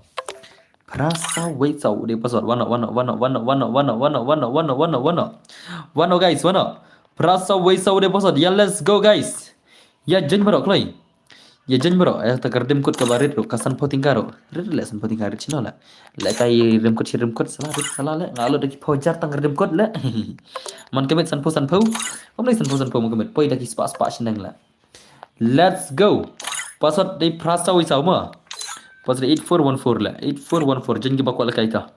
Prasa wei sau di password. Wano wano wano wano wano wano wano wano wano wano wano. Wano guys wano. Prasa wei sau di password. Ya let's go guys. Ya jen bro kloi. Ya jen bro. Eh ta kar dim kut ka barit ro ka san poting karo. Rit le san poting karo chino la. Le kai rim kut rim kut sala rit sala le. Ngalo da ki pojar tang kar dim kut le. Man kemit san po san po. Om le san po san po man kemit. Poi da ki spa spa shineng la. Let's go. Password di prasa wei sau ma. Password eight four one four la. Eight four one four jen ki bakwa la kai ka.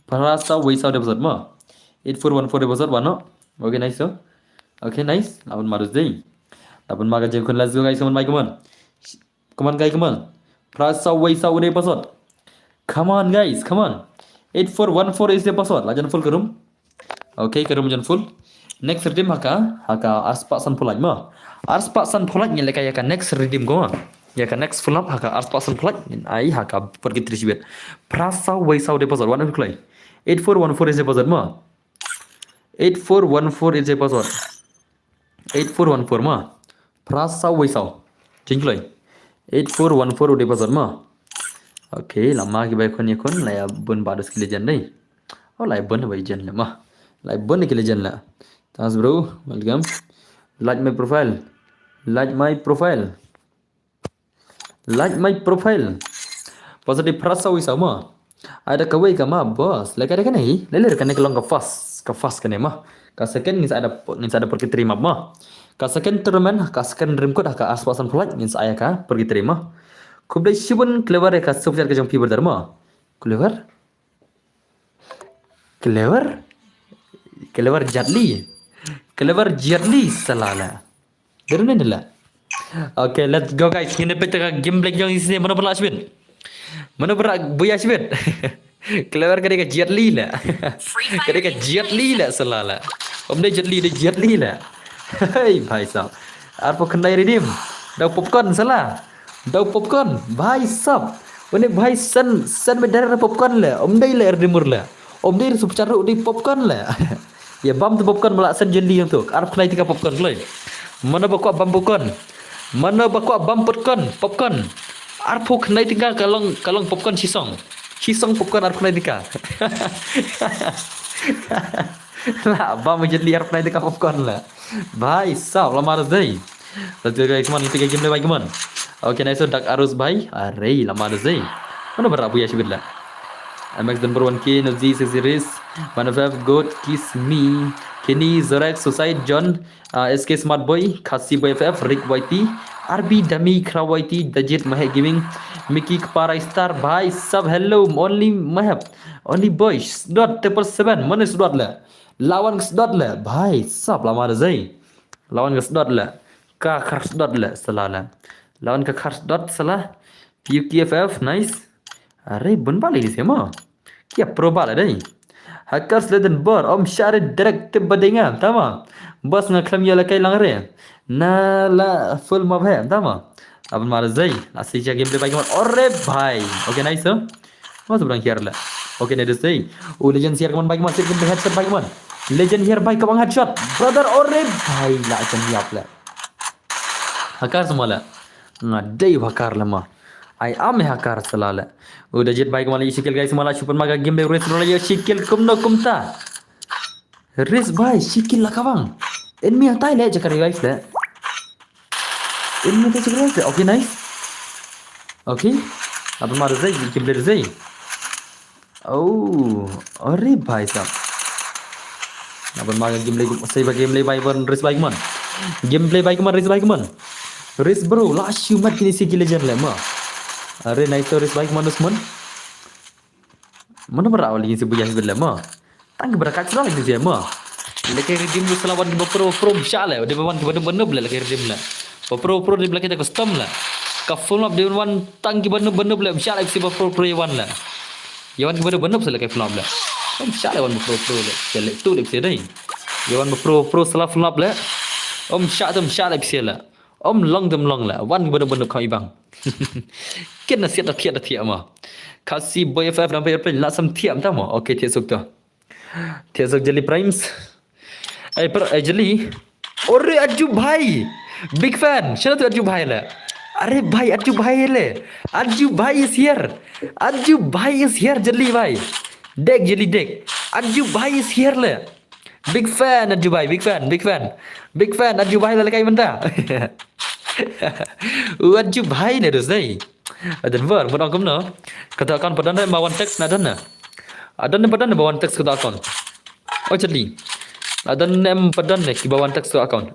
Prasa wei sau di password ma. Eight four one four di password wano. Okay nice so. Okay nice. Laban marus dei. Laban maga jen kun let's go guys come on mai come on. Come on guys come on. Prasa wei sau di password. Come on guys come on. Eight four one four is the password. Lajan full kerum. Okay, ka rum jan full. Next redeem haka haka arspah san pulaj ma. Arspah san pulaj ngi leka ya ka next redeem ko ma. Ya ka next full up haka arspah san pulaj ngi ai haka purgatory sibet. Prasa wei sau di password wan klai. Eight four one four is the password ma. Eight four one four is the password. Eight four one four ma. Prasa wei sau. Jingkloi. Eight four one four udah password ma. Okay, lama ki bai kon ya kon la ya bun badus ki legend dei. Oh, la ya bun bai jen la ma. La ya bun ki legend la. Thanks bro. Welcome. Like my profile. Like my profile. Like my profile. Password di prasa wei sau ma. Ada kawei ka ma boss. Leka ada kane hi. Lele kane ka long ka first. Ka first kane ma. Ka second ngin sa ada ngin sa ada purgatory map ma. Ka second tournament ka second rim kut ka arspah san pulaj ngin sa aya ka purgatory ma. Khublei shibun clever ka super ka jong pi brother ma. Clever. Clever. Clever jatli. Clever jatli salala. Dere ne la. Okay, let's go guys. Ngin peit ka game black jong isi mano bra shibit. Mano bra buya shibit. Clever ka dei ka Jet Li la. Ka dei ka Jet Li la sala la. Om dei Jet Li dei Jet Li la. Hey bhai sab. Arphew khyndai redeem. Dau popcorn sala. Dau popcorn bhai sab. Une bhai san san medar popcorn la. Om dei la redeemer la. Om dei super charu dei popcorn la. Ya bam tu popcorn mala san jelly yang tu. Arphew khyndai tika popcorn kloi. Mano ba kwah bam popcorn. Mano ba kwah bam popcorn. Popcorn. Arphew khyndai tika ka long ka long popcorn shisong. Shisong popcorn arphew khyndai tika. La bam jelly arphew khyndai tika popcorn la. Bhai sab la mar dei. Let's go guys, come on, kita game le bhai, come on. Okay, nice, Dark Arrows bhai. Are la mar dei. Mano bra buya shibit la. M X number one K, Nozi, Sexy Race, Man of F, Goat, Kiss Me, Kenny, Zorak, Suicide, John, uh, S K Smart Boy, Khasi Boy F F, Rick Y T, R B Dummy, Crow Y T, Dajit, Mahek Gaming, Mickey, Kpara Star, bhai sab, hello, only Mahek, only boy, Sdot, triple seven, mane Sdot le, lawan Sdot le, bhai sab, la mar dei, lawan Sdot le, ka khar Sdot le, sala le, lawan ka khar Sdot, sala, P U K F F, nice, are, bun bali di sema. Kia pro bala dei. Hackers leden bor om share direct tip badinga tama. Bos nga khlem ya la kai lang re. Na la full mob he tama. Abang mala zai. La si ja game de bai kaman. Ore bhai. Okay, nice. Mas berang here la. Okay, ne dei. U legend here kaman bai kaman. Sir game headshot bai kaman. Legend here bai kaman headshot. Brother ore bhai la jan yap la. Hackers mala. Nga dei hacker la ma. Ai am hacker sala la. Udah jet baik mala isikil guys mala chupan maga game de race rola ya sikil kumno kumta. Race bai sikil la kawang. Enemy atai le jakar revive le. Enemy atai jakar revive le. Okay, nice. Okay. Apa mar zai game de zai. Oh, ore bhai sab. Aban ma game play, sei ba game play bai ban, Ris bai kumon. Game play bai kumon, Ris bai kumon. Ris bro, la shu mat kine si ki legend le ma. Are nice to Ris bai kumon, Usman. Mano bara wali si buya si le ma. Tang ki bara ka chra le si ma. Leke redeem tu selawan ki ba pro pro msha le. Dei ba wan ki ba dum ba nup le leke redeem le. Ba pro pro dei ba leke custom le. Ka full map dei wan tang ki ba nup ba nup le msha le si ba pro pro wan le. Ïa wan ki ba nup ba nup se leke full map le. Msha le wan ba pro pro le. Ïa le tu le si dei. Ïa wan ba pro pro sela full map le. Msha tu msha le si le. Ym long dum long la. Wan ki ba nup ba nup kham i bang. Kit na siat da thiat da thiat ma. Khasi boy F F dang pay play la sam thiat ta ma. Okay, thiat suk to. Thiat suk Jelly Primes. Ai per ai Jelly. Ore Aju bhai. Big fan. Shana tu Aju bhai la. Are bhai Aju bhai le. Aju bhai is here. Aju bhai is here Jelly bhai. Dek Jelly dek. Aju bhai is here le. Big fan Aju bhai, big fan, big fan. Big fan Aju bhai la lehkai mynta. U Aju bhai ne dus dei. Adan ver, buat ong kumno. Kata account padan ne ba wan text na dan ne. Adan ne padan ne ba wan text kata account. Oh jadi. Adan ne padan ne ki ba wan text kata account.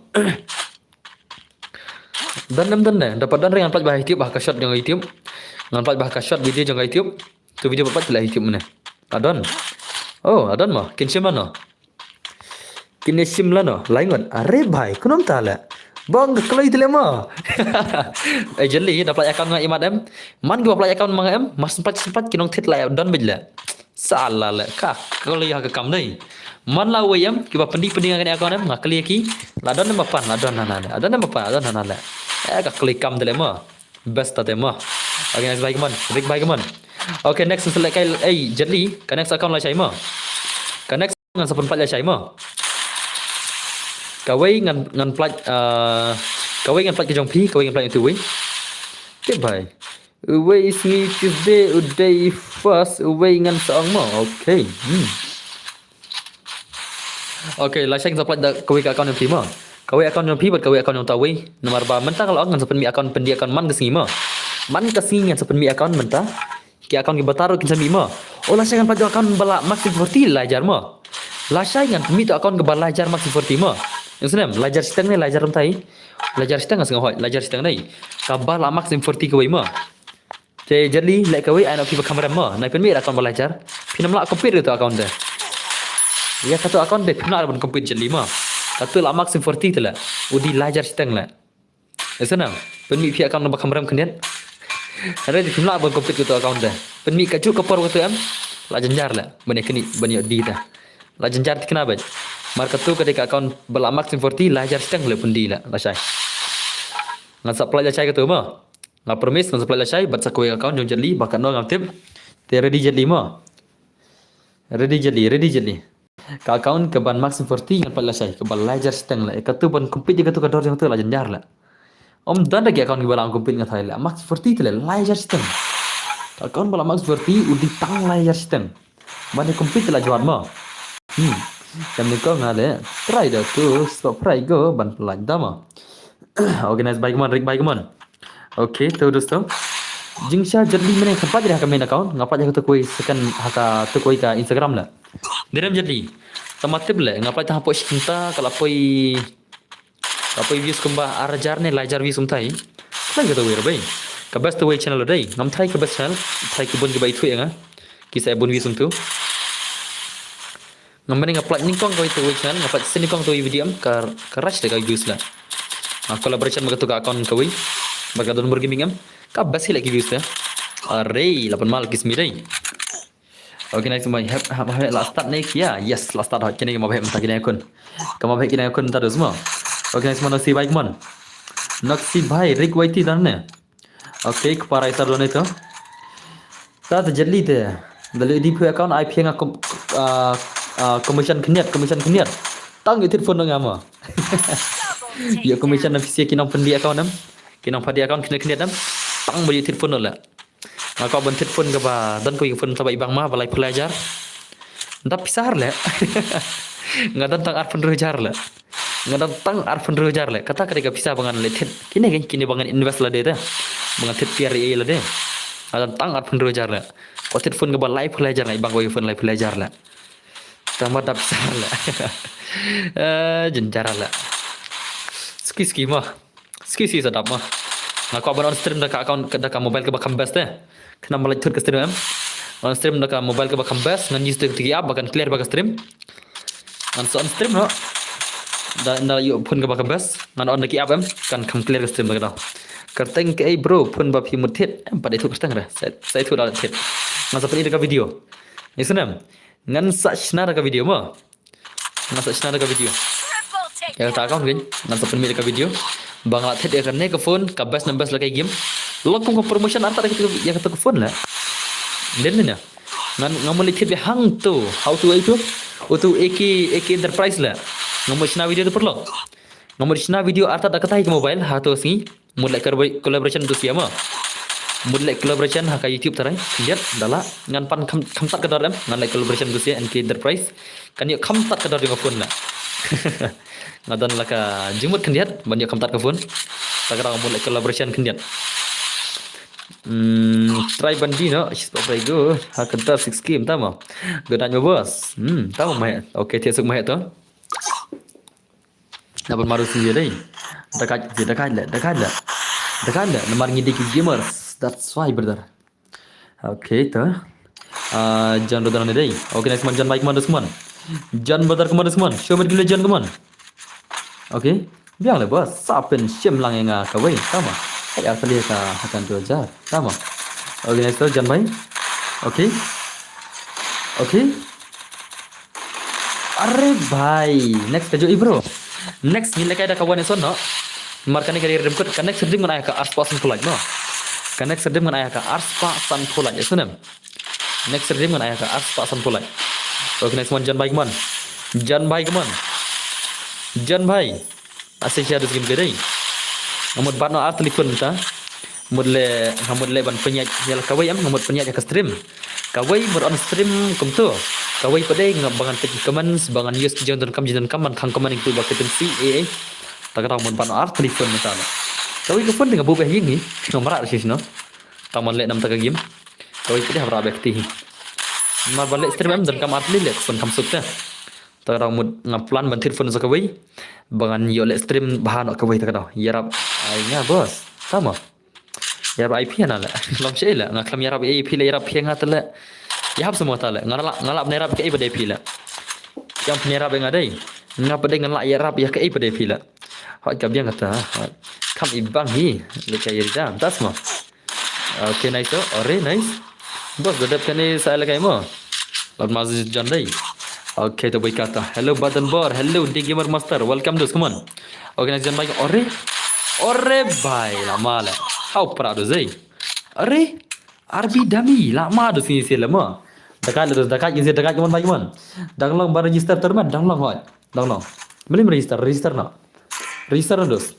Dan ne dan ne. Dapat dan ring ngan pynlait ba ha YouTube, ba ha ka short jong ka YouTube. Ngan pynlait ba ha ka short video jong ka YouTube. Tu video ba pat la YouTube mane. Adon. Oh, adon ma. Kin shim lano. Kin shim lano. Laingon. Are bhai, kumno ta le. Bang ka kloi te le ma. Eh, Jelly, da pynlait account nga imat em. Man ki ba pynlait account ma nga em. Mas sempat sempat ki nong thit la don bej le. Sala le. Ka kloi ha ka kam dei. Man la wei em. Ki ba pyndi pyndi nga kane account em. Nga kali ki. La don em ba pan, la don hana le. Adon em ba pan, adon hana le. Eh, ka kloi kam te le ma. Best ta te ma. Okay, next bhai kumon. Rick bhai kumon. Okay, next select kai ei Jetli. Ka next account la shai ma. Ka next ngan sa pynpait la shai ma. Kawei ngan ngan pait uh, kawei ngan pait ka jong phi, kawei ngan pait tu wei. Te bhai. Wei sngi Tuesday u dei first wei ngan sa ong ma. Okay. Hmm. Okay, la shai ngan sa pynpait da kawei ka account jong phi ma. Kawei account jong phi bad kawei account jong ta wei. Namar ba mynta ka la ong ngan sa pynmih account pyndi account man ka sngi ma. Man ka sngi ngan sa pynmih account mynta. Ki account ki batar kin sa mih ma. Oh la shai ngan pynpait da account ba la max forty la jar ma. La shai ngan pynmih da account ka ba la jar max forty ma. Yang snem la jar shiteng ne la jar mynta. La jar shiteng ngan sa hoi, la jar shiteng ne. Ka ba la max forty kawei ma. Te Jetli leh kawei ai na phi ba kham rem ma. Nai pynmih account ba la jar. Phi nam lah compete katu account te. Ïa katu account te phi nam lah ban compete Jetli ma. Katu la max forty te le. U dei la jar shiteng le. Esa na. Pynmih phi account ba kham rem khyndiat. Hare te phi nam lah ban compete katu account te. Pynmih ka juk ka por katu em. La jynjar le. Ban ïa kani ban ïa di te. La jynjar te kena bej. Mar katu ka dei ka account ba la max forty la jar shiteng le pyndi le. La shai. Ngan sa pynlait la shai katu ma. Nga promise ngan sa pynlait la shai bad sa kawei account jong Jetli ba katno ngam tip. Te ready Jetli ma. Ready Jetli, ready Jetli. Ka account ka ban max forty ngan pynlait la shai ka ban la jar shiteng le. Katu ban compete katu ka dor jong tu la jynjar le. Om dan da ki account ki ba la compete nga thai le. Max forty te le la jar shiteng. Ka account ba la max forty u dei tang la jar shiteng. Ban ïa compete la jwat ma. Hmm. Kam ni ko nga le. Try da tu stop try go ban pynlait da ma. Organize bhai kumon, Rick bhai kumon. Okay, to dosto. Jingshisha Jetli mynne nga pynpait ha ka main account, nga pynpait ha ka tu kawei second ha ka tu kawei ka Instagram la. Dei em Jetli. Tang ma tip le, nga pynpait ha poi shikynta ka la poi, ka la poi views kumba ar hajar ne lai hajar views kumtai. Lai ka tu wei re bhai. Ka best tu wei channel dei. Ngam thai ka best channel. Thai ki bun ki ba ithuh ïa nga. Ki sa bun views kumtu. Ngam mynne nga pynlait nyngkong kawei tu wei channel, nga pynlait nyngkong tu wei video em, ka, ka rush da ka views la. Nga collaboration bad katu ka account kawei. Bad ka Don Mur Gaming em. Ka best hi la ki views la. Are, la pynmal ki smi dei. Okay, nice mai. Hep, hep, hep, la start ne ki ya. Yes, la start hot kine ma bhek mynta kine kun. Ka ma bhek kine kun mynta dus ma. Okay, nice ma Noxy bhai kumon. Noxy bhai, Rick Y T dan ne. Okay, kpara ita done to. Ta te Jetli te. Da leh di phi account ai phi nga com-, ah, ah, commission khyndiat, commission khyndiat. Tang ïa thied phone nga ma. Ïa commission na phi ki nong pyndi account em. Ki nong pyndi account khyndiat khyndiat em. Tang ba ïa thied phone la. Nga kwah ban thied phone kaba don kawei ka phone taba i bang ma ba lai phew lai hajar. Dap pisa le. Nga don tang ar phew hynriew hajar le. Nga don tang ar phew hynriew hajar le. Kata ka dei ka pisa ba ngan leh thied. Kine kine, kine ba ngan invest lade te. Ba ngan thied P R A lade. Nga don tang ar phew hynriew hajar le. Kwah thied phone kaba lai phew lai hajar, nga i bang kawei phone lai phew lai hajar le. Ka ma dap sa la. Eh, jynjar la. Ski ski ma. Ski ski sa dap ma. Nga kwah ban on stream da ka account, da ka mobile kaba kham best te. Khnang ba lait thut ka stream em. On stream da ka mobile kaba kham best, ngan use da ki app ba kan clear ba ka stream. Ngan sa on stream noh. Da, da ïoh phone kaba kham best, ngan on da ki app em, kan kham clear ka stream da ka dang. Kyrteng kaei bro, phone ba phi mut thied, em pat dei thut kyrteng re. Sa, sa thut da thied. Ngan sa pyni da ka video. Ïa snem. Ngan sa shna da ka video mo. Ngan sa shna da ka video. Ïa kata account kein, ngan sa pynmih da ka video. Ba nga la thied ïa kane ka phone, ka best na best la ka game. Long kum ka promotion artat ïa kata ka phone la. Dei ne. Ngan, nga mut leit thied beit hangto. Hangto, uto, uto A K, A K Enterprise la. Nga mut shna video to paralok. Nga mut shna video artat da katai ka mobile, hato sngi. Mut leh collabor-, collaboration to sia ma. Mut leh collaboration ha ka YouTube tarai. Khyndiat, da la. Ngan pan kham, kham tat ka dor em. Ngan leh collaboration to sia N K Enterprise. Kan ïoh kham tat ka dor jong ka phone la. Nga don la ka jingmut khyndiat ban ïoh kham tat ka phone. Ta ka dang mut leh collaboration khyndiat. Hmm, try ban di noh, she's very good. Ha ka dor six K, tama. Good night, my boss. Hmm, tama mai. Okay, thiah suk mai to. Dapat maru sih dei. Dakat je, dakat le, dakat le. Dakat le, namar ngi dei ki gamers. That's why, brother. Okay, to. Ah, John brother ne dei. Okay, next man, John bhai, come on, come on. John brother, come on, come on. Show me the John, come on. Okay. Biang le bos, sa pynshim lang ïa nga kawei. Tama. Hai ar tali ka hakan tu aja. Tama. Okay, next to John bhai. Okay. Okay. Are bhai, next ka jong i bro. Next ngin lehkai da ka one S one noh. Mar kane ka dei redeem code, ka next redeem ngan ai ha ka arspah sanphew like noh. Ka next redeem ngan ai ha ka arspah sanphew like, ïa snem. Next redeem ngan ai ha ka arspah sanphew like. Okay, next one, John bhai, come on. John bhai, come on. John bhai. Ase sha dus game ka dei. Nga mut bat noh ar telephone ta. Mut leh, nga mut leh ban pynïaid ïa la kawei em, nga mut pynïaid ïa ka stream. Kawei mut on stream kumto. Kawei pat dei nga ba ngan peit ki comments, ba ngan use ki jingdonkam, jingdonkam ban khang comment ïa kito ba ki pynsi, eh, eh. Ta kata mut bat noh ar telephone mynta la. Kawei ka phone te nga buh beh ïing hi. Nga mrad shi shi noh. Tang ban leh namar ta ka game. Kawei pat dei hap rah beh kti hi. Namar ban leh stream em donkam ar teli leh phone kham suk te. Ta ka daw mut nga plan ban thied phone sa kawei. Ba ngan ïoh leh stream bha noh kawei ta ka daw. Ïarap ai nga bos. Tama. Ïarap ai phi na leh. Long shisha leh. Nga khlem ïarap ei phi leh, ïarap phi nga te leh. Ïa hap semua ta leh. Nga lah, nga lah ban ïarap kaei pat dei phi leh. Ïa phi ïarap nga dei. Nga pat dei nga lah ïarap ïa kaei pat dei phi leh. Hoi ka biang kata. Hoi. Kam ibang hi. Leh ka ïa da. Das mo. Okay, nice to. Ore, nice. Bos, da dep kane sa lehkai mo. Lord Master John dei. Okay, to bai kata. Hello, Baden Bor. Hello, The Gamer Master. Welcome, dos. Come on. Okay, next John bhai. Ore. Ore bhai, lama leh. How proud is he? Ore. R B Dummy, lama dos ini sih lama. Dakat dos, dakat ini dakat, come on bhai, come on. Dang long ba register tournament, dang long hoi. Dang long. Meli register, register noh. Register noh dos.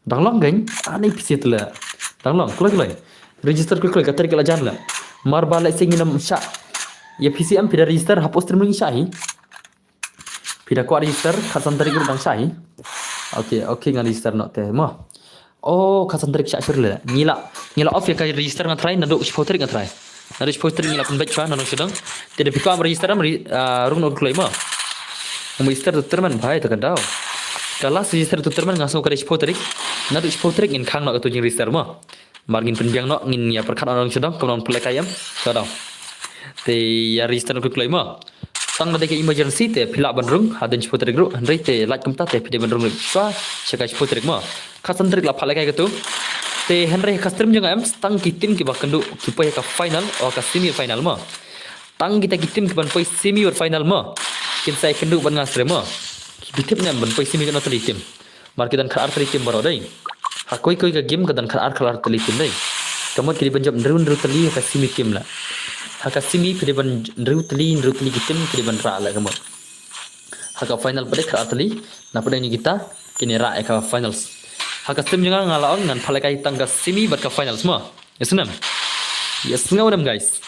Dang long kein, ani phi sih te leh. Dang long, kloi kloi. Register kloi kloi, ka tarik la jan leh. Mar ba leh sing ngin ym shah. Ïa phi sih em phi da register, hapoh stream ngin shah hi. Phi da kwah register, khatsan tarik ruh dang shah hi. Okay, okay, ngan register noh te mo. Oh, khatsan tarik shah shuh leh. Ngi la, ngi la off ïa ka register nga try, naduh shiphew tarik nga try. Naduh shiphew tarik ngi la pynbeit shuwa na nongshong shnong. Te da phi kwah register em, re-, ah, rung noh kloi mo. Ngam register to tournament bhai ta ka daw. Ka last register to tournament nga sngew ka dei shiphew tarik. Naduh shiphew tarik ngin khang noh kato jingregister mo. Mar ngin pynbiang noh ngin ïa pyrkhat na nongshong shnong kumno pynlehkai em. Ta ka daw. Te ïa register noh kloi kloi mo. Tang da dei ka emergency te phi lah ban rung hadien shiphew tarik ruh, hynrei te lait kumta te phi dei ban rung ruh shuwa sha ka shiphew tarik mo. Khatsan tarik la phah lehkai kato. Te hynrei ka stream jong nga em, tang ki team kiba kynduh ki poi ha ka final, o ka semi final mo. Tang kita ki team kiban poi semi bad final mo. Kin sa ïakynduh bad nga stream mo. Ki tip ne em ban poi semi katno tylli team. Mar ki don khatar tylli team baroh dei. Ha kawei kawei ka game ka don khatar khatar tylli team dei. Ka mut ki dei ban jop hynriew hynriew tylli ha ka semi team la. Ha ka semi phi dei ban hynriew tylli hynriew tylli ki team phi dei ban rah la ka mut. Ha ka final pat dei khatar tylli, na pat dei ni kita kin ïa rah ïa ka finals. Ha ka stream jong nga nga la ong ngan phah lehkai tang ka semi bad ka finals mo. Ïa snem. Ïa sngew dem guys.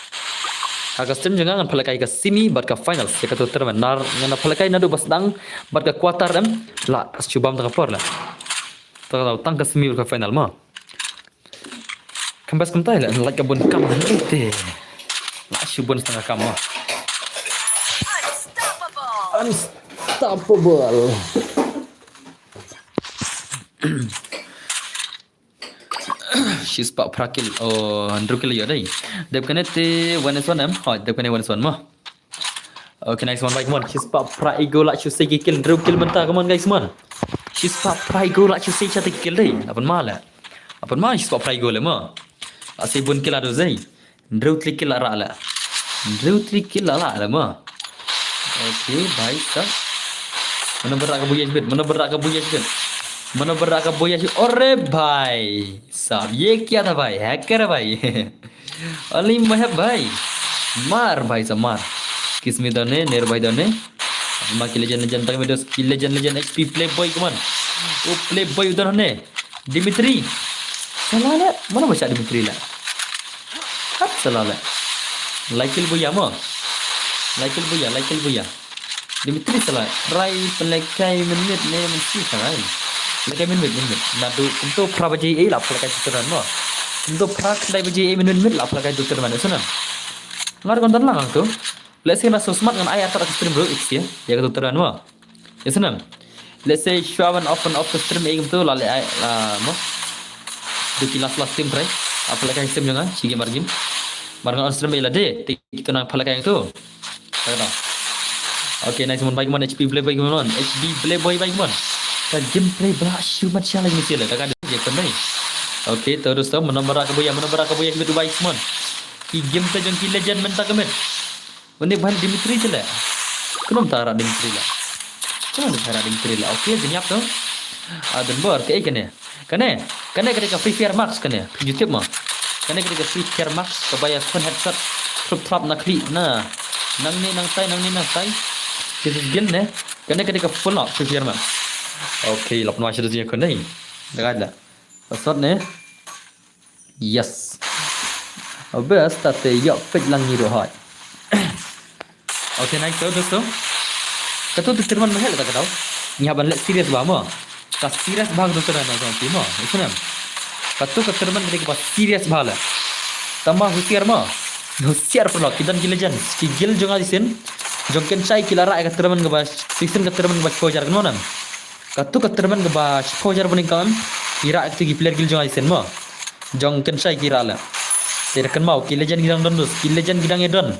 Ha ka stream jong nga ngan phah lehkai ka semi bad ka finals ïa kato tournament. Nar ngan phah lehkai naduh ba sdang bad ka quarter em. La shu bam tang ka por la. Tang ka semi bad ka final mo. Kam bas kumta la, lait ka bun kam hynrei te. La shu bun sdang ka kam mo. Unstoppable. Shispah phra kill. Oh, hynriew kill ïa dei. Dep kane te one is one em. Hoi, dep kane one is one mo. Okay, nice one, bhai, come on. Shispah phra ego la shu sei ki kill, hynriew kill mynta, come on, guys, come on. Shispah phra ego la shu sei sha te ki kill dei. Apan ma le. Apan ma shispah phra ego le mo. Asi bun kill ado zei. Hynriew tylli kill la rah le. Hynriew tylli kill la rah le mo. Okay, bhai sab. Mano ba rah ka buya shibit, mano ba rah ka buya shibit. Mano ba rah ka buya shibit. Ore bhai sab, ye kya tha bhai? Hacker hai bhai. Ali mahab bhai. Mar bhai sab mar. Kismi dane, ner bhai dane. Ma ki legend legend tang medos ki legend legend H P playboy, come on. Oh, playboy udan hone. Dimitri. Salah le. Mano ba shah Dimitri le? Hat salah le. Lai kill buya mo. Lai kill buya, lai kill buya. Dimitri salah. Try pynlehkai mynmiet ne mynsi salah. Lehkai mynmiet, mynmiet. Naduh kumto phra baje ei la pynlehkai tu tournament mo. Kumto phra khyndai baje ei mynmiet la pynlehkai tu tournament. Sana. Ngar kon dan lang tu. Let's say na so smart ngan ai atat ka stream bro, X ya. Ya ka tu tournament mo. Yes, nang. Let's say shuwa ban off, ban off ka stream ei kumto la le ai la mo. Duh ki last last stream try. Apa la ka stream jong nga, shi game ar game. Mar ngan on stream ei la de, te kito nang phala ka yang tu. Kata. Okay, nice one, bhai, come on, H P playboy, bhai, come on. H P playboy, bhai, come on. Ka gameplay ba shu mat shala ni sila, ka ka de je kon, bhai. Okay, terus tu, mano ba rah ka buya, mano ba rah ka buya, gitu, bhai, come on. Ki game te jong ki legend mynta ka met. Une bhai Dimitri chale. Kano mynta rah Dimitri la? Kano mynta rah Dimitri la? Okay, jin ïap to. Ah, dun bor, kaei kane? Kane, kane ka dei ka Free Fire Max kane. Phi ju tip mo. Kane ka dei ka Free Fire Max kaba ïakhun headshot. Trup trap na khlieh na. Nangne nangtai, nangne nangtai. This is guild ne. Kane ka dei ka full on Free Fire Max. Okay, lap nwa sha da jin ïakhun dei. Dagad la. Password ne. Yes. Bes ta te ïoh peit lang ngi ruh hoi. Okay, nice to, dosto. Kato te tournament ma hel kata katau. Ngi hap ban leh serious bha mo. Ka serious bha kato tournament jong phi mo. Isnem. Kato ka tournament ka dei kaba serious bha le. Tangba husiar mo. Husiar paralok, ki don ki legend. Ki guild jong nga shisien. Jong Kynshai ki la rah ïa ka tournament kaba, shisien ka tournament kaba shiphew hajar, kynmaw ne em. Kato ka tournament kaba shiphew hajar bad nyngkong em. Ki rah ïa kito ki player guild jong nga shisien mo. Jong Kynshai ki rah la. Te da kynmaw ki legend ki dang don dus. Ki legend ki dang ïa don.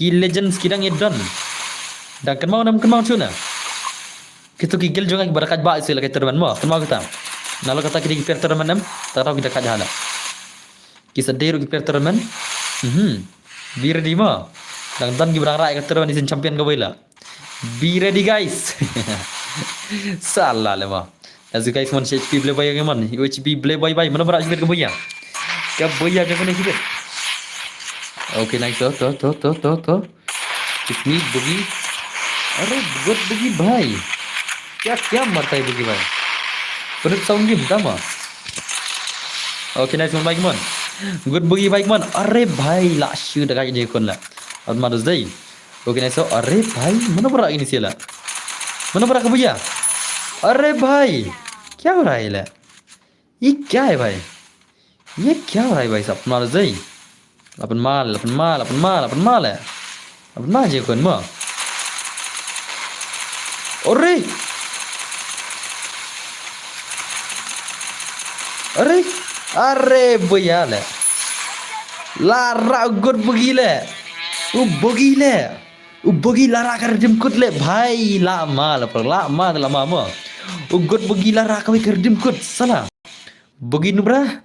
Ki legends ki dang ïa don. Da kynmaw ne em, kynmaw shuh ne. Kito ki guild jong nga kiba da kait bha shisien la ka tournament mo. Kynmaw kata. Nalor kata ki dei ki player tournament em. Kata ki da kait ha la. Ki sa dei ruh ki player tournament. Mhm. Be ready mo. Dang don kiba dang rah ïa ka tournament shisien, champion kawei la. Be ready, guys. Salah le mo. Let's go, guys, mon, H P playboy, mon. H P playboy, bhai. Mano ba rah shibit ka buya? Ka buya ka kane shibit. Okay, nice. To, to, to, to, to, to. It's me, Boogie. अरे, good Boogie भाई। क्या, क्या मरता है Boogie भाई? Pynlut sound game, tama. Okay, nice one, bhai, come on. Good Boogie, bhai, come on. अरे भाई, la shu da ka ïa kon la. At ma dos dei. Okay, nice. अरे भाई, mano ba rah ini sila? Mano ba rah ka buya? अरे भाई, क्या हो रहा है la? ये क्या है भाई? ये क्या हो रहा है भाई साहब? At ma dos dei. Lapan mal, lapan mal, lapan mal, lapan mal eh. Lapan mal je kon mo. Ore. Ore. Are buya le. La rah u Good Boogie le. U Boogie le. U Boogie la rah ka redeem code le. Bhai la mal, la mal, la mal mo. U Good Boogie la rah kawei ka redeem code. Salah. Boogie nubra.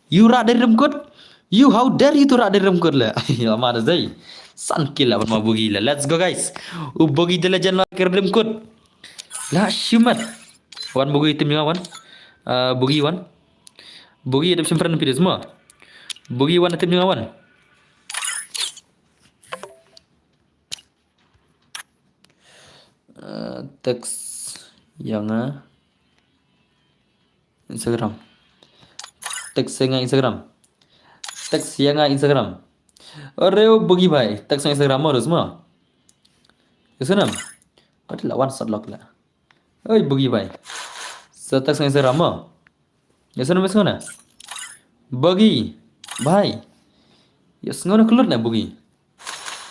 You rah da redeem code? You, how dare you to rah da redeem code le? Ai, la ma da zai. San kill la ban ma Boogie le. Let's go, guys. U Boogie the legend la ka redeem code. La shimat. Wan Boogie team jong nga wan. Ah, Boogie wan. Boogie da shim friend pidis mo. Boogie wan team jong nga wan. Eh, text ïa nga Instagram. Text ïa nga Instagram. Text ïa nga Instagram. Ore u Boogie bhai, text ïa nga Instagram mo, terus mo. Ïa snam. Kata la wan shot lock la. Oi Boogie bhai. Sa text ïa nga Instagram mo. Ïa snam, ïa snam. Boogie bhai. Ïa snam na klut na Boogie.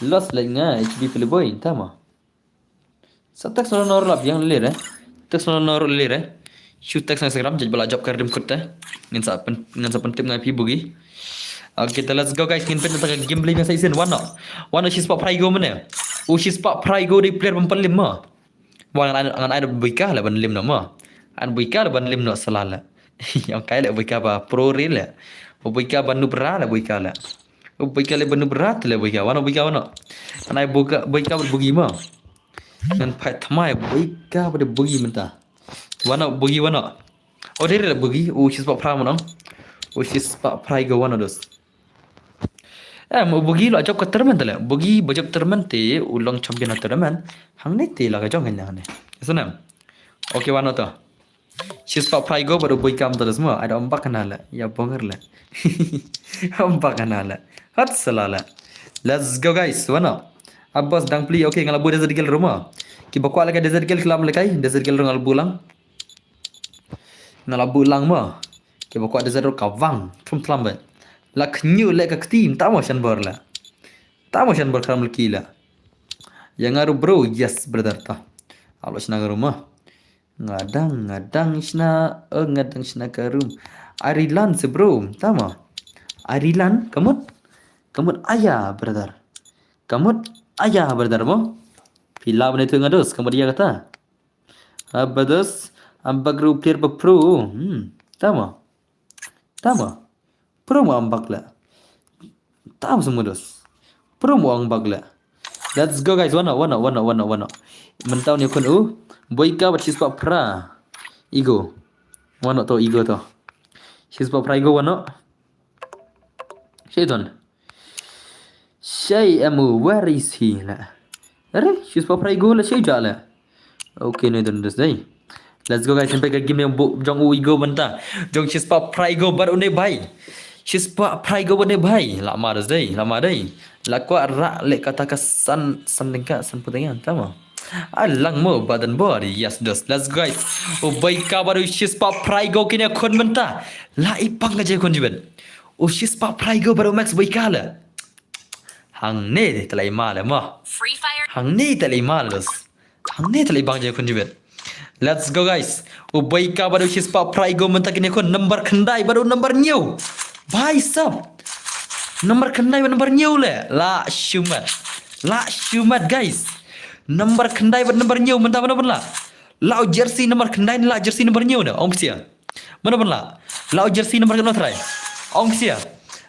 Lost leh nga H B playboy, tama. Sa text noh noh ruh la biang lei re. Text noh noh ruh lei re. Shu text na Instagram, jait ba la jop ka rim kut te. Ngin sa pyn, ngin sa pyntip nga ïa phi Bugi. Okay, te let's go guys, ngin peit na ka gameplay mynta shisien. Wan noh. Wan noh, shispah phra ego mynne. U shispah phra ego dei player bym pynlem mo. Wan, ngan ai, ngan ai da Boika leh ban lem noh mo. Ai da Boika leh ban lem noh sala leh. Ong kai leh Boika ba pro re leh. Boika ba noob ra leh Boika leh. Boika leh ba noob ra te leh Boika. Wan noh Boika, wan noh. Ngan ai Boika, Boika bad Bugi mo. Ngan phai thymmai Boika bad Bugi mynta. Wan noh Bugi, wan noh. O dei re Bugi, u shispah phra mo nong. U shispah phra ego, wan noh dos. Em, u Bugi la jop ka tournament te leh. Bugi ba jop tournament te u long champion ha tournament. Hangne te la ka jong hangne. Ïa snem. Okay, wan noh to. Shispah phra ego bad u Boika mynta dos mo. Ai da ym bak kane leh. Ïa bonger leh. Ym bak kane leh. Hot sala leh. Let's go guys. Wan noh. Abbas dang plie. Okay, nga la buh Desert Eagle ruh mo. Kiba kwah lehkai Desert Eagle ki lam lehkai. Desert Eagle ruh nga la buh lang. Nga la buh lang mo. Kiba kwah Desert ruh ka wang. Thum thlam bad. La khñiuh leh ka kti, mynta mo shan bor leh. Mynta mo shan bor kharam leh ki leh. Ïa nga ruh bro, yes brother ta. Alo shna nga ruh mo. Nga dang, nga dang shna, eh, nga dang shna ka room. Arilan se bro, mynta mo. Arilan, ka mut. Ka mut aya brother. Ka mut aya brother mo. Phi la bne tu nga dos, ka mut aya kata. Haba dos, ym bak ruh player ba pro. Hmm, tama. Tama. Pro mo ym bak leh. Tama semua dos. Pro mo ym bak leh. Let's go guys, wan noh, wan noh, wan noh, wan noh, wan noh. Mynta u ne khun u. Boika bad shispah phra. Ego. Wan noh to, ego to. Shispah phra ego wan noh. Shaiton. Shai amu, where is he leh? Are, shispah phra ego leh, shai ja leh. Okay, ne don dos dei. Let's go guys, sampai ka game ne bu jong u ego mynta. Jong shispah phra ego bad une bai. Shispah phra ego bad une bai. La ma dos dei, la ma dei. La kwah rah leh kata ka san, san tyngka, san phew tyngka, tama. A lang mo button bor, yes dos. Let's go guys. U Boika bad u shispah phra ego kine khun mynta. La i pang ka je khun jibet. U shispah phra ego bad u Max Boika leh. Hangne te la i ma leh mo. Free Fire. Hangne te la i ma leh dos. Hangne te la i bang je khun jibet. Let's go guys. U Boika bad u shispah phra ego mynta kine khun number khyndai bad u number hynñiew. Bhai sab. Number khyndai bad number hynñiew leh. La shimet. La shimet guys. Number khyndai bad number hynñiew mynta mano ban lah. Lah u jersey number khyndai ne lah jersey number hynñiew ne. Ong psia. Mano ban lah. Lah u jersey number khyndai trai. Ong psia.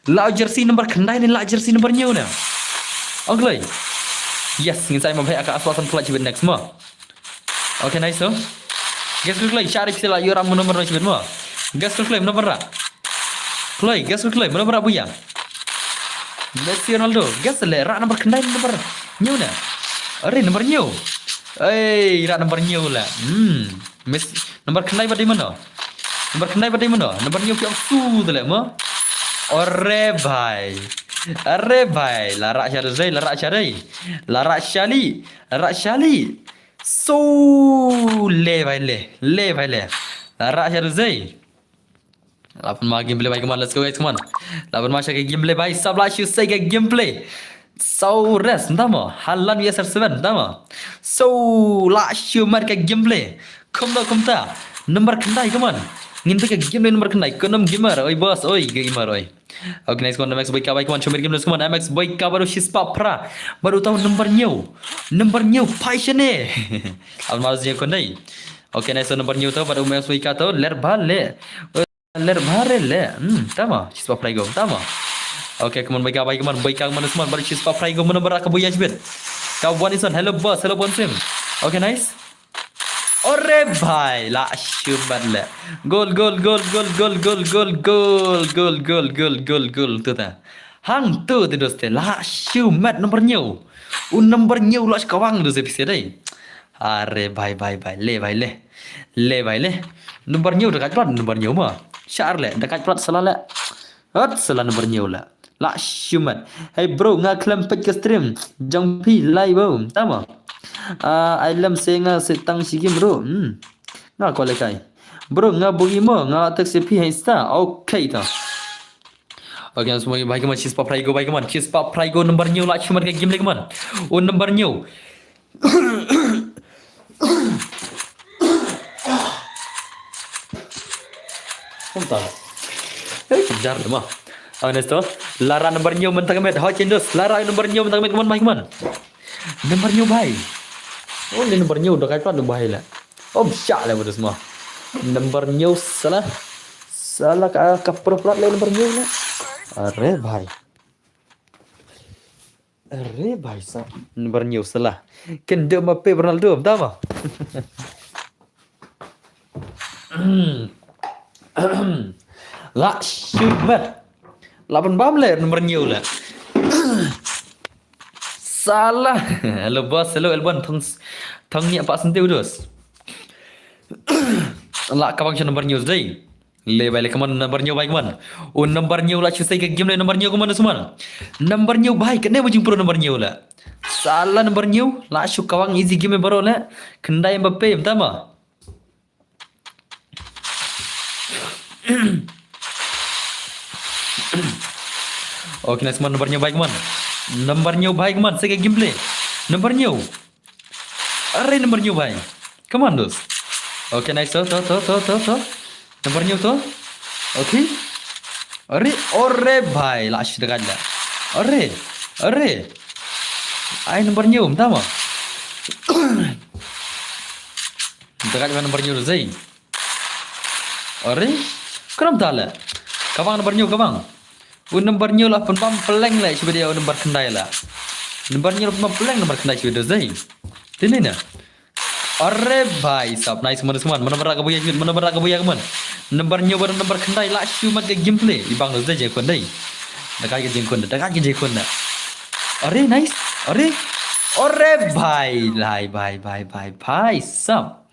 Lah u jersey number khyndai ne lah jersey number hynñiew ne. Ong kloi. Yes, ngin sa ai ma bhai aka aswa san pula chibit next mo. Okay, nice to. Guess kloi, shari pisa lah yoram mano ban rah chibit mo. Guess kloi, mano ban rah. Kloi, guess kloi, mano ban rah buya. Messi Ronaldo, guess leh rah number khyndai number hynñiew ne. Are number hynñiew. Ei, rah number hynñiew leh. Hmm. Messi number khyndai ba dei mano. Number khyndai ba dei mano. Number hynñiew phi ong su te leh mo. Ore bhai. Are bhai, la rah sha dei, la rah sha dei. La rah sha li, la rah sha li. So le bhai le, le bhai le. La rah sha dei. Lapan ma gameplay bhai, come on, let's go guys, come on. Lapan ma sha ka gameplay bhai, sab la shu sei ka gameplay. So rest, tama. Halan V S R seven, tama. So la shu mat ka gameplay. Kumta, kumta. Number khyndai, come on. Ngin peit ka gameplay number khyndai. Konom gamer, oi boss, oi gamer, oi. Okay, nice one, M X Boy ka bhai, come on, show me the gameplay, come on, M X Boy ka bhai, shispah phra. Bhai, uta u number hynñiew. Number hynñiew, phai shane. Al mar je khyndai. Okay, nice one, number hynñiew to, bhai, M X Boy ka to, ler bha le. Ler bha re le. Hmm, tama, shispah phra ego, tama. Okay, come on, Boika, bhai, come on, Boika, come on, come on, bhai, shispah phra ego, mano ban rah ka buya shibit. Ka wan ison, hello boss, hello boss. Okay, nice. Ore bhai, la shu mat le. Goal, goal, goal, goal, goal, goal, goal, goal, goal, goal, goal, goal, goal, tu ta. Hangtu te doste, la shu mat number hynñiew. U number hynñiew la shu kawang doste pisa dei. Are bhai, bhai, bhai, le, bhai, le. Le, bhai, le. Number hynñiew da kait plat, number hynñiew ma. Shar le, da kait plat sala le. Hot sala number hynñiew le. La shu mat. Hey bro, nga khlem peit ka stream jong phi live bro. Tama. Ah, ai lem se nga se tang shi game bro. Hmm. Nga ko le kai. Bro, nga Bogi mo, nga text phi hai sta. Okay ta. Okay, semua bhai, come on, shispah phra ego, bhai, come on, shispah phra ego, number hynñiew la shu mat ka game le, come on. Oh, number hynñiew. Kumta. Eh, jar ma. Ang nesto. Lara number hynñiew mynta ka met. Hoi chindos. Lara number hynñiew mynta ka met, kumon bhai, kumon. Number hynñiew bhai. Oh, ni number hynñiew da kai pat bhai la. Oh, bsha la, bodos ma. Number hynñiew salah. Salah ka, ka pro plat la number hynñiew la. Are bhai. Are bhai sahab, number hynñiew salah. Ken dei ma pe Ronaldo, bta ma. La shu met. La pynbam le number hynñiew la. Salah. Hello boss, hello Elbon, thong thong nia pa senti udos. La ka bang sha number hynñiew dei. Le bhai le, kumon number hynñiew bhai, kumon. U number hynñiew la shu sei ka game le number hynñiew, kumon da sumon. Number hynñiew bhai, kane mo jingpro number hynñiew la. Salah number hynñiew la shu kawang easy game baroh le. Khyndai Mbappe, bta ma. Okay, nice, kumon number hynñiew bhai, kumon. Number hynñiew bhai, kumon, sei ka gameplay. Number hynñiew. Are number hynñiew bhai. Come on, dos. Okay, nice. To, to, to, to, to, to. Number hynñiew to. Okay. Are, ore bhai, la shi dagat la. Are, are. Ai number hynñiew, bta ma. Dagat ma number hynñiew zai. Are. Kram ta la. Ka bang number hynñiew, ka bang. U number hynñiew la pynbam pleng le, shi bede u number khyndai la. Number hynñiew la pynbam pleng number khyndai, shi bede zai. Tini na. Are bhai sahab, nice, man, man. Mana bara ka buya, mana bara ka buya, man. Number hynñiew bad number khyndai la shu mat ka gameplay. I bang zai jingkun dei. Dakai ka jingkun, dakai ka jingkun na. Are, nice. Are. Are bhai, lai, bhai, bhai, bhai, bhai sahab.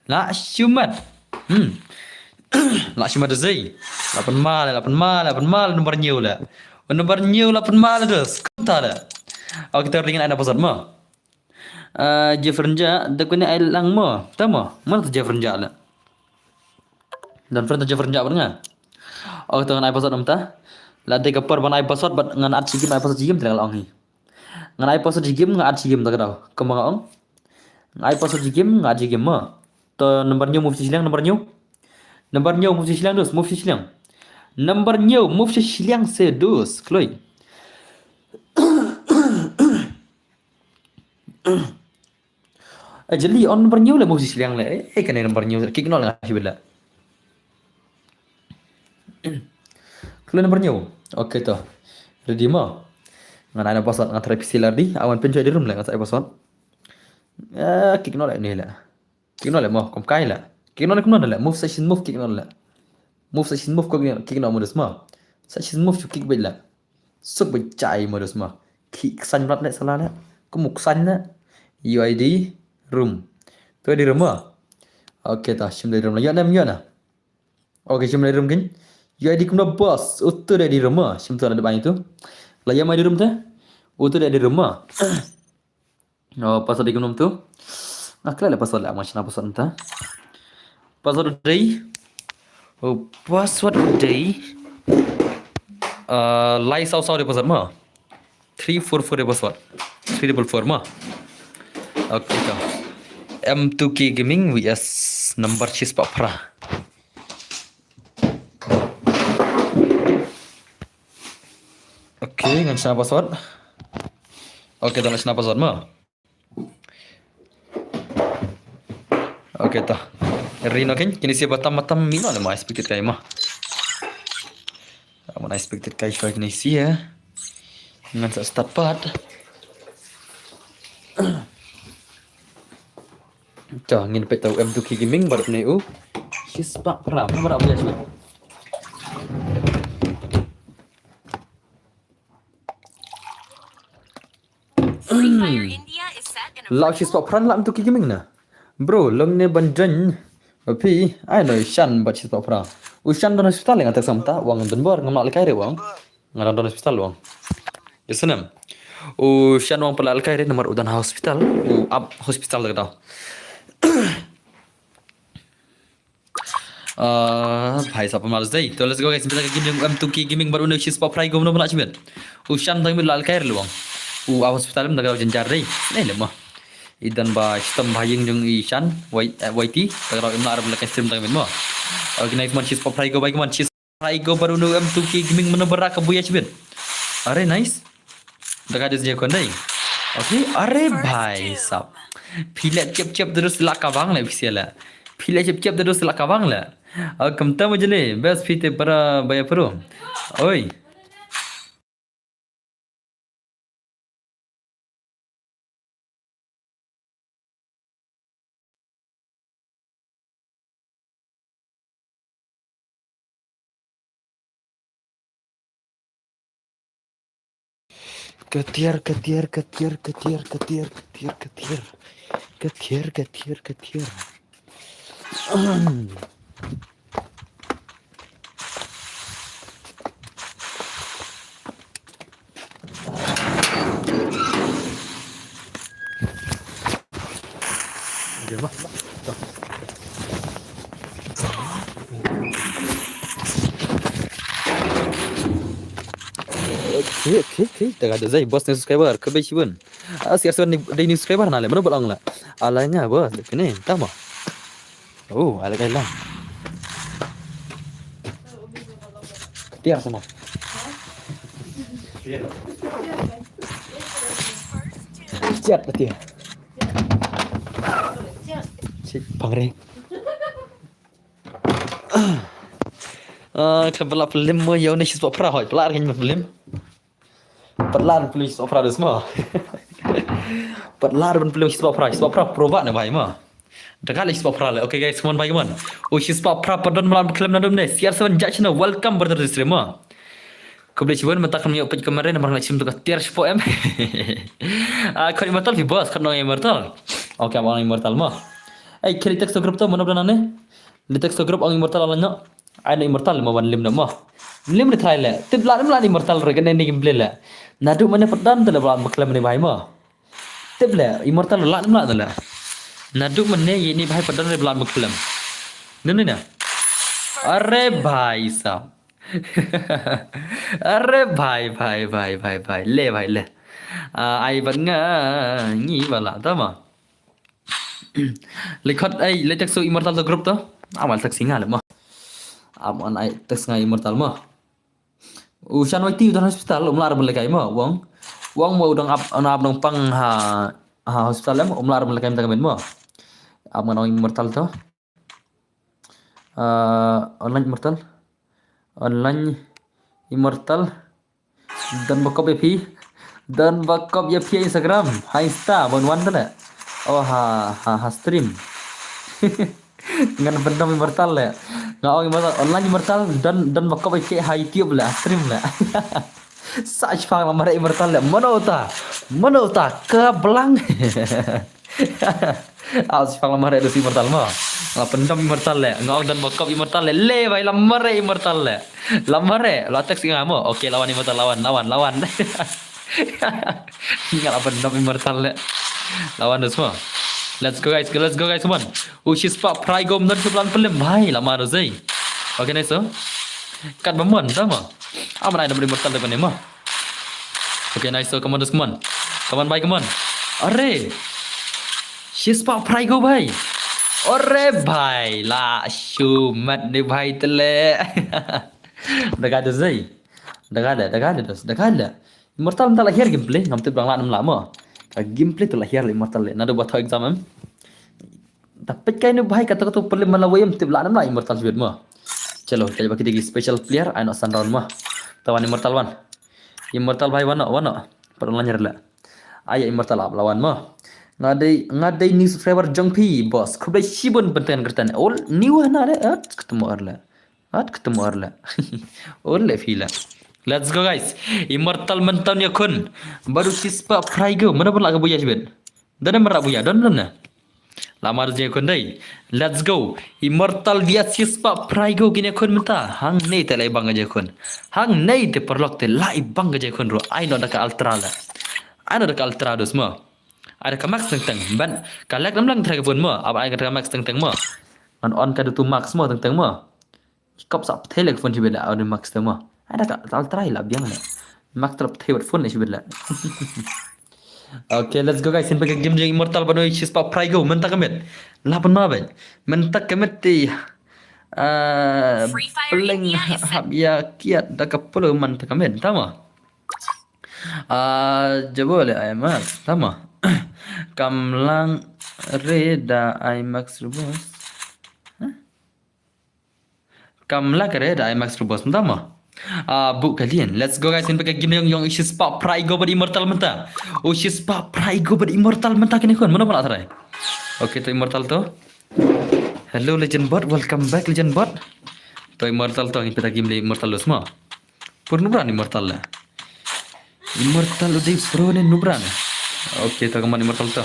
La shu mat. Hmm. La shu mat zai. La pynmal, la pynmal, la pynmal number hynñiew la. Number hynñiew la pynmal dos. Kumta la. Okay, kita ringan ada pasal ma. Ah, Jeffrey Nja, da kuni ai lang mo. Tama. Mana tu Jeffrey Nja la? Dan friend Jeffrey Nja bad nga. Okay, tu ngan ai pasal namta. La dei ka por ban ai pasal bad ngan at shi game, ai pasal shi game, tira la ong hi. Ngan ai pasal shi game, ngan at shi game, ta ka dau. Kumba nga ong. Ngan ai pasal shi game, ngan at shi game mo. To number hynñiew move shi shiliang, number hynñiew. Number hynñiew move shi shiliang, dos, move shi shiliang. Number hynñiew move shi shiliang se dos, kloi. Eh, jali on number hynñiew le move shi shiliang le. Eh, eh, kane number hynñiew. Kick nol nga shi bela. Klo number hynñiew. Okay to. Ready mo. Ngan ai na password, ngan try P C la ready. Awan pynjoi di room le ngan sa ai password. Eh, kick nol le ni le. Kick nol le mo, kom kai le. Kick nol le kom nol le. Move session move kick nol le. Move session move kick nol, kick nol mo dos mo. Session move chu kick bait le. Suk bait chai mo dos mo. Kick san blat le sala le. Kum muk san le. U I D room. Tu di room mo. Okay ta, shim di room le. Yo nem yo na. Okay, shim di room kin. U I D kum da boss. Utu di room mo. Shim tu ada banyak tu. La ya mai di room tu. Utu di room mo. Oh, password dei kumno tu? Nga khlem leh password leh, nga shna password mynta. Password dei. Oh, password dei. Uh, lai saw saw dei password mo. Three four four dei password. Three double four mo. Okay, to. M two K Gaming V S number shispah phra. Okay, ngan shna password. Okay, to ngan shna password mo. Okay, to. Ri no ken, kine sia batam batam mino le mo expected kai mo. Mo expected kai shwa kine sia. Ngan sa start pat. Chà, ngin peit ta u M two K Gaming bad une u shispah phra. Namar apa ya sih? Lau shispah phra la M two K Gaming na. Bro, long ne ban join. Phi, ai no shan bad shispah phra. U shan don hospital nga tak samta, wang don bor ngam leh kai re wang. Nga dang don hospital wang. Ya sanem. U shan wang pala alkai re namar u don hospital. U ap hospital da ka dau. Ah, bhai sahab pynmal dei. To let's go guys. Bita ka game M two K Gaming bad une u shispah phra kumno pynlait shibit. U shan dang mit la alkai re wang. U ap hospital em da ka dau jynjar dei. Nei le mo. I don ba shitom ba ïing jong i Shan, Y-, eh, Y T, ta ka daw im lah ruh ban leh ka stream ta ka miet mo. Okay, nice man, shispah phra ïa ko bhai, come on, shispah phra ïa ko baroh, no em tu ki gaming mano ba rah ka buya shibit. Are, nice. Da ka dei jingïakhun dei. Okay, are bhai sab. Phi leh chep chep terus la ka bang leh phi sia leh. Phi leh chep chep terus la ka bang leh. Ah, kumta mo jele, best phi te para baya pro. Oi. Ka tiar, ka tiar, ka tiar, ka tiar, ka tiar, ka tiar, ka tiar. Ka tiar, ka tiar, ka tiar. Okay, okay, okay. Te ka dei zai bos ni subscriber, khublei shibun. Ah, siar siar ni, dei ni subscriber na le, mano ba long la. Ala nga bos, kene, tama. Oh, ala kai lang. Tiar sama. Chat tiar. Cik pangre. Ah, ka bela film mo yo ni shispah phra hoi, pela kan film. Patlar ban pynlong shispah phra dus mo. Patlar ban pynlong shispah phra, shispah phra pro ba ne bhai mo. Daka le shispah phra le. Okay guys, come on bhai, come on. Oh, shispah phra pardon malam khlem nadum ne. Siar seven judge no. Welcome brother this stream mo. Khublei shibun mynta kan ïoh peit kamera namar nga shim tu ka tiar shispah em. Ah, khot immortal phi bos, khot nong immortal. Okay, am ong immortal mo. Ei, kheli text group to mano bana ne. Li text group ong immortal ala nyok. Ai no immortal mo wan lim no mo. Lim ni try le. Tip la lim la immortal re kane ni gameplay le. Nadu mane pardon te le bla maklem ni bhai mo. Tip le immortal la lim la le. Nadu mane ye ni bhai pardon re bla maklem. Nim ni na. Are bhai sab. Are bhai, bhai, bhai, bhai, bhai. Le bhai le. Ah, ai ban nga ngi bala tama. Likot ai le text immortal to group to. Amal text nga le mo. Am an ai text nga immortal mo. U Shan wai ti u don hospital um lar bele kai mo. Wong. Wong mo u dong ap, ana ap dong pang ha, ha hospital em um lar bele kai ta mo. Am an immortal to. Ah, online immortal. Online immortal. Don ba kop ïa phi. Don ba kop ïa phi Instagram. Ha Insta ban wan tane. Oh ha, ha, ha stream. Ngan pyndonkam immortal le. Nga ong immortal, online immortal, don, don ba kop ïa phi ha YouTube le, ha stream le. Sa shipang la mare immortal le. Mano ta? Mano ta? Ka blang. Aw, shipang la mare dus immortal mo. Nga pyndam immortal le. Nga ong don ba kop immortal le. Le bai la mare immortal le. La mare, la text nga mo. Okay, lawan immortal, lawan, lawan, lawan. Nga la pyndam immortal le. Lawan dus mo. Let's go guys, let's go guys, come on. U shispah phra ïa ko mdon shiplan pynlem bhai la mare zai. Okay, nice so. Kat ba mon ta mo. Aman ai dam immortal de bane mo. Okay, nice. So, come on, just come on. Come on, bhai, come on. Are. Shispah phra ïa ko bhai. Are bhai, la shu mat ni bhai tele. Daga de zai. Daga de, daga de dos, daga de. Immortal mynta la hiar gameplay, ngam tip dang la nam la mo. Ka gameplay tu la hiar la immortal le. Nado ba tho exam em. Da peit kai ne bhai kata kata pynlem man la wei em tip la nam la immortal shibit mo. Chalo, kai ba ki dei ki special player, ai no san round mo. Ta wan immortal wan. Immortal bhai wan no, wan no. Pat online la. Ai immortal ap la wan mo. Nga dei, nga dei new subscriber jong phi, boss. Khublei shibun bynta kyrtan. Ol new hana de, at ketemu ar le. At ketemu ar le. Ol le phi le. Let's go guys. Immortal mynta ïakhun. Baroh shispah phra ïa ko. Mano ba la ka buya shibit. Don mara buya, don don na. La mar jingïakhun dei. Let's go. Immortal dia shispah phra ïa ko kin ïakhun mynta. Hangne te la i bang ka jingïakhun. Hangne te paralok te la i bang ka jingïakhun ruh. Ai no da ka ultra la. Ai no da ka ultra dus mo. Ai da ka max teng teng. Ban ka lek lam lang tra ka phone mo. Ab ai ka da ka max teng teng mo. Ngan on ka da tu max mo teng teng mo. Kop sa pthe le ka phone shibit la, au de max te mo. Ai da ka ultra la biang la. Max tra pthe wat phone le shibit la. Okay, let's go guys. Ngin peit ka game jong Immortal ban ïohi shispah prize go mynta ka miet. Lah pynma beit. Mynta ka miet te. Ah, Free Fire pyleng India is hap ïa kiad da ka polo mynta ka miet. Tama. Ah, jabo le IMAX. Tama. Kam lang re da IMAX Rubos. Huh? Kam lang re da IMAX Rubos. Tama. Ah, buk kalian. Let's go guys. Ngin peit ka game jong, jong shispah prize go bad Immortal mynta. Oh, shispah prize go bad Immortal mynta kine khun. Mano ba lah try? Okay, to Immortal to. Hello Legend Bot, welcome back Legend Bot. To Immortal to, ngin peit ka game le Immortal los ma. Pur nubran Immortal la. Immortal u dei pro ne nubran. Okay, to ka mon Immortal to.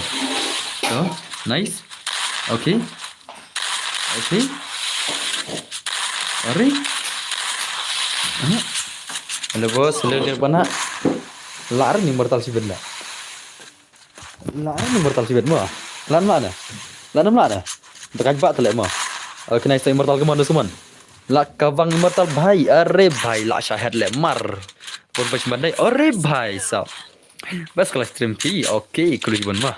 To, nice. Okay. Okay. Are. Aha. Hello boss, hello dir pana. Lah re Immortal shibit la. Lah re Immortal shibit mo. Lah em lah ne. Lah em lah ne. Dekat bak telek mo. Okay, nice to Immortal, come on, come on. Lah kawang Immortal bhai. Are bhai, lah shah head le mar. Pun pas mandai. Are bhai sab. Best class stream phi. Okay, kuli bun mo.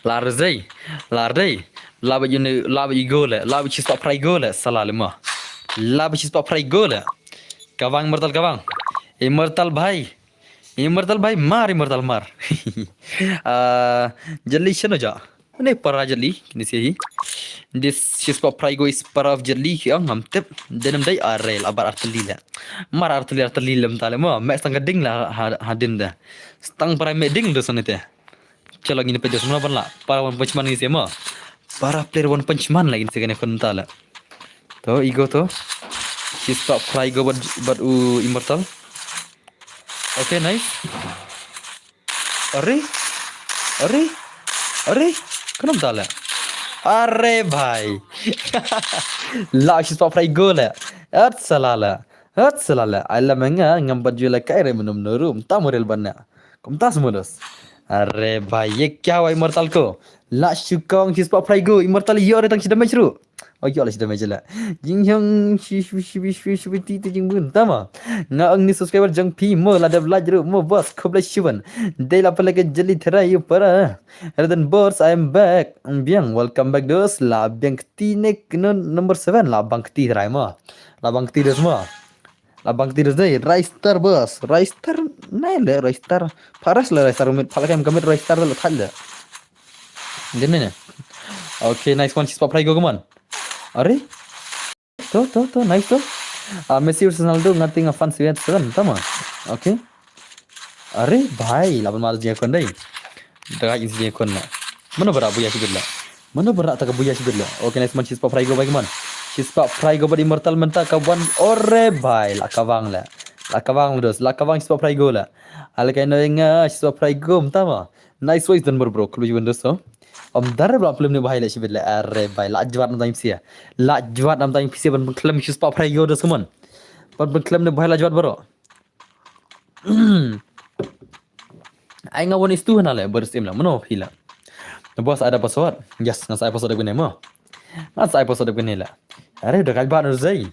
Lah re zei. Lah re. Lah ba uni, lah ba igo le. Lah ba shispah prize go le. Salah le mo. Lah ba shispah prize go le. Kawang Immortal kawang. Immortal bhai. Immortal bhai mar, Immortal mar. Ah, Jet Li shano ja. Ni para Jet Li, kini sih hi. This shispah prize go is para of Jet Li, ki ong ngam tip. Denem dai are, lah bar arteli la. Mar arteli, arteli lem tale mo. Max tang ka ding la ha, ha din da. Stang para me ding do sonete. Chalo ngin peit dos mano ban la. Para One Punch Man ngi sih mo. Para player One Punch Man la ngin sih kane khun tale. To, igo to. Shispah prize go bad, bad u Immortal. Okay, nice. Are? Are? Are? Kano tale? Are bhai. Lah shispah prize go le. At salah la. At salah la. Ai la menga ngam bad ju la kai re menum nurum. Tam rel bana. Kumta semudos. Are bhai, ye kya hua Immortal ko? Lah shu kawang shispah prize go. Immortal yo re tang shi damage ru. Oh, yo lah shi damage la. Jing hyong shi shi shi shi shi shi ti ti jing bun. Tama. Nga ong ni subscriber jong phi mo la dep like ru mo boss. Khublei shibun. Dei la pele ke jeli therai yu para. Redden boss, I am back. Biang, welcome back dos. La biang kti ne kno number seven. La bang kti therai mo. La bang kti dos mo. La bang kti dos dei. Raistar boss. Raistar nai le Raistar. Paras le Raistar mit. Pala kem kamit Raistar le thad le. Dene ne. Okay, nice one. Shispah prize go, come on. Are? To, to, to, nice to. Ah, Messi versus Ronaldo, nga ting a fan seven seven, tama. Okay. Are bhai, laban mar jia kon dai. Daga in jia kon na. Mano bara buya shibit la. Mano bara ta ka buya shibit la. Okay, nice man, shispah prize go bhai man. Shispah prize go bad Immortal mynta ka wan. Ore bhai, la kawang la. La kawang dos, la kawang shispah prize go la. Ala kai no nga shispah prize go mynta ma. Nice ways dan bro, bro. Kulu jiban dos so. Om dar ba film ni bhai la shibit la. Are bhai, la jwat nam tang pisia. La jwat nam tang pisia ban pengklem shispah prize go dos man. Ban pengklem ni bhai la jwat bro. Ai nga one is two hana le, baris im la, mano phi la. Na boss ada password. Yes, nga sa ai password da gune mo. Nga sa ai password da gune la. Are da kaj ba na zei.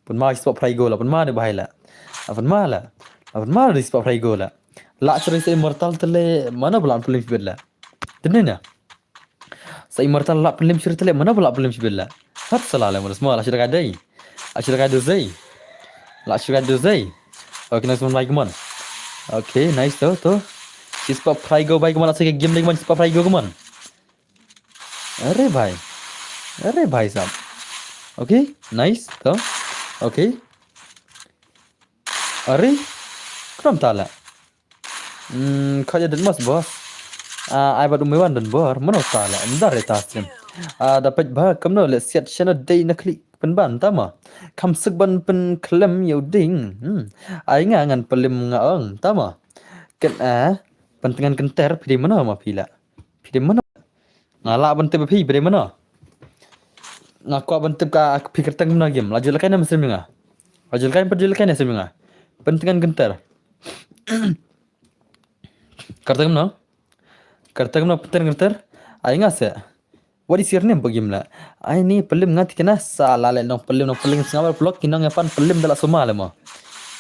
Pun ma shispah prize go la, pun ma de bhai la. Pun ma la. Pun ma de shispah prize go la. La cheri sa Immortal tele, mano blan plim shibit la. Tene na. Sa Immortal la plim shibit tele, mano blan plim shibit la. Hat sala le, mano semua la shira kadai. La shira kadai zei. La shira kadai zei. Okay, nice one, like man. Okay, nice to, to. Shispah prize go bhai, come on, la sa game lagi man, shispah prize go, come on. Are bhai. Are bhai sab. Okay, nice to. Okay. Are. Kram tala. Hmm, khaja den mas boss. Ah, ai bad umai wan den bor, mano tala. Ndar eta stream. Ah, da pej ba, kamno le siat shano dei na klik. Pynban tama. Kham suk ban pynklem yow ding. Hmm. Ai nga ngan pynlem nga ong tama. Ken a pyntengan kenter phi dei mano ma phi la. Phi dei mano. Nga la ban tip phi phi dei mano. Nga kwah ban tip ka phi kyrteng mano game. La jul kai na mesem nga. La jul kai pynjul kai na mesem nga. Pyntengan kenter. Kyrteng mano. Kyrteng mano pyntengan kenter. Ai nga se. What is your name? Ba game la. Ai ni pynlem nga tikna sa la le nong pynlem nong pynlem sngabar vlog ki nong ngepan pynlem da la suma le mo.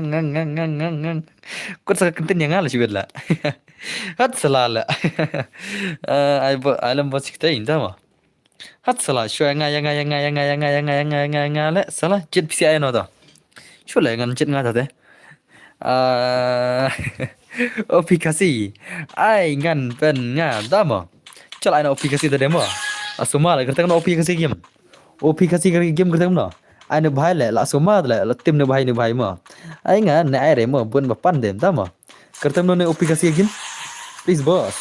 nga nga nga nga nga nga. Kut sa ka kyntin ïa nga la shibit la. Hat sala la. Eh, ai ba, ai lam ba sik tai inda ma. Hat sala shwa nga ïa nga ïa nga ïa nga ïa nga ïa nga ïa nga ïa nga ïa nga le sala jet phi si ai no ta. Shwa le ngan jet nga ta te. Ah, O P Khasi. Ai ngan pen nga da ma. Chal ai na O P Khasi ta de ma. Asuma le kyrteng no O P Khasi game. O P Khasi game kyrteng no. Ai ne bhai le la suma le la tim ne bhai ne bhai ma. Ai nga ne ai re ma bun ba pan dem da ma. Kyrteng no ne O P Khasi game. Please boss.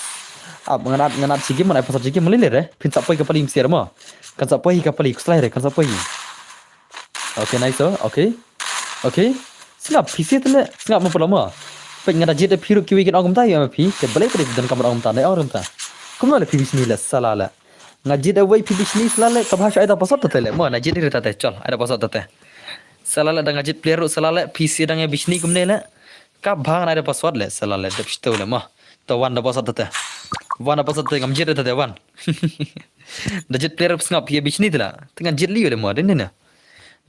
Ap ngan at ngan at shi game ngan ai password shi game ma le le re. Phin sa poi ka pali msier ma. Kan sa poi hi ka pali kuslai re kan sa poi hi. Okay nice oh. Okay. Okay. Sngap phi si tele sngap ma pala ma. Pek nga da jied da phi ruh kiwi kin ong kumta ïa ma phi. Te balei pala dan kamar ong kumta ne ong kumta. Kumno le phi bishni le sala le. Nga jied da wei phi bishni sala le ka bha sha ai da password te le ma na jied ri ta te chal ai da password te. Sala le da nga jied player ruh sala le phi si da nga bishni kumne le. Ka bha ngan ai da password le sala le dep shto le ma. To wan da password te. Wan da password te ngam jied te wan. Da jied player ruh sngap phi bishni te la. Te ngan jied li le ma den ne.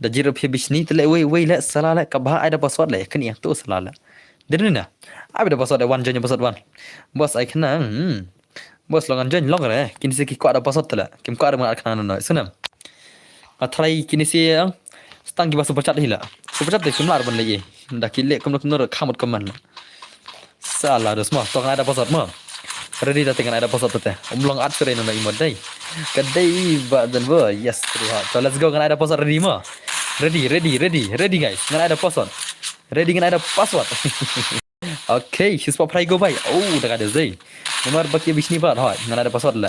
Da jied ruh phi bishni te le wei wei le sala le ka bha ai da password le kni to sala le. Den ne. Ai da password le wan join password wan. Boss ai khnang. Hmm. Boss long an join long re. Kin si ki kwah da password te la. Kim kwah re ma khnang no. Sunam. Nga try kine si ang. Stang kiba super chat hi la. Super chat te kim lar ban le ye. Da ki le kumno kumno re khamut kaman la. Sala dos ma to ngan ai da password ma. Ready da te ngan ai da password te. Um long at sure no na imot dai. Ka dei ba don ba. Yes, pretty hot. So let's go, ngan ai da password, ready mo? Ready, ready, ready, ready guys. Ngan ai da password. Ready, ngan ai da password. Okay, shi spah phra go bai. Oh, da ka dei zai. Namar ba ki bishni pat hoi. Ngan ai da password la.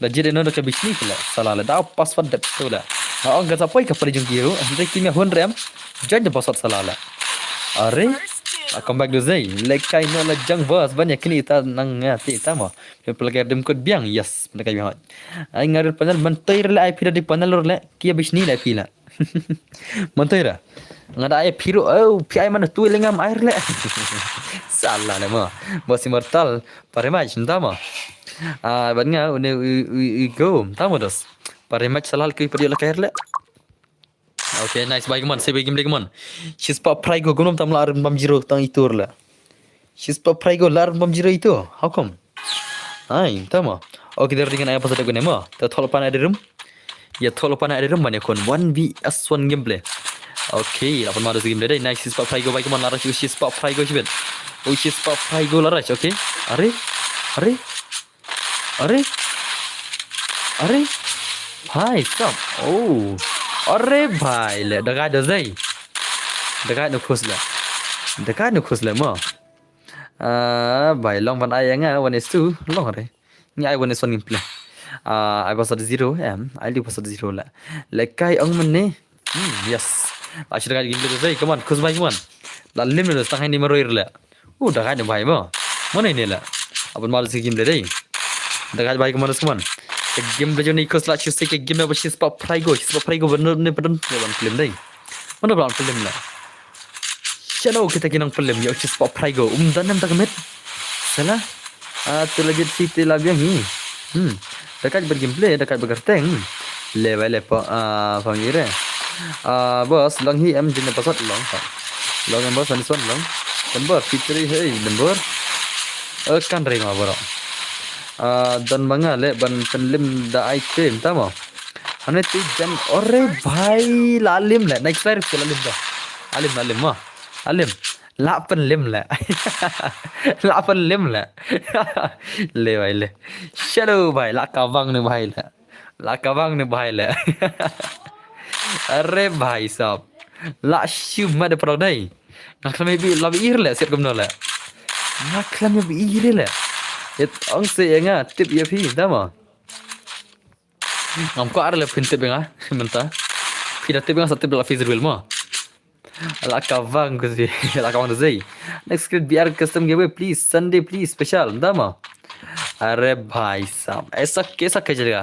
Da jit ino da ka bishni la. Sala la. Da password dep tu la. Nga ong ka sa poi ka pari jong ki ru. Hynrei ki mia hun rem. Join da password sala la. Are. Ah, come back do zai. Lekai no la jang bas ban ya kini ta nang nga ti ta mo. Pynlek dim kut biang. Yes, pynlek biang hoi. Ai ngarir panel mentoi le ai phi da di panel le. Ki bishni le phi la. Mentoi ra. Nga da ai phi ru, oh, phi ai man tu le ngam ai le. Sala le mo. Bos immortal. Pare mai, shinta mo. Ah, ban nga, une, u, u, u, go. Tamo dos. Pare mai, sala le kui padi le kair le. Okay, nice, bye, come on. Say bye, game, come on. Shi spah phra go, gumnom tam la ar bam zero, tang itur le. Shi spah phra go, la ar bam zero itu. How come? Ai, tamo. Okay, der dingan ai password ko ne mo. Ta thol pan ai room. Ya thol pan ai room mane kon one v one gameplay. Okay, la pan ma dos gameplay dai. Nice, shi spah phra go bai, come on, la rush, shi spah phra go shibit. Oh, shi spah phra go la rush, okay. Are? Are? Are? Are? Bhai, stop. Oh. Are bhai le, daga da zai. Daga no khus le. Daga no khus le mo. Ah, bhai, long ban ai nga one is two, long re. Ngi ai one is one gameplay. Ah, ai password zero em, ai li password zero la. Lekai ong mane. Hmm, yes. La shi daga gameplay zai, come on, khus bai, come on. La lim le, tang hai ni maroi le. Uh, daga ni bai mo. Mana ini la. Aban malu si gameplay dai. Daga bai, come on, come on. Ke gameplay jong ni khus la, shi se ke game ba shi spah phra go, shi spah phra go, ban ne padon, ne ban film dai. Mana ban film la. Shano kita ki nang film, ya shi spah phra go. Um, dan nam tak met. Sala. Ah, tu la jit si te la biang hi. Hmm. Dakat ber gameplay, dakat ber kerteng. Le bai le pa, ah, pang ire. Ah, bos, long hi em jin pasat long. Long em bos, anis wan long. Number, fitri, hey, number. Eh, kan ring ma bro. Ah, dan manga le ban penlim da item, tamo. Ane ti jan, ore bhai, la lim le. Next player, la lim da. Alim, alim ma. Alim. La penlim le. La penlim le. Le bai le. Shadow bai, la kabang ne bai le. La kabang ne bai le. Are bai sab. La shu ma de product dai. Nga klam bi la ir le, siat kumno le. Nga klam bi ir le. It ong se nga tip ya phi, tamo. Ngam ko ar le phin tip nga, mynta. Phi da tip nga sa tip la phi zirwil mo. La kabang ko si, la kabang ko si. Next create B R custom giveaway, please. Sunday, please, special. Tamo. Are bhai sab. Aisa kaisa kya chalega?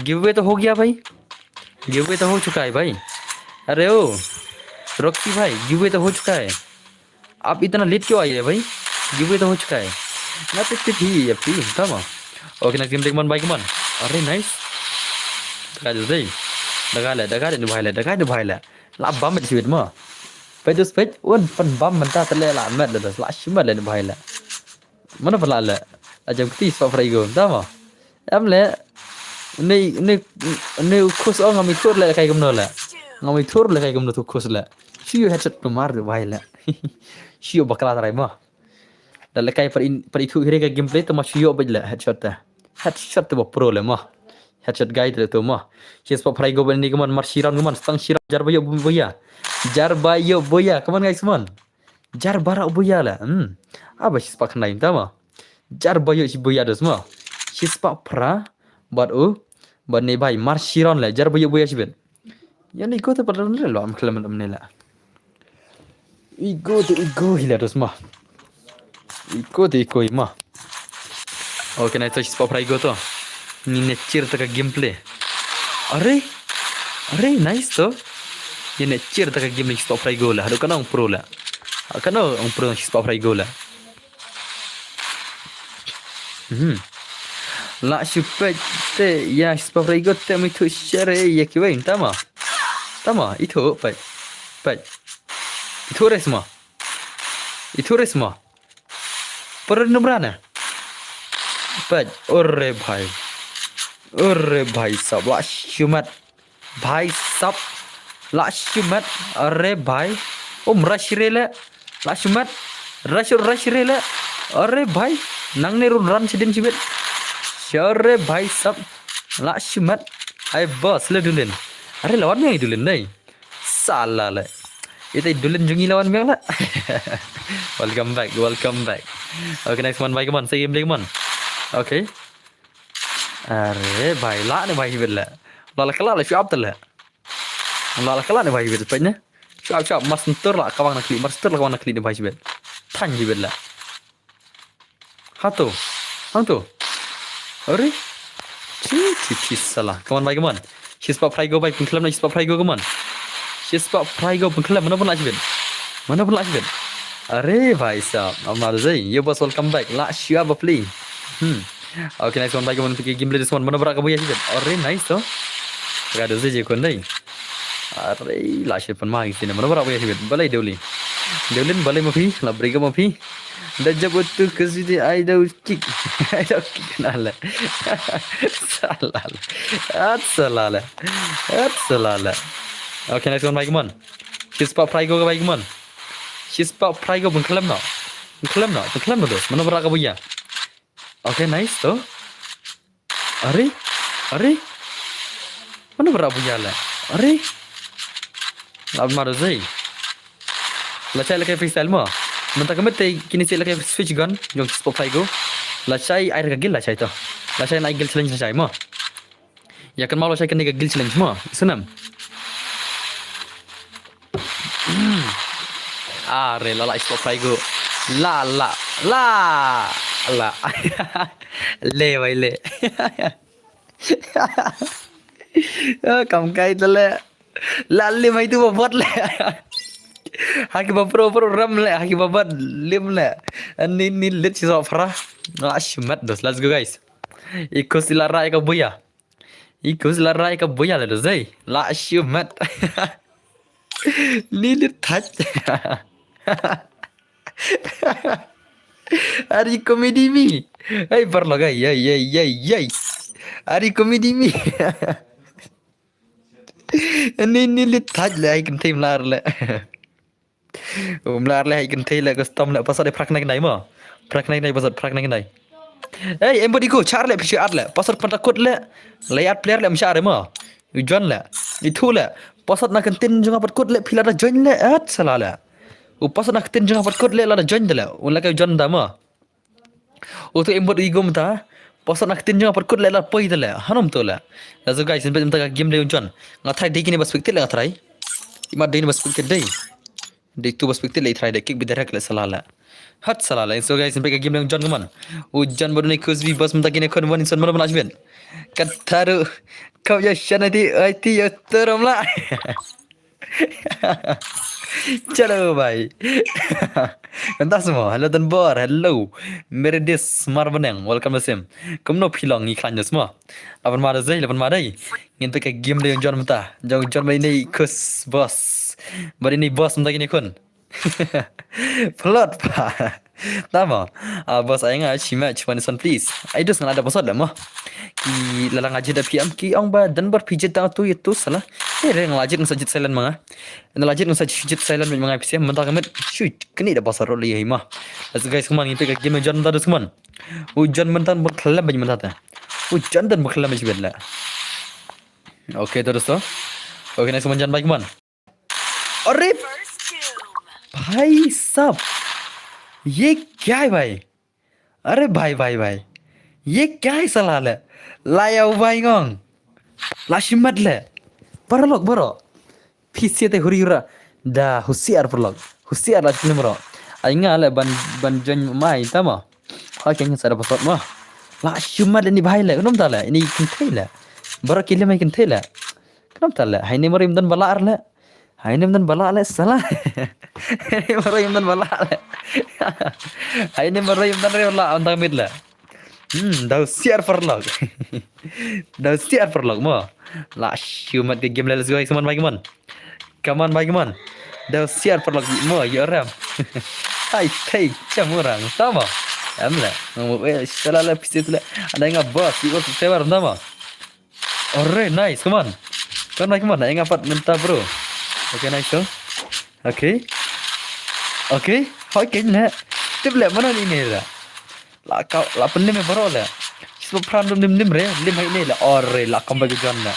Giveaway to ho gaya bhai. Giveaway to ho chuka hai bhai. Are o. Roxy bhai, giveaway to ho chuka hai. आप इतना लेट क्यों आए हैं भाई? Giveaway to ho chuka hai. Nga tip tip hi ya phi, tamo. Okay, next game, come on bhai, come on. Are nice. Daga de dai. Daga le, daga de bhai le, daga de bhai le. La bam de shibit mo. Peit dus peit, un pan bam mynta te le la met le dus, la shimet le bhai le. Mana pala le. La jam kti spah phra go, tamo. Em le. Ne, ne, ne khus ong ngam ithur le kai kumno le. Ngam ithur le kai kumno tu khus le. Shu yo headshot tu mar de bhai le. Shu yo bakla trai mo. Da le kai par in, par ithu hire ka gameplay tu ma shu yo bej le headshot ta. Headshot tu ba pro le mo. Headshot guy tu mo. Shi spah phra go ban ni, come on, mar shi round, come on, stang shi round, jar ba yo boya. Jar ba yo boya, come on guys, come on. Jar ba ra boya le. Hmm. Aba shi spah khnai, tamo. Jar ba yo shi boya dus mo. Shi spah phra, bad u, bad ne bhai, mar shi round le, jar ba yo boya shibit. Yani ko te padon le lo am khlem am ne la. Igo to igo hi la dos ma. Igo to igo hi ma. Okay, nice to, shi spah phra igo to. Ni ne cheer ta ka gameplay. Are? Are, nice to. Ni ne cheer ta ka gameplay, shi spah phra igo la. Hado kana ong pro la. Kana ong pro, shi spah phra igo la. Mhm. La shu peit te ya, shi spah phra igo te mi thu shere ya kiwei, tamo. Tamo, ithu peit. Peit. Ithu res ma. Ithu res ma. Pura numra na. Peit, ore bhai. Ore bhai sab, la shu mat. Bhai sab, la shu mat, are bhai. Um, rush re le, la shu mat, rush, rush re le, are bhai. Nang ne run run sidin sibit. Are bhai sab, La shimet. Ai boss, le Dulin. Are la wan miang i Dulin dei. Sala le. Ita i Dulin jong i la wan miang la. Welcome back, welcome back. Okay, next one, bhai, come on. Sa game, bhai, come on. Okay. Are bhai, la ne bhai, bit le. La la kala la shuap le. La la kala ne bhai, bit peit ne. Shuap shuap, mas ntur la kawang na kli, mas ntur la kawang na kli ne bhai, bit. Than ji bit le. Hato. Hato. Are. Chi chi chi sala. Come on bhai, come on. Shispah phrai go bhai, pynkhlem na shispah phrai go, come on. Shispah phrai go, pynkhlem, mano pynlah shibit. Mano pynlah shibit. Are bhai sahab, amar zai. Yo boss, welcome back. La shia bapli. Hmm. Okay, nice one bhai, come on, piki game le this one. Mano bra ka buya shibit. Are nice to. Ka do zai je kon dai. Are la shibit pan ma ngi sine. Mano bra buya shibit. Balai Dulin. Dulin balai ma phi, la briga ma phi. Da jab tu kasi di ai dau kick. Ai dau kick na le. Sala le. At sala le. At sala le. Okay, next one, bhai, come on. Shispah phrai go, bhai, come on. Shispah phrai go, pynkhlem no. Pynkhlem no, pynkhlem no dos. Mano bra ka buya. Okay, nice to. Are? Are? Mano bra buya le. Are? Lad maro zai. La chai la kai freestyle mo. Mynta ka met te kini chai la kai switch gun. Jong shispah phrai go. La chai ai ka guild la chai to. La chai na guild challenge la chai mo. Ya kan mau la chai kani ka guild challenge mo. Sunam. Are la la shispah phrai go. La la la la. Le bhai le. Ah, kam kai tale. La le mai tu babot le. Haki ba pro pro ram le, haki ba bat lim le. Ani ni lit si so phra. La shimet dos. Let's go guys. Ikus ila ra ka buya. Ikus la rai ka buya le do zai. La shimet. Ni le thach. Are comedy mi. Hey parlok, hey hey hey hey hey. Are comedy mi. Ni ni le thach le ai kan time lar le. Um lar le hai kan thei le custom le pasal de prak nai nai mo. Prak nai nai pasal prak nai nai. Hey, embot iko char le pisi at le. Pasal panta kut le. Layat player le mshar mo. U John le. Itu le. Pasal na kentin jong apat kut le pila da join le at sala le. U pasal na kentin jong apat kut le la da join le. U la ka John da mo. Utu embot igo mynta. Pasal na kentin jong apat kut le la poi te le. Hanom tu le. Lazo guys, embot mynta ka game de u John. Nga try dei kini bas pik te le nga try. Ima dei ni bas pik te dei. Dei tu bas pik te le try de kick bi direct le sala le. Hat sala le. So guys, embot ka game de u John kaman. U John bodo ni kusbi bas mynta kini kon wan insan mana mana shibin. Kataru. Kau ya shanati aiti ya terom la. Chalo bhai. Mynta semua. Hello Tanbor, hello. Meredith Marbeneng, welcome to sim. Kumno phi long ngi khlaiñ semua. Laban ma dei, laban ma dei. Ngin peit ka game de u John mynta. Jong u John mynta ini kus boss. Bad ini boss mynta kini kun. Plot pa. Tama. Ah, boss ai nga shi match one son please. Ai dus nga la da boss da mo. Ki la la nga jit da P M ki ong ba dan bar pijit da tu itu sala. Hey, re nga la jit nga sa jit silent ma nga. Nga la jit nga sa jit silent ma nga P C mynta ka met. Shoot, kini da boss ro li ma. Let's go guys, come on, ngin peit ka game u John mynta dus, come on. U John mynta ba khlem ba mynta ta. U John dan ba khlem ba jibet la. Okay, to dosto. Okay, next one, John, bye, come on. अरे भाई साहब, ये क्या है भाई? अरे भाई, भाई, भाई, ये क्या है साला ले? Lai au bai ngong. La shimat le. Paralok baro. Phi sia te huri hura. Da husiar paralok. Husiar la shim baro. Ai nga le ban, ban join mai tama. Ha keng sa da pasot ma. La shimat le ni bai le. Nom ta le. Ini kynthei le. Baro ki le mai kynthei le. Kynthei le. Hai ni marim dan balar le. Hai ni dan balar le sala. Hai ni marim dan balar le. Hai ni marim dan re la antang mit le. Hmm, dau siar paralok. Dau siar paralok mo. La shimat ke game le, let's go, come on, bye, come on. Come on, bye, come on. Dau siar paralok mo, yo ram. Hai, thei, cham orang. Tama. Am le. Ngam eh sala le pisit le. Ada nga boss, i boss sewer tama. Alright, nice, come on. Come on, come on, nga pat mynta bro. Okay, nice tu. Okay. Okay, hoi ken le. Tip le mana ni ne la. La kau, la penem bro le. Sma pran dum lim lim re, lim hai ne la or re la kam ba jon na.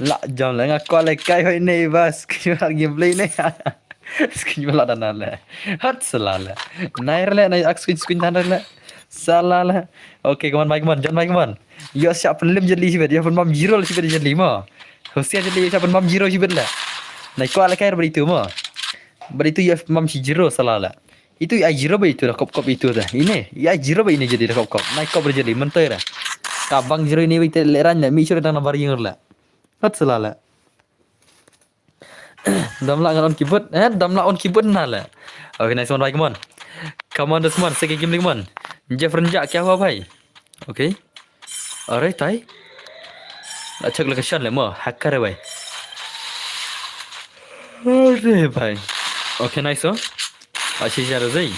La jam la nga kwah le kai hai ne bas, kyo la game play ne. Skin ba la dana le. Hat sala le. Nai re le, nai ak skin skin tan re le. Sala le. Okay, come on, bhai, come on, jon bhai, come on. Yo siap pen lim jeli sibet, yo pen mam zero sibet jeli mo. Husia jeli siap pen mam zero sibet le. Nai kwah le kai re beritu mo. Beritu yo mam si zero sala le. Itu ai zero ba itu da kop kop itu da. Ini, ai zero ba ini jadi da kop kop. Nai kop jadi mentoi da. Kabang zero ini ba itu le ran le, mi sure dang na bar ying le. Hat sala le. Dam la ngan on keyboard. Eh, dam la on keyboard na le. Okay, nice one, bhai, come on. Come on, this one, second game, come on. Jeff Renjak, kya hua, bhai? Okay. Alright, tai. La check location le mo, hacker hai, bhai. Alright, bhai. Okay, nice, oh. Ashi jara zai.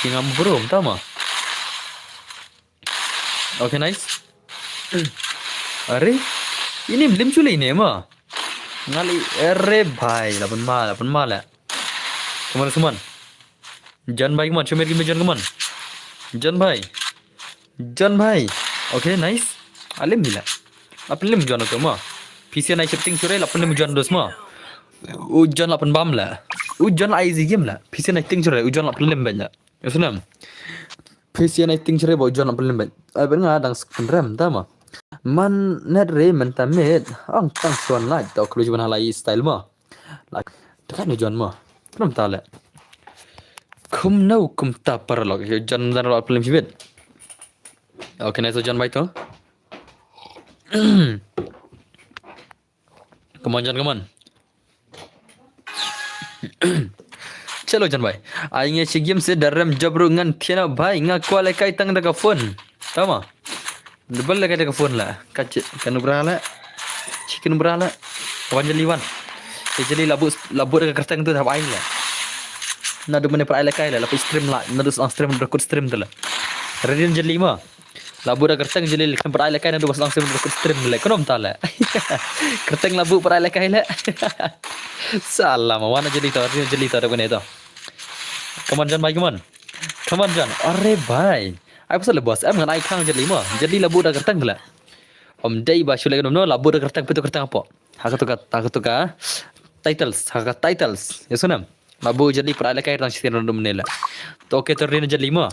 Ki ngam bro, tama. Okay, nice. Are? Ini lim chule ne ma. Ngali, are bhai, la pen ma, la pen ma la. Come on, come on. Jon bhai, come on, show me, give me Jon, come on. Jon bhai. Jon bhai. Okay, nice. Alim bila. La pen lim Jon to ma. P C nai shifting chule, la pen lim Jon dos ma. U Jon la pen bam la. U Jon la easy game la. P C nai ting chule, u Jon la pen lim banya. Yasnam. P C nai ting chule ba u Jon la pen lim banya. Ai ben nga dang skin rem tama. Man net re men ta met. Ang tang suan lai. Tau kelu jiban halai style ma. Like, tekan ni Jon mo. Kenapa tak lek? Kum no, kum ta paralok. Jon dan lok film sibit. Okay, nice Jon bhai to. Come on, Jon, come on. Chalo, Jon bhai. Ai nge shi game se darem jabru ngan thiena bhai. Nga kwah le kai tang da ka phone. Tama. Double le kai da ka phone la. Ka chi, ka nubra la. Chi ka nubra la. Wan jali wan. Ka jali labu, labu da ka kerteng tu hap ai la. Na du mane perai le kai la. Lapu stream la. Na du sang stream, rekod stream tu la. Ready jali ma. Labu da kerteng jali le kan perai le kai, na du sang stream, rekod stream le. Konom ta la. Kerteng labu perai le kai la. Salam. Wan jali tu, ready jali tu, da kene tu. Come on, Jon bhai, come on. Come on, Jon. Are bhai. Ai pasal le boss, em ngan ai khang jali ma. Jali labu da kerteng la. Om dei ba shule no labu da kerteng pitu kerteng apo. Haka tuka, haka tuka. Titles, haka titles. Yasnam. Labu jali perai le kai tang sitin dum ne la. To okay, to ready jali ma.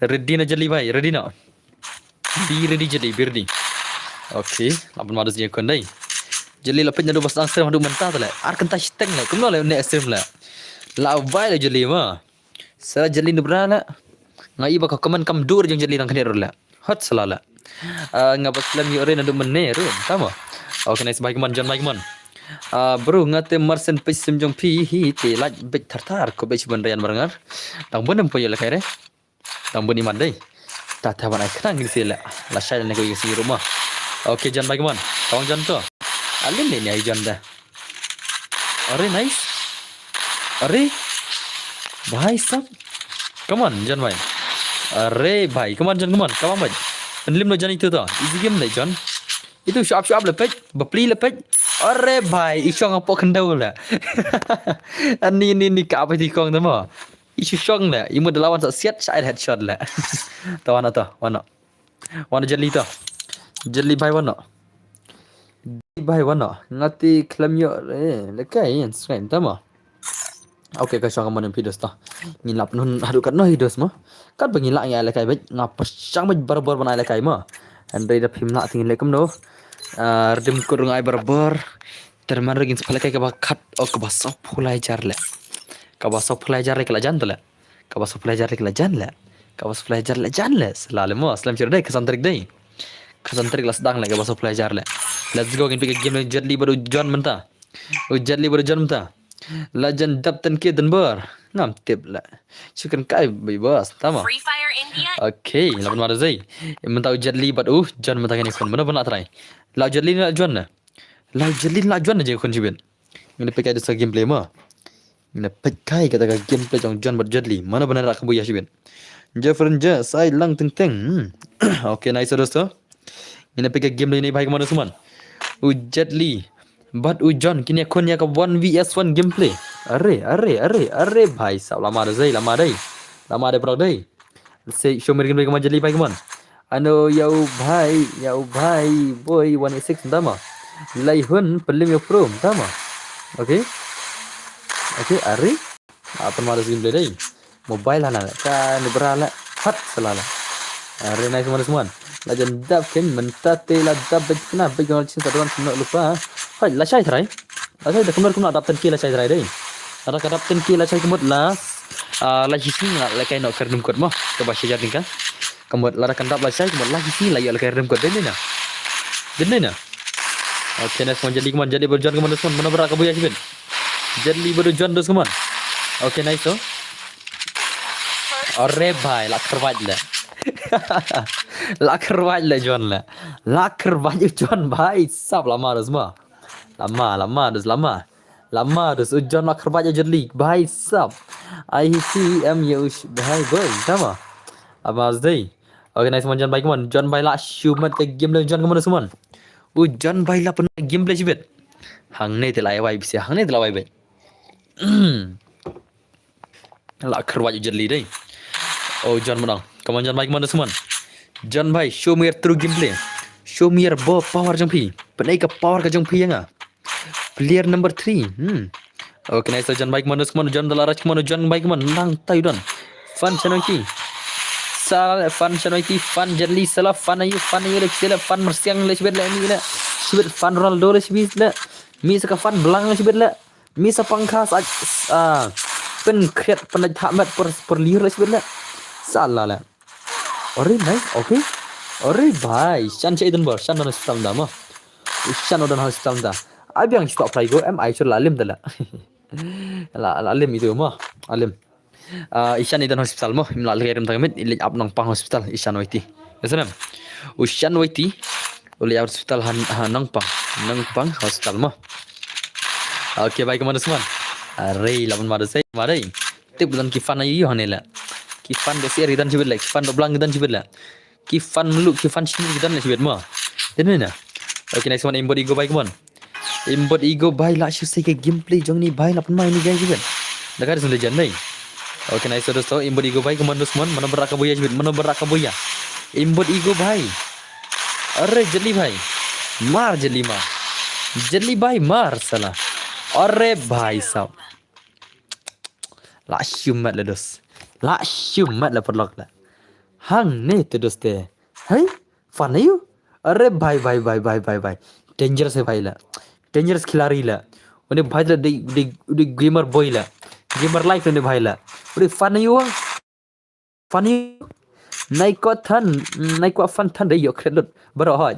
Ready na jali bhai, ready na. Be ready jali, be ready. Okay, la pen ma dus ye kon dei. Jali la pet na du bas ang stream hadu menta la. Ar kenta shiteng la. Kumno la ne stream la. La bhai la jali ma. Sala jali nubra la. Nga i ba ka comment kam dur jong jali tang kene la. Hot sala la. Ah, nga ba slem yo re na du mene ru. Tama. Okay, nice bhai, come on, Jon bhai, come on. Ah, bro, nga te marsen pech sim jong phi hi te laj bech thar thar ko bech ban rayan barangar. Tang bonem po yo la kai re. Tang bun iman dei. Ta ta ban ai khnang gin sila. La shai ne ko isi ruma. Okay, Jon bhai, come on. Tawang Jon to. Alim ne ni ai Jon da. Are, nice. Are. Bhai sab. Come on, Jon bhai. Are bhai, come on Jon, come on. Come on bhai. Pen lim lo Jon itu to. Easy game le Jon. Itu shuap shuap le pech. Bapli le pech. Are bhai, i shong apo kendau le. Ani ni ni ka apa ti kong tama. I shu shong le, i mut da la wan sa siat sa ai headshot le. Ta wan to, wan. Wan jali to. Jali bhai wan. Jali bhai wan. Nga te khlem ïoh re, le kai ïan sngewthuh tama. Okay, ka shong ka mon phi dos to. Ngin lap nun haduh kat no hi dos mo. Kat ba ngin lap ngi ai le kai beit, nga pyrshang beit barabor ban ai le kai mo. Hynrei da phim lah te ngin leh kumno. Ah, redim kut rung ai barabor. Tyrman ruh ngin sa pynlehkai kaba khat, oh, kaba sawphew lai hajar leh. Kaba sawphew lai hajar leh ka la jan te leh. Kaba sawphew lai hajar leh ka la jan leh. Kaba sawphew lai hajar leh jan leh. Sla leh mo, slem shuh dei, ka san tarik dei. Ka san tarik la sdang leh, kaba sawphew lai hajar leh. Let's go, ngin peit ka game leh Jet Li bad u John mynta. U Jet Li bad u John mynta. La jan dap ten K Denver. Ngam tip leh. Shu kren kai bad boss, tama. Free Fire India. Okay, la pynmada zei. Mynta u Jet Li bad u John mynta kane khun. Mano ban la try. La u Jet Li la John na. La u Jet Li la John na je khun shibit. Ngin peit kai da sa gameplay mo. Ngin peit kai kata ka gameplay jong John bad Jet Li. Mano ban rak ka buya shibit. Jeffrey je sai lang teng teng. Hmm. Okay, nice dosto. Ngin peit ka gameplay ne bhai, kemano suman. U Jet Li bad u John kine khun ïa ka one versus one gameplay. Are, are, are, are bhai sab, lama dei, lama dei. Lama dei bro dei. Sei show me gameplay, kemano Jet Li bhai, kemano. Ano, ya u bhai, ya u bhai, boy one eight six, mynta mo. Lai hun, pelim ya pro, mynta mo. Okay. Okay, ari. Apa nama das gameplay dei? Mobile hana, ka ni bra la, hat sala la. Ari, nice one, nice one. La jan dap ken, mynta te la dap bej kena, bej kena chin sa doan semno lupa. Hai, la shai try. La shai da kumno kumno dap ten ki la shai try dei. Ada ka dap ten ki la shai kumut la. Ah, la shising la, la kai no kerdum kot mo. Ka ba shajar tingka. Ka mut lada kan dap lashai, ka mut la shisien la ïoh la ka rem kot. Dei na. Dei na. Okay, nice one, Jadli, come on, Jadli, bad John, come on, dos, come on. Mano bra ka buya shibit. Jadli bad John, dos, come on. Okay, nice, so. Are bhai, la kharwaj le. La kharwaj le John le. La kharwaj John bhai, sab lama dos ma. Lama, lama dos, lama. Lama dos, u John la kharwaj Jadli, bhai sab. I T M ya ush, bhai boy, tama. Lama dos dei. Okay, nice one, John bhai, come on. John bhai la shu mat ka game le, John, come on, come on. U John bhai la pun game le shibit. Hangne te la ai wai bisi, hangne te la wai bai. La kharwaj Jadli dei. Oh, John menang. Come on, John bhai, come on, come on. John bhai, show me your true gameplay. Show me your bo power jong phi. Penai ka power ka jong phi ya nga. Player number three. Hmm. Okay, nice, John bhai, come on, come on, John dala raj, come on, John bhai, come on, nang tai don. Fan Shanoiki. Sal fan Shanoiki, fan Jadli, sala fan ayu, fan ayu le, sala fan Marsiang le, shibit le, mi le. Shibit fan Ronaldo le, shibit le. Mi saka fan Blang le, shibit le. Mi sa pangkha sa, ah, pen kriat pen tha met per, per liur le, shibit le. Sala le. Ore, nice, okay. Ore, bhai, shan cha idan bor, shan don hospital da mo. Shan don hospital da. Ai biang stok play go, em ai chur la lim da la. La, la lim itu mo, alim. Ah, ishan idan hospital mo, im la lirem tang mit, ilik ap nang pang hospital, ishan waiti. Ishan em. Ushan waiti, uli hospital han, ha, nang pang, nang pang hospital mo. Okay, bhai, come on, Usman. Are, laban madu sei, madu. Tip dan ki fan ayu, ayu, hanela. Ki fan do seri dan jibit la, ki fan do blang dan jibit la. Ki fan melu, ki fan sini ki dan la jibit mo. Dei na. Okay, nice one, aimbot ego bhai, come on. Aimbot ego bhai, la shu sei ka gameplay jong ni bhai, la pun mai ni guys jibit. Da ka sun da jan dei. Okay, nice, dos to, aimbot ego bhai, come on, dos, come on, mano bra ka buya jibit, mano bra ka buya. Aimbot ego bhai. Are, Jadli bhai. Mar, Jadli mar. Jadli bhai, mar, sala. Are, bhai sab. La shu mat la dos. La shu mat la paralok la. Hangne te dos te. Hai? Fan ayu? Are bhai, bhai, bhai, bhai, bhai, bhai. Dangerous hai bhai la. Dangerous khilari la. Une bhai la de, de, de gamer boy la. Gamer life une bhai la. Une fan ayu? Fan ayu? Nai ko than, nai ko fan than de yok kredit. Bro hoj.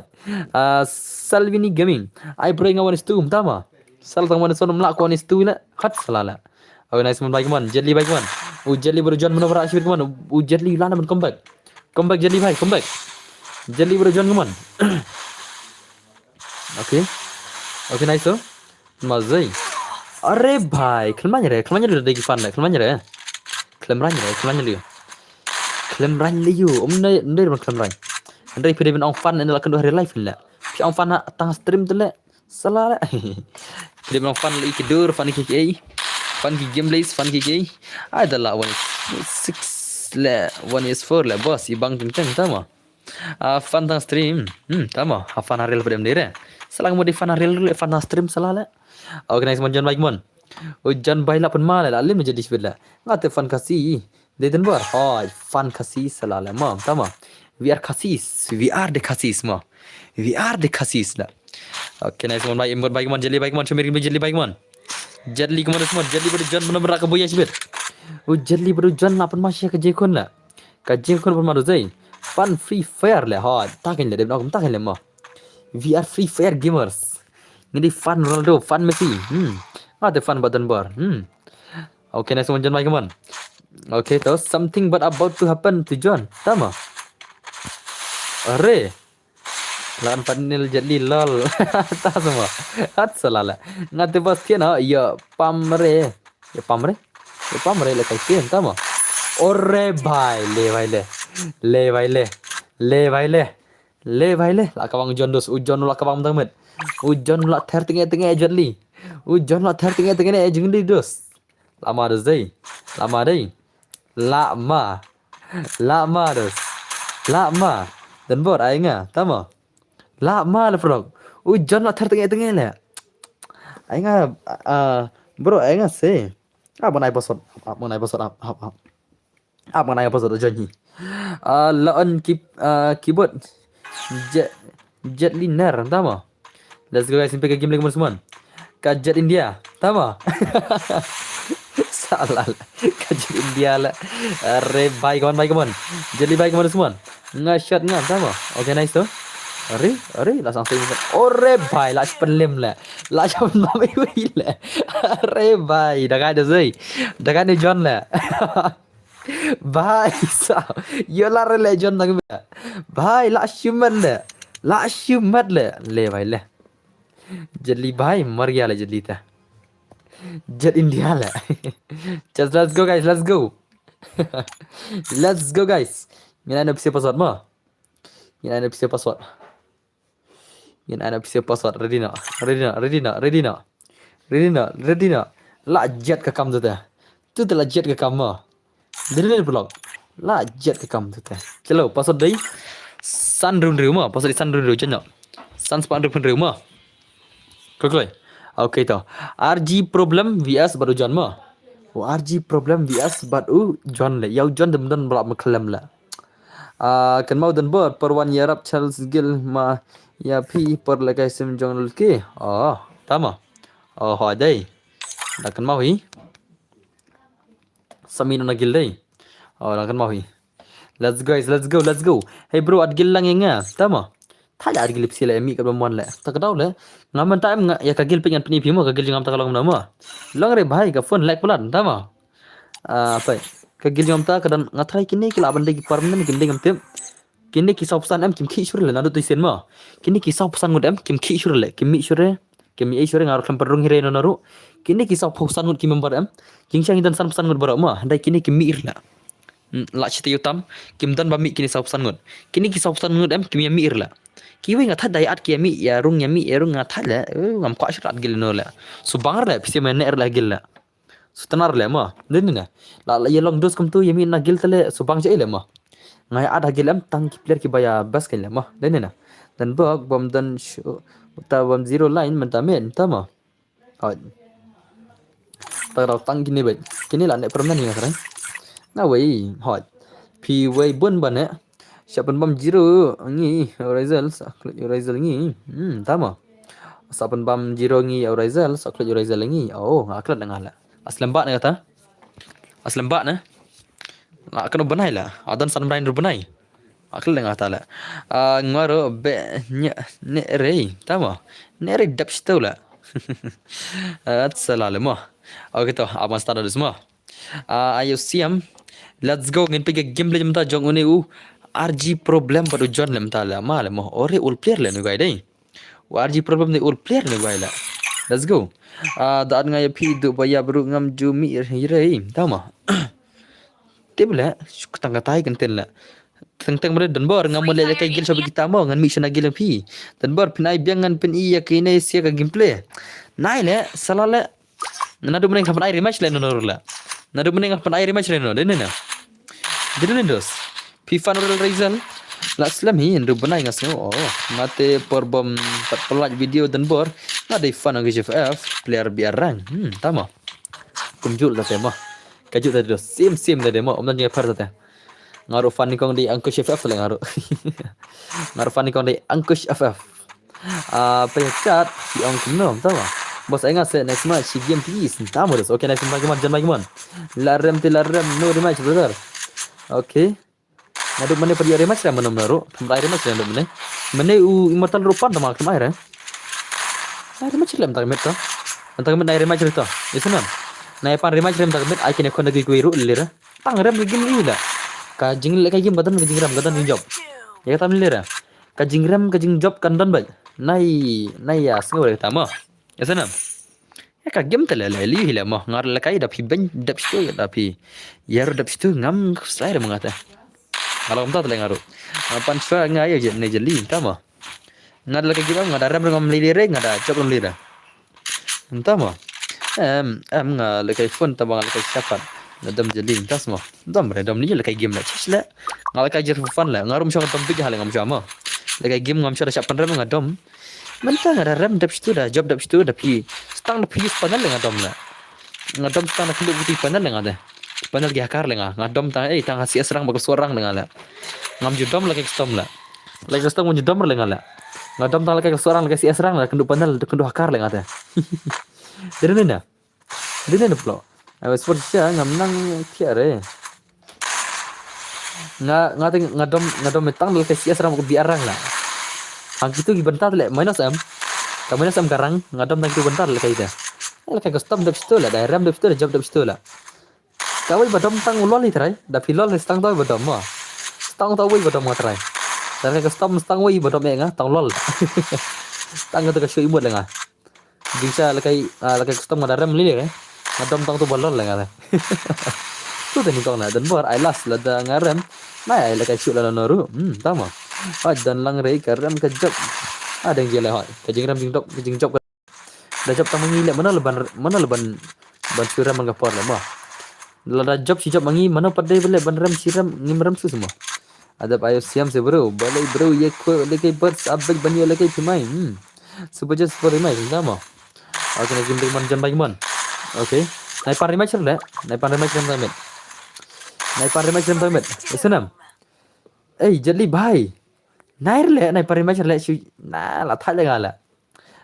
Ah, Salvini Gaming. Ai bro nga one is two, tama. Sal tang one is one, mla ko one is two la. Hot sala la. Oh, nice one, bhai, come on. Jadli, bhai, come on. U Jadli bro John mano bra shibit, come on. U Jadli la na man, come back. Come back, Jadli bhai, come back. Jadli bro John, come on. Okay. Okay, nice, so. Mazai. Are bhai, khlem rang re, khlem rang re, dei ki fan le, khlem rang re. Khlem rang re, khlem rang re. Khlem rang le yu, um ne, ne man khlem rang. Andre phi dei ban ong fan ne la kan do real life le. Phi ong fan ha tang stream te le. Sala le. Phi dei ban ong fan le ki dur, fan ki ki. Fan ki gameplays, fan ki ki. Ai da la one six le, one is four le, boss, i bang teng teng, tama. Ah, fan tang stream. Hmm, tama. Ha fan ha real pdem dei re. Salang mo di fan ha real, fan tang stream sala le. Okay, nice one, John bhai, come on. U John bhai la pun ma le, la lim jadi shibit le. Nga te fan Khasi. Dei den bor. Oh, fan Khasi sala le. Ma, tama. We are Khasis. We are the Khasis, ma. We are the Khasis la. Okay, nice one, bhai. Aimbot bhai, come on. Jadli bhai, come on. Chumir Jadli bhai, come on. Jadli, come on, come on. Jadli bad John mano bra ka buya shibit. U Jadli bad John la pun ma sha ka jekun la. Ka jingkun pun madu zai. Fan Free Fire le, ha, takin le, dei ban ong takin le mo. We are Free Fire gamers. Ngi dei fan Ronaldo, fan Messi. Hmm. Nga te fan button bar. Hmm. Okay, nice one, John bhai, come on. Okay, to something bad about to happen to John. Tama. Are. Lan fan nil Jadli lol. Ta sama. Hat sala la. Nga te bas tiana, ya pam re. Ya pam re. Ya pam re le kai tian, tama. Ore bhai, le bhai le. Le bhai le. Le bhai le. Le bhai le. La ka bang John dos. U John la ka bang tang met. U John la ther tenge tenge Jadli. U John la ther tenge tenge ne Jadli dos. Lama dos dei. Lama dei. Lama. Lama dos. Lama. Donbor, ai nga, tama. La ma le prolog. U John la ther tenge tenge le. Ai nga, ah, bro, ai nga se. Ah, mana password. Ah, mana password. Ah, ah, ah. Ah, mana password John hi. Ah, la on ki, ah, keyboard. Jet, jet liner, tama. Let's go guys, ngin peit ka game lagi mon Suman. Ka Jet India, tama. Salah. Ka Jet India la. Are bhai, come on, bhai, come on. Jet Li bhai, come on Suman. Nga shot nga, tama. Okay, nice tu. Are, are, la sang sing. Ore bhai, la spen lim la. La spen mami wi la. Are bhai, da ka de zai. Da ka de John la. Bhai, sa. Yo la re le John nang. Bhai, la shuman le. La shumat le. Le bhai le. Jet Li bhai, mar gaya le Jet Li ta. Jet India le. Just let's go guys, let's go. Let's go guys. Ngin ai na pisa password mo. Ngin ai na pisa password. Ngin ai na pisa password. Ready na. Ready na. Ready na. Ready na. Ready na. Ready na. La jet ka kam tu te. Tu te la jet ka kam mo. Dere ne blog. La jet ka kam tu te. Chalo, password dei san run riu mo. Password dei san run riu jen no. San spah run riu mo. Kloi kloi. Okay to. R G problem V S bad u John mo. U R G problem V S bad u John le. Ïa u John dem don bla ma khlem le. Ah, kan mau Donbor, por wan ïarap Charles Gill ma ïa phi por la kai sim jong lul ki. Oh, tama. Oh, ho dei. Da kan mau hi. Sami nona Gill dei. Oh, da kan mau hi. Let's go guys, let's go, let's go. Hey bro, at Gill lang ïa nga. Tama. Tha la at Gill psi le mi ka bla mon le. Ta ka dau le. Nga man ta em nga ïa ka Gill pyngan pyni phi mo, ka Gill jong ngam ta ka long mo. Long re bhai, ka phone lag palat, tama. Ah, pai. Ka Gill jong ngam ta ka don nga try kine ki la ban dei ki permanent kim dei ngam tip. Kine ki saw phew san em kim khih shuh le naduh tu sien mo. Kine ki saw phew san ngut em kim khih shuh le, kim mih shuh. Kim mih shuh, nga ruh khlem pynrung hi re no naruh. Kine ki saw phew san ngut ki member em. Ki ngshang i don san phew san ngut baroh mo. Dei kine kim mih le. Hmm, la shi te ïa u tam, kim don ba mih kine saw phew san ngut. Kine ki saw phew san ngut em kim ïa mih le. Kiwei nga thait da ïa at ki ïa mih, ïa rung ïa mih, ïa rung nga thait le. Eh, ngam kwah shuh at Gill no le. Subang le, phi siem ne le Gill le. Sutnar le mo. Dei ne ne. La la ïa long dos kumtu ïa mih na Gill te le, subang sha le mo. Nga ïa at ha Gill em tang ki player ki ba ïa best kein le mo. Dei ne ne. Donbor bom don shu, ta bom zero line mynta mid, tama. Hoi. Ta raw tang kine beit. Kine la ne permanent nga kren. Na wei, hoi. Phi wei bun ba ne. Sa pynbam zero ngi Urizel, sa klik Urizel ngi. Hmm, tama. Sa pynbam zero ngi Urizel, sa klik Urizel ngi. Oh, nga klet nga la. Aslem ba ne kata. Aslem ba ne. Nga kano benai la. Adan san benai ru benai. Akal deng ata la. Ah, ngaro be ne, ne rei, tama. Ne rei dap sto la. At sala le mo. Okay to, aban start dus mo. Ah, ayo siam. Let's go, ngin peit ka gameplay mynta jong une u R G problem bad u John le mynta le ma le mo. Ore ul player le nu guy dei. U R G problem ne ul player ne guy la. Let's go. Ah, da nga ïa phi du ba ïa bru ngam ju mi rei, tama. Te bele, tang katai kan ten la. Teng teng bele Donbor, ngam mele le kai Gill shabi kita mo, ngan mi shuna Gill phi. Donbor, pynai biang ngan pyni ïa kine sia ka gameplay. Nai le, sala le. Naduh mynne nga pynai rematch le nono la. Naduh mynne nga pynai rematch le nono, dei ne na. Dei ne dos. Phi fan Urizel. La slem hi, ndu bnai nga sngew. Oh, nga te por bom pat pelaj video Donbor. Nga dei fan Ankush F F, player B R rank. Hmm, tama. Kumjuh la te mo. Kajuh te dos. Sim sim te mo. Om dan jingpar te. Nga ruh fan nyngkong dei Ankush F F le nga ruh. Nga ruh fan nyngkong dei Ankush F F. Ah, pynïaid ki ong kumno, tama. Bos, ai nga se next match shi game please. Tama dos. Okay, next match, come on, jan mai, come on. La rem te la rem, no rematch, brother. Okay. Naduh mynne pat ïa rematch re mynne ruh. Thamrai rematch re naduh mynne. Mynne u Immortal ruh pan tama thamrai re. Ai rematch re mynta ka miet to. Mynta ka miet nai rematch re to. Isn't it? Nai pan rematch re mynta ka miet, ai kine khon da gui gui ruh le re. Tang rem ka game ri la. Ka jingleh ka game ka don ka jingrem ka don jingjop. Ïa kata mynta le re. Ka jingrem ka jingjop kan don bad. Nai, nai ïa sngew re kata mo. Ïa sana. Ïa ka game te le le li hi le mo. Ngar le kai da phi ben dep shu da phi. Ïa ru dep shu ngam slai re mo ngata. Ngalom ta te le ngaru. Pan shu nga ïa je ne je li ta mo. Ngar le ka game nga da rem ngam li re nga da jop ngam li re. Enta mo. Em, em nga le kai phone ta ba nga le kai shapat. Nga dom jylliew mynta mo. Dom re, dom lei lehkai game leh. Chish leh. Nga lehkai just for fun leh. Nga ruh ym shong dom bit ha leh, ngam shong mo. Lehkai game ngam shong da shah pynrem, nga dom. Mynta nga da rem dep shitu da, jop dep shitu da phi. Stang da phi use panel leh nga dom leh. Nga dom stang da kynduh phi panel leh nga de. Panel ki hakar leh nga. Nga dom tang, eh, tang ha C S rank bad kylluid rank leh nga leh. Ngam ju dom lehkai custom leh. Lehkai custom ngam ju dom leh nga leh. Nga dom tang lehkai kylluid rank, lehkai C S rank leh, kynduh panel, kynduh hakar leh nga de. Dei ne em? Dei ne em plo? Ai, sport sha ngam nang thiah re. Nga, nga te, nga dom, nga dom tang lehkai C S rank bad B R rank leh. Hangtu ki bynta leh minus M. Ka minus M ka rank, nga dom tang kitu bynta lehkai te. Lehkai custom dep shitu leh, da rem dep shitu leh, jop dep shitu leh. Kawei ba dom tang u lol hi trai, da phi lol hi stang tawei ba dom mo. Stang tawei ba dom nga trai. Da lehkai custom stang wei ba dom eh nga, tang lol. Tang kata ka shu imut leh nga. Jingshisha lehkai, ah, lehkai custom nga da rem lei lei re. Nga dom tang tu ba lol leh nga leh. Tu te nyngkong na, don bor, ai last lada nga rem. Nai ai lehkai shu la no ru. Hmm, tama. Hoi, don lang re, ka rem ka jop. Ah, dang je leh hoi. Ka jingrem jingjop, ka jingjop ka. Da jop tang ma ngi leh, mano leh ban, mano leh ban, ban shu rem ban ka por leh mo. Lada jop shi jop ma ngi, mano pat dei ba leh ban rem shi rem, ngim rem shuh shuh mo. Adep ayo siam se bro, balei bro, ye ko lehkai birds, abek ban yo lehkai phi mai. Hmm. Super just for mai, tama. Okay, na game dei man jan bai man. Okay. Nai pan rematch leh, nai pan rematch rem tang met. Nai pan rematch rem tang met. Isenam. Ei, jylliew bhai. Nai leh, nai pan rematch leh, shu, na, la thai leh nga leh.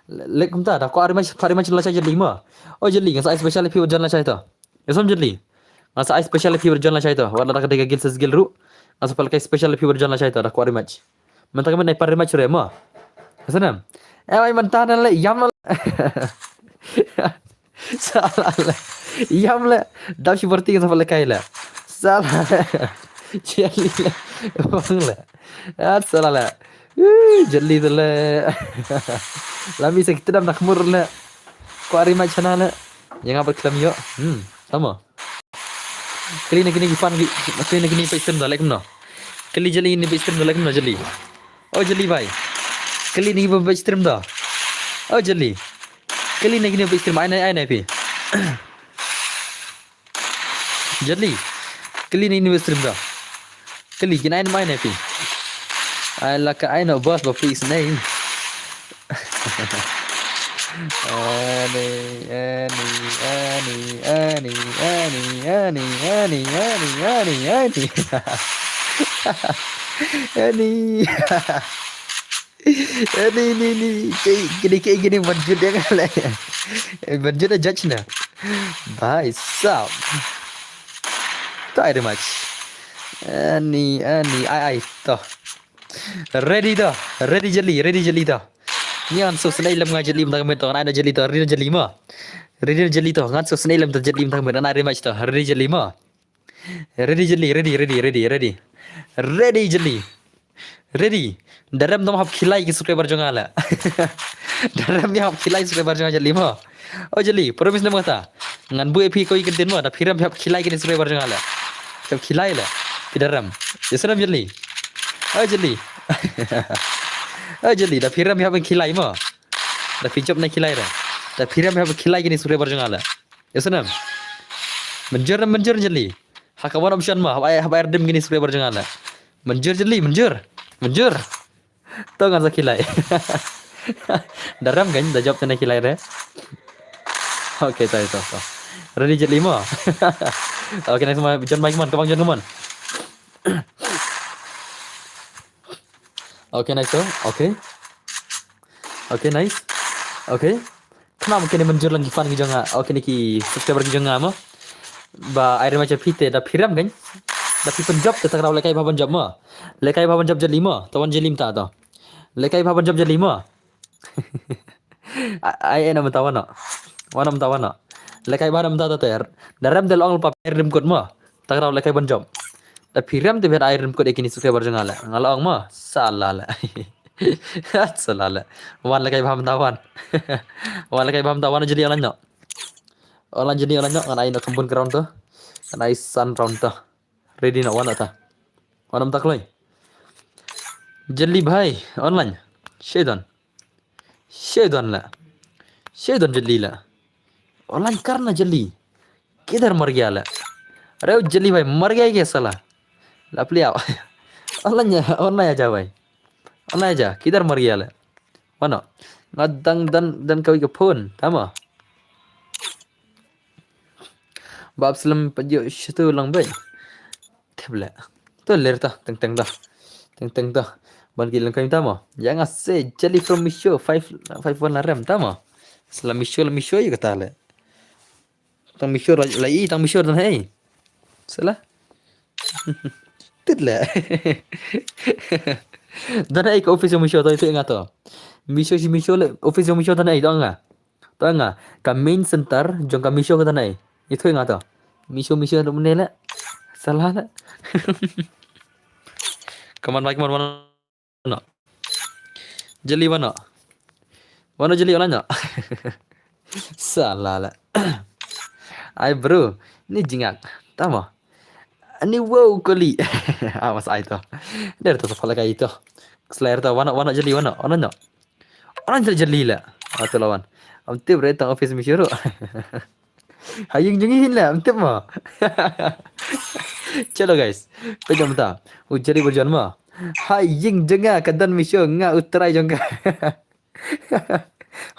Leh kumta, da kwah rematch, kwah rematch lashai jylliew mo. Oh, jylliew, nga sa ai special phi ba jan lashai to. Ïa som jylliew. Nga sa ai special phi ba jan lashai to. Wat la da ka dei ka guild versus guild ruh. Nga sa pynlehkai special phi ba jan lashai to, da kwah rematch. Mynta ka mynta nai pan rematch re mo. Ïa som nam. Eh, ai mynta na leh, ïam na leh. Sa la leh. Ïam leh. Dap shi bor ti nga sa pynlehkai leh. Sa la leh. Jylliew leh. Bang leh. At sa la leh. Ih, jylliew te leh. Lami sa kita dam nak mur leh. Kwah rematch hana leh. Ïa nga bad khlem ïoh. Hmm, tama. Kylli na kine ki fan ki, kylli na kine ki stream da leh kumno. Kylli jylliew kine ki stream da leh kumno jylliew. Oh, jylliew bhai. Kylli na kine ki stream da. Oh, jylliew. Kylli na kine ki stream, ai na, ai na phi. Jylliew. Kylli na kine ki stream da. Kylli kin ai na mai na phi. Ai la ka ai na boss ba phi snei. Ani, ani, ani. Ani. Ani, ni, ni. Kei, kini, kei, kini, manjut dia kan, eh. Eh, manjut dia judge na. Bhai sahab. Thank you very much. Ani, ani, ai, ai, to. Ready to. Ready jylliew, ready jylliew to. Ngan suk snei lem nga jylliew mynta ka met to, ngan ai na jylliew to, ready jylliew mo. Ready jylliew to, ngan suk snei lem to jylliew mynta ka met, ngan ai rematch to, ready jylliew mo. Ready jylliew, ready, ready, ready, ready. Ready jylliew. Ready. Da rem dom hap khilai ki subscriber jong nga la. Da rem hap khilai subscriber jong nga jylliew mo. Oh jylliew, promise na mo ta. Ngan buh ïa phi ko i kyntien mo, da phi rem hap khilai ki subscriber jong nga la. Hap khilai la. Phi da rem. Ïa snem jylliew. Oh jylliew. Oh jylliew, da phi rem hap khilai mo. Da phi jop na khilai da. Da phi rem hap khilai ki subscriber jong nga la. Ïa snem. Mynjur, mynjur jylliew. Ha ka one option mo, hap ai, hap ai redeem ki subscriber jong nga la. Mynjur jylliew, mynjur. Mynjur. To ngan sa khilai. Da rem kan, da jop na khilai re. Okay, to, to, to. Ready jylliew mo. Okay, next mo, John Mike mon, ka bang John mon. Okay, nice to. Okay. Okay, nice. Okay. Khnang kine mynjur lang ki fan ki jong nga. Okay, ne ki subscriber ki jong nga mo. Ba ai rematch phi te da phi rem kan. Da phi pynjop te ta ka daw lehkai ba pynjop mo. Lehkai ba pynjop jylliew mo. To wan jylliew mynta to. Lehkai ba pynjop jylliew mo. Ai, ai, na mynta wan no. Wan na mynta wan no. Lehkai ba na mynta to ter. Da rem te long pa redeem code mo. Ta ka daw lehkai ban jop. Da phi rem te bad ai redeem code ïa kine subscriber jong nga la. Nga la ong mo. Sa la la. Sa la la. Wan lehkai ba mynta wan. Wan lehkai ba mynta wan jylliew online no. Online jylliew online no. Ngan ai no kham bun ka round to. Ngan ai san round to. Ready no wan no ta. Wan no mynta kloi. Jylliew bhai online. Shedon. Shedon la. Shedon jylliew la. Online kar na jylliew. Kidhar mar gaya la. Arey u Jali bhai, mar gaya kya sala? Lap liya. Online ya, online aja bhai. Online aja, kidhar mar gaya le? Mano? Nga dang dan dan kawei ka phone, tama? Bap slam pajo shatu lang bhai. Thep le. To ler ta, teng teng ta. Teng teng ta. Ban ki lang kain tama. Yang ase Jali from Misho, five five one la rem tama. Sala Misho, la Misho ya kata le. Tang Misho la, la i, tang Misho dan hei. Sala. Tit le. Dan hei ka office Misho to itu nga to. Misho si Misho le, office Misho dan hei to nga. To nga. Ka main center jong ka Misho ka dan hei. Itu nga to. Misho, Misho tu mene le. Sala le. Come on, bhai, come on, come on. Jali wano. Wano Jali wano. Sala le. Ai bro, ni jingak. Tama. Ani wow kali. Ah, mas ai to. Der to sa pala kai to. Slayer to wano, wano Jali wano. Wano no. Wano Jali, Jali le. Ah, to lawan. Am tip re tang office Misho. Ha ïing jong ngi hin la, mtip mo. Chalo guys. Pejam ta. U Jali berjan mo. Ha ïing jong nga ka don Misho, nga u trai jong ka.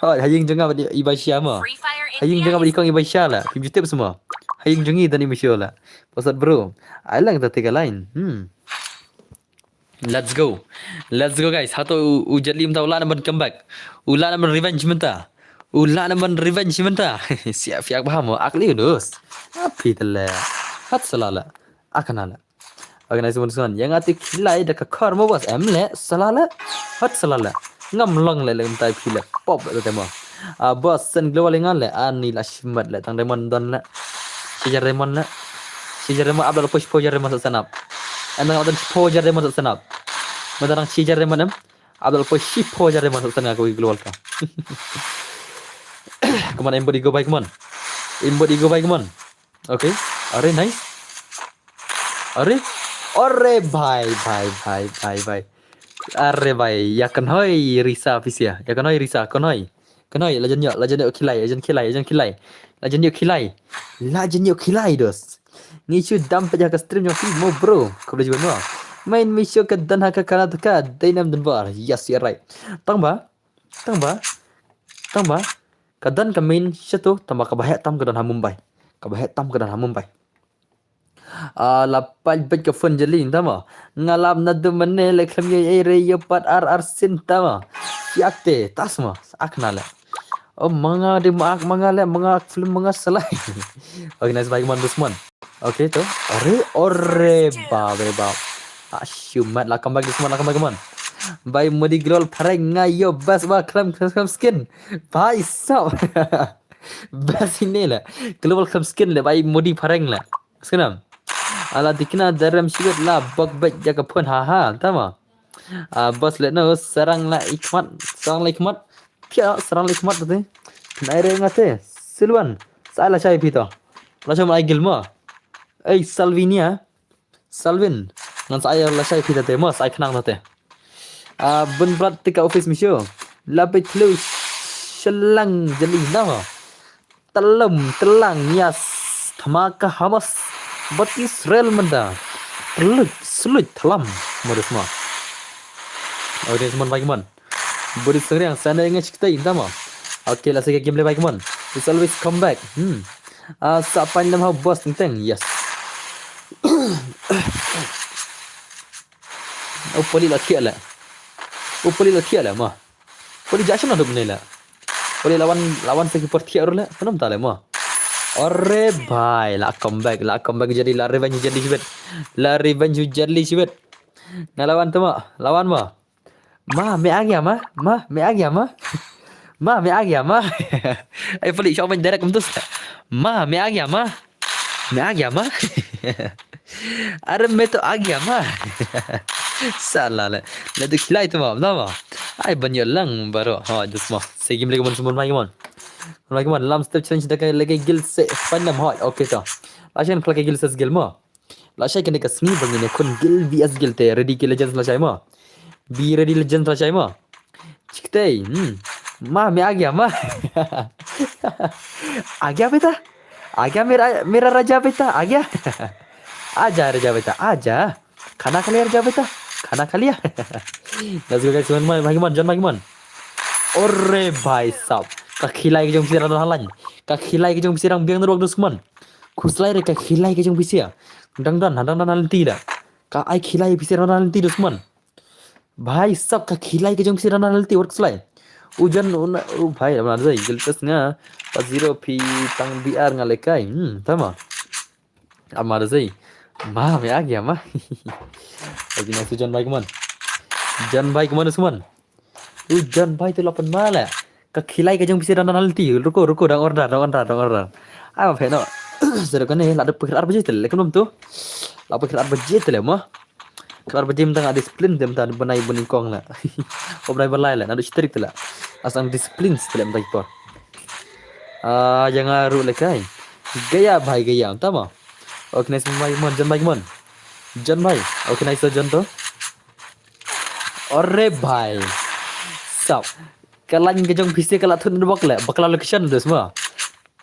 Ha, ha ïing jong nga ba dei i Baisha mo. Ha ïing jong nga ba dei kong i Baisha la. Phim ju tip semua. Ha ïing jong ngi don i Misho la. Pasal bro. Ai lang ta tiga line. Hmm. Let's go. Let's go guys. Hato u, u Jali mynta u lah ban comeback. U lah ban revenge mynta. U lah ban revenge mynta. Siap fiak baham ak liu dus. Api tele. Hat selala. Akana la. Organize mun suan. Yang ati kilai da ka kor mo bos. Em le selala. Hat selala. Ngam long le le mynta phi le. Pop le tema. Ah, bos sen global ngan le. Ani la shimat le tang diamond don le. Shijar diamond le. Shijar diamond abdal push po jar diamond sanap. Andang adan po jar diamond sanap. Mendarang shijar diamond em. Abdal po shi po jar diamond sanap ko global ka. Come on, everybody go by, come on. Everybody go by, come on. Okay. Are nice. Are. Are bhai bhai bhai bhai bhai. Are bhai ya kanhoi risa pisia. Ya kanhoi risa kanhoi. Kanhoi lajan yok lajan yok kilai lajan kilai lajan kilai. Lajan yok kilai. Lajan yok kilai dos. Ngi shu dam pejah ka stream jong phi mo bro. Khublei shibun mo. Main Misho ka don ha ka Karnataka dei nam Dunbar. Yes, you're right. Tang ba. Tang ba. Tang ba. Ka don ka main shatu tang ba ka ba heh tam ka don ha Mumbai. Ka ba heh tam ka don ha Mumbai. Ah, la paj bej ka phone Jali tama. Nga lap na du mane le khlem ye ei re yo pat ar ar sin tama. Siak te tas ma. Ak na le. Oh manga de ma ak manga le manga ak film manga salai. Okay, nice bhai, come on, Dusman. Okay to. Are are bab re bab. Ah, shumat la come back, Dusman, la come back, come on. Bhai modi global phareng nga yo bas ba khlem khlem skin. Bhai sab. Bas ini le. Global khlem skin le bhai modi phareng le. Skinam. Ala dikna darem shibet la bok bej jaka phone ha ha tama. Ah, bos le no sarang la ikmat, sarang la ikmat. Pia sarang la ikmat te. Nai re ngate. Silwan. Sa la shai pito. La shai mai gilma. Ei Salvinia. Salvin. Ngan sa la shai pito te mo sa khnang te. Ah, bun brat tika office Misho. La pe thlu shalang Jali nama. Talam telang yas thamaka Hamas bat Israel menda. Telut selut talam modus ma. Audience mon bagi mon. Budi seriang sana ingat kita inta ma. Okay, la sege game le bagi mon. It's always come back. Hmm. Ah, sa pan lam ha boss teng teng. Yes. Oh, poli la thiah la. Oh, poli la thiah la ma. Poli ja shim na dup ne la. Poli lawan lawan segi por thiah ru la. Kenam ta la ma. Are bhai, la comeback, la comeback jadi la revenge jadi shibet. La revenge jadi shibet. Nga lawan tu ma, lawan ma. Ma, me a gaya ma? Ma, me a gaya ma? Ma, me a gaya ma? Ai poli shok ben direct kumtus. Ma, me a gaya ma? Me a gaya ma? Are me to a gaya ma. Sala le. Le tu khilai tu ma, na ma. Ai ban yo lang baro. Ha, just ma. Segi mle mon sumon mai mon. Mai mon lam step challenge da kai lege gil se panam ha. Okay to. Lashan khlak gil se gil ma. Lashai kane ka sngi ba ngin ïakhun gil V S gil te. Ready ki legends lashai ma. Be ready legends lashai ma. Chiktei. Hmm. Ma, me a gaya ma? A gaya beta? आ गया मेरा, मेरा राजा बेटा, आ गया। आजा राजा बेटा, आजा। खाना खा लिया राजा बेटा, खाना खा लिया। Let's go guys, John Bhai, Bhai Mon, John Bhai Mon. Ore bhai sab. Ka khilai ka jong phi sha dang halan. Ka khilai ka jong phi sha dang biang na rok dus man. Khuslai re ka khilai ka jong phi sha. Dang dan, dang dan halan ti da. Ka ai khilai phi sha dang halan ti dus man. Bhai sab ka khilai ka jong phi sha dang halan ti wat khuslai. Ujan una u bhai amna zai giltas nga. Pa zero phi tang B R nga lekai. Hmm, tama. Amar zai. Ma me a gaya ma. Lagi na su John Bhai Mon. John Bhai Mon Usman. U John Bhai tu lapan mala. Ka khilai ka jong phi sha dang halan ti. Ruko ruko dang order dang order dang order. Ai ma phe no. Sero kane la da pukir ar baje tele kum tu. La pukir ar baje tele ma. Kar baje mynta nga discipline te mynta bnai bnai kong la. Ko bnai balai la, nadu strik te la. Asang discipline te la mynta ki por. Ah, janga ru lekai. Gaya bhai gaya, mynta ma. Okay, nice Bhai Mon, John Bhai Mon. John Bhai. Okay, nice John to. Ore bhai. Sab. Ka line ka jong phi sha ka la thun bak le, bakla location dus ma.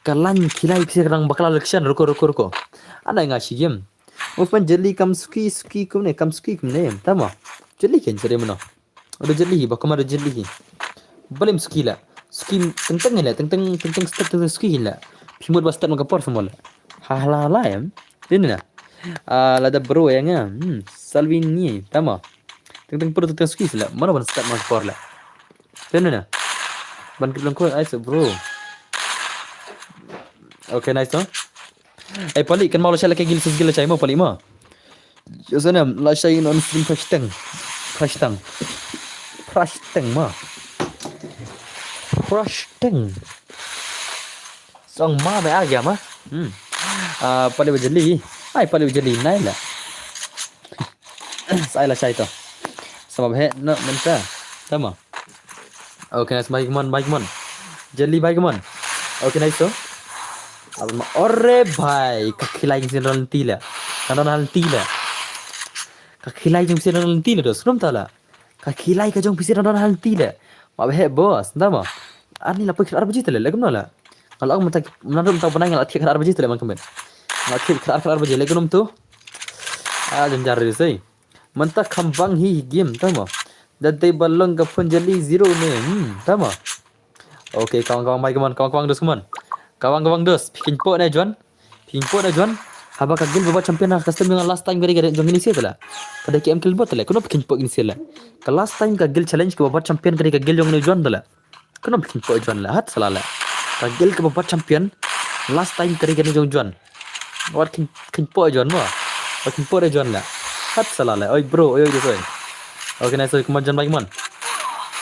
Ka line khilai phi sha ka dang bakla location, ruko ruko ruko. Ana nga shi game. Movement jeli kam suki suki kumne kam suki kumne tama. Jeli ken jere mano. Ada jeli hi bakam ada jeli hi. Balim suki la. Suki teng teng la teng teng teng teng step teng teng suki la. Phi mut ba step ma ka por semua la. Ha la la em. Ini na. Ah, la da bro ya nga. Hmm, Salvini tama. Teng teng pro teng teng suki la. Mana ban step ma ka por la. Ini na. Ban kit lang ko ai se bro. Okay, nice to. Ai pali kan mau la shai la ka gil sis gil la shai mo pali mo. Yo sana la shai non sim prashteng. Prashteng. Prashteng ma. Prashteng. Song ma me a gaya ma. Hmm. Ah, pali ba jeli. Ai pali ba jeli nai la. Sai la shai to. Sama bhe no mynta. Tama. Okay, nice, Bhai Mon, Bhai Mon. Jeli Bhai Mon. Okay, nice to. Ore bhai, ka khilai ka jong phi sha dang halan ti la. Ka dang halan ti la. Ka khilai ka jong phi sha dang halan ti la dos. Kum ta la. Ka khilai ka jong phi sha dang halan ti la. Ma bhe boss, tama. Ani la pukir ar baje tele, la kum no la. Nga la mynta mynta mynta bnai nga la thied ar baje tele man kmen. Nga la thied ar ar baje le kum tu. Ah, janjar re sei. Mynta kham bang hi game tama. Da dei ba long ka phone jeli zero ne. Hmm, tama. Okay, kawang kawang mai kaman kawang kawang dus kaman. Kawang kawang dus. Phi kin po ne John. Phi kin po ne John. Haba ka gil ba bat champion ha custom jong nga last time ka dei ka jong ini sia tala. Ka dei ka em kill bot tala. Kumno phi kin po ini sia la. Ka last time ka gil challenge ka ba bat champion ka dei ka gil jong ini John tala. Kumno phi kin po John la. Hat sala la. Ka gil ka ba bat champion. Last time ka dei ka ini jong John. Wat kin kin po John mo. Wat kin po de John la. Hat sala la. Oi bro, oi oi oi. Okay, nice, oi, kaman John bhai kaman.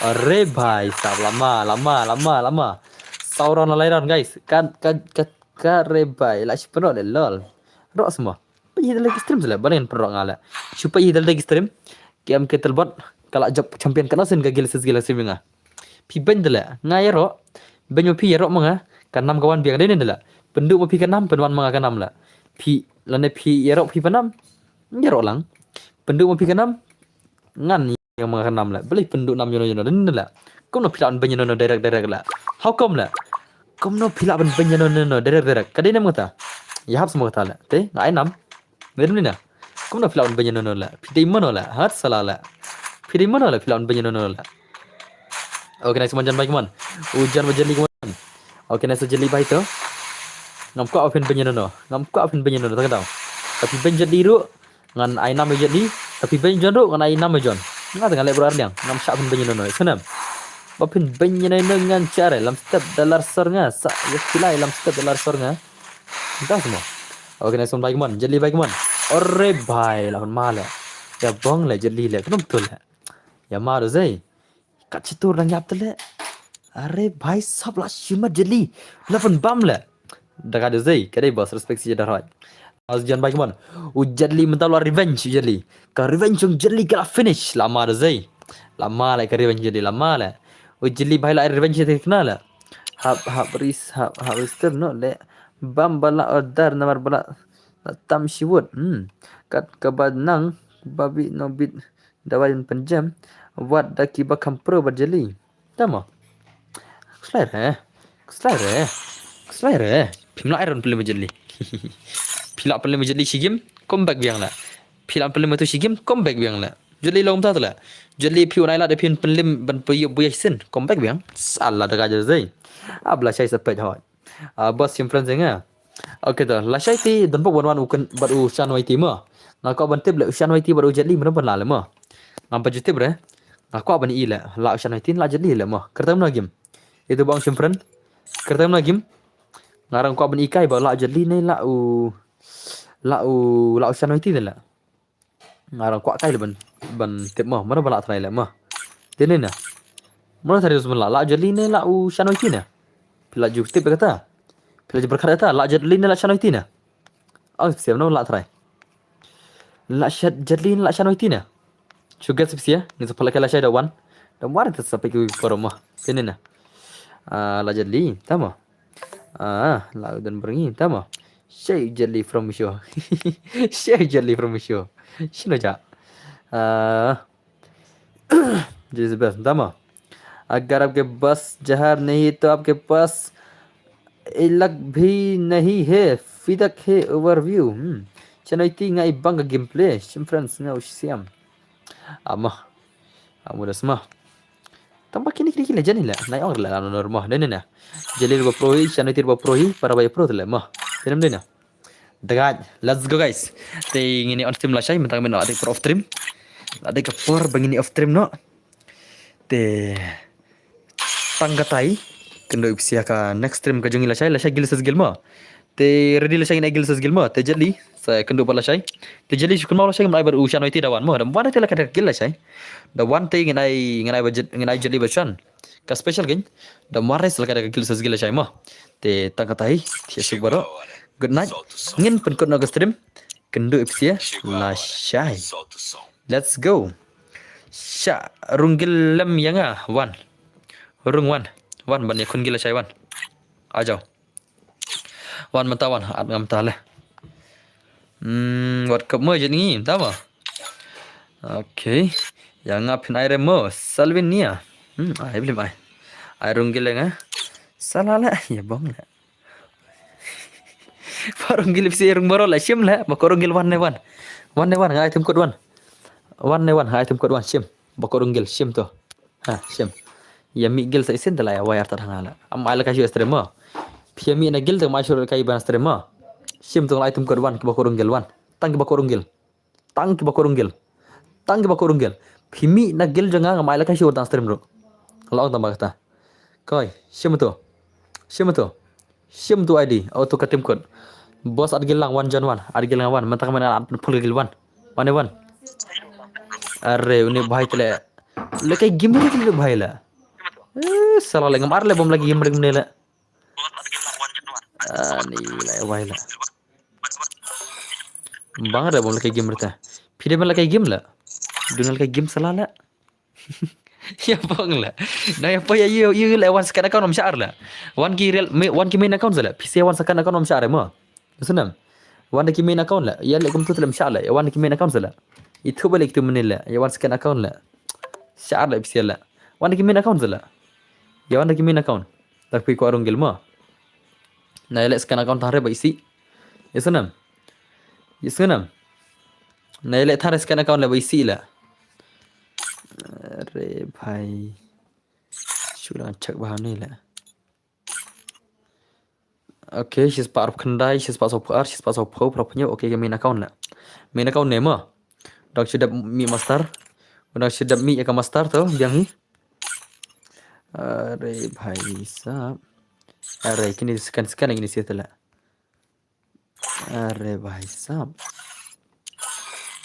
Are bhai sab lama lama lama lama. Saw round la lai round guys. Kan kan kan ka re bhai la shi pynrok de lol. Rok semua. Peit hi da lagi stream sele, ba len pynrok nga le. Shu peit hi da lagi stream. K M K Telbot ka la jop champion ka na sien ka gil sis gil sim nga. Phi beiñ da le, nga ïaroh. Beiñ ma phi ïaroh ma nga. Ka nam ka wan biang dei ne da le. Pynduh ma phi ka nam, pynwan ma nga ka nam le. Phi lane phi ïaroh phi pynam. Ïaroh lang. Pynduh ma phi ka nam. Ngan ïa ma nga ka nam le. Balei pynduh nam ïano ïano dei ne la. Kumno phi lah ban beiñ ïano ïano direct direct la. How come la. Kumno phi lah ban beiñ ïano ïano direct direct. Ka dei nam kata. Ïa hap semua kata la. Te nga ai nam. Dei ne na. Kumno phi lah ban beiñ ïano ïano la. Phi dei mano la. Hat sala la. Phi dei mano la phi lah ban beiñ ïano ïano la. Okay, nice man John bhai kaman. U John ba jeli kaman. Okay, nice jeli bhai to. Ngam kwah phin beiñ ïano ïano. Ngam kwah phin beiñ ïano ïano. Tang dang. Tapi beiñ jeli ruh. Ngan ai nam ïa jeli, tapi beiñ John ruh ngan ai nam ïa John. Nga tang ngan leh bro arliang, ngam shah phin beiñ ïano ïano, sngewbha. Ba phin beiñ ïano ïano ngan shah re, lam step da lar sor nga, sa ïa khilai lam step da lar sor nga. Entah semua. Okay, nice one bhai kaman, jeli bhai kaman. Ore bhai, la ma le. Ïa bong le jeli le, kumno betul le. Ïa ma do zei. Kat chitur nang ïap tele. Are bhai sab la shima jeli. La pun bam le. Da ka de zei, ka dei boss respect si da roi. As jan bai kemon. U jeli mynta la revenge u jeli. Ka revenge jong jeli ka la finish. Lama da zei. Lama le ka revenge jeli lama le. U jeli bai la revenge te kena le. Hap hap ris hap hap ris ter no le. Bam bala order namar bala. Tam shiwut. Hmm. Kat ka ba nang babi no bit. Dawai ban pynjem wat da kiba kham pro bad jeli. Tama. Kslai re. Kslai re. Kslai re. Phim lah ai ron pynlem Jet Li. Phi lah pynlem Jet Li shi game, come back biang la. Phi lah pynlem tu shi game, come back biang la. Jet Li long ta la. Jet Li phi un ai la da phin pynlem ban phi buya sin, come back biang. Salah da ka jazai. Abla shai sa pet hoi. Ah, bas sim friends nga. Okay to, lashai te don pok wan wan u kan bad u Shan Wai te mo. Nga kwah ban tip le u Shan Wai te bad u Jet Li mo ban la le mo. Nga ba ju tip re. Nga kwah ban i le la u Shan Wai te la Jet Li le mo. Kyrteng na game. Itu bang sim friend. Kyrteng na game. Nga rang kwah ban i kai ba la Jet Li ne la u la u la u Shan Wai te ne la. Nga rang kwah kai le ban ban tip mo, mano ba la trai le mo. Dene na. Mano trai us la la Jet Li ne la u Shan Wai te ne. Phi la ju tip kata. Phi la ju berkat kata la Jet Li ne la Shan Wai te ne. Au siam no la trai. La Shan Jet Li ne la Shan Wai te ne. Chu get sip sia, ngi sa pala kala shai da wan. Da wan ta sa peki por mo. Dene na. Ah, la Jet Li, ta mo. Ah, la u dan berngi, ta mo. Shai Jet Li from Misho. Shai Jet Li from Misho. Shino ja. Ah. Jai se best, ta mo. अगर आपके पास जहर नहीं तो आपके पास इलाज भी नहीं है, फिदक है overview. Hmm. Chano iti nga i bang ka gameplay. Sim friends nga u siam. Ama. Amu das ma. Tamba kini kini kini jani la. Na ong la no normal. Ne ne na. Jet Li ba pro hi, Shan Wai te ba pro hi, para ba pro la ma. Tenam dena. Dagaj, let's go guys. Te ngini on stream lashai, mentang men ada pro off stream. Ada ka por ba ngini off stream no. Te tang katai kendo ipsia ka next stream ka jong ngi lashai, lashai gil ses gil ma. Te ready lashai ngin gil ses gil ma. Te Jet Li sa kendo ba lashai. Te Jet Li shukun ma lashai ngin ai bar u Shan Wai te da wan ma. Da wan te la ka gil lashai. Da wan te ngin ai ngin ai ba Jet ngin ai Jet Li ba Shan. Ka special gin. Da wan te la ka gil ses gil lashai ma. Te tang katai te shuk baro. Good night. Ngin pynkut na ka stream. Kendo ipsia lashai. Let's go. Sha rung gil lem ya nga wan. Rung wan. Wan ban ya khun gil lashai wan. Ajaw. Wan mata wan at ngam ta le. Hmm, wat kap mo jet ngi ta mo. Okay. Ya nga phin ai re mo Salvin nia. Hmm, ai blim ai. Ai rung gil nga. Sala le ya bong le. Parung gil pisi rung baro la shim la ba korung gil wan ne wan. Wan ne wan nga item code wan. Wan ne wan nga item code wan shim. Ba korung gil shim to. Ha shim. Ya mi gil sa isin tala ya wayar tar hanga la. Am ai la ka shu stream ma. Pia mi na gil ta ma shu ka iban stream ma. Shim to la item code wan ba korung gil wan. Tang ba korung gil. Tang ki ba korung gil. Tang ki ba korung gil. Phi mi na gil jong nga nga mai la ka shu tang stream ru. Long tang ba kata. Koi, shim to. Shim to. Shim to I D. Auto ka team code. Boss at gil lang wan jan wan. At gil lang wan. Mentang mana at full gil wan. Wan wan. Are uni bhai tele. Le kai game le kai bhai la. Eh, salah le ngam ar le bom lagi game ring ne le. Ani la wai la. Bang re bom la kai game rta. Phi de ban la kai game la. Dun la kai game sala la. Ya bang la. Na ya pa ya yu yu la wan second account am shar la. Wan ki real me wan ki main account sala. Phi se wan second account am shar ma. Sunam. Wan ki main account la. Ya le kum tu la am shar la. Ya wan ki main account sala. Itu balik tu menil la. Ya wan second account la. Shar la phi se la. Wan ki main account sala. Ya wan ki main account. Tak phi ko arung gil ma. Na ya le second account tare ba isi. Yes nam. Yes nam. Na ya le tare second account le ba isi la. Are bhai. Shu la check ba ni la. Okay, shispah arphew khyndai, shispah sawphew ar, shispah sawphew, phraphew hynñiew. Okay, ka main account la. Main account ne ma. Dang shu dep mi master. Dang shu dep mi ya ka master to, biang hi. Are bhai sahab. Are kini scan scan kini sih tela. Are bhai sahab.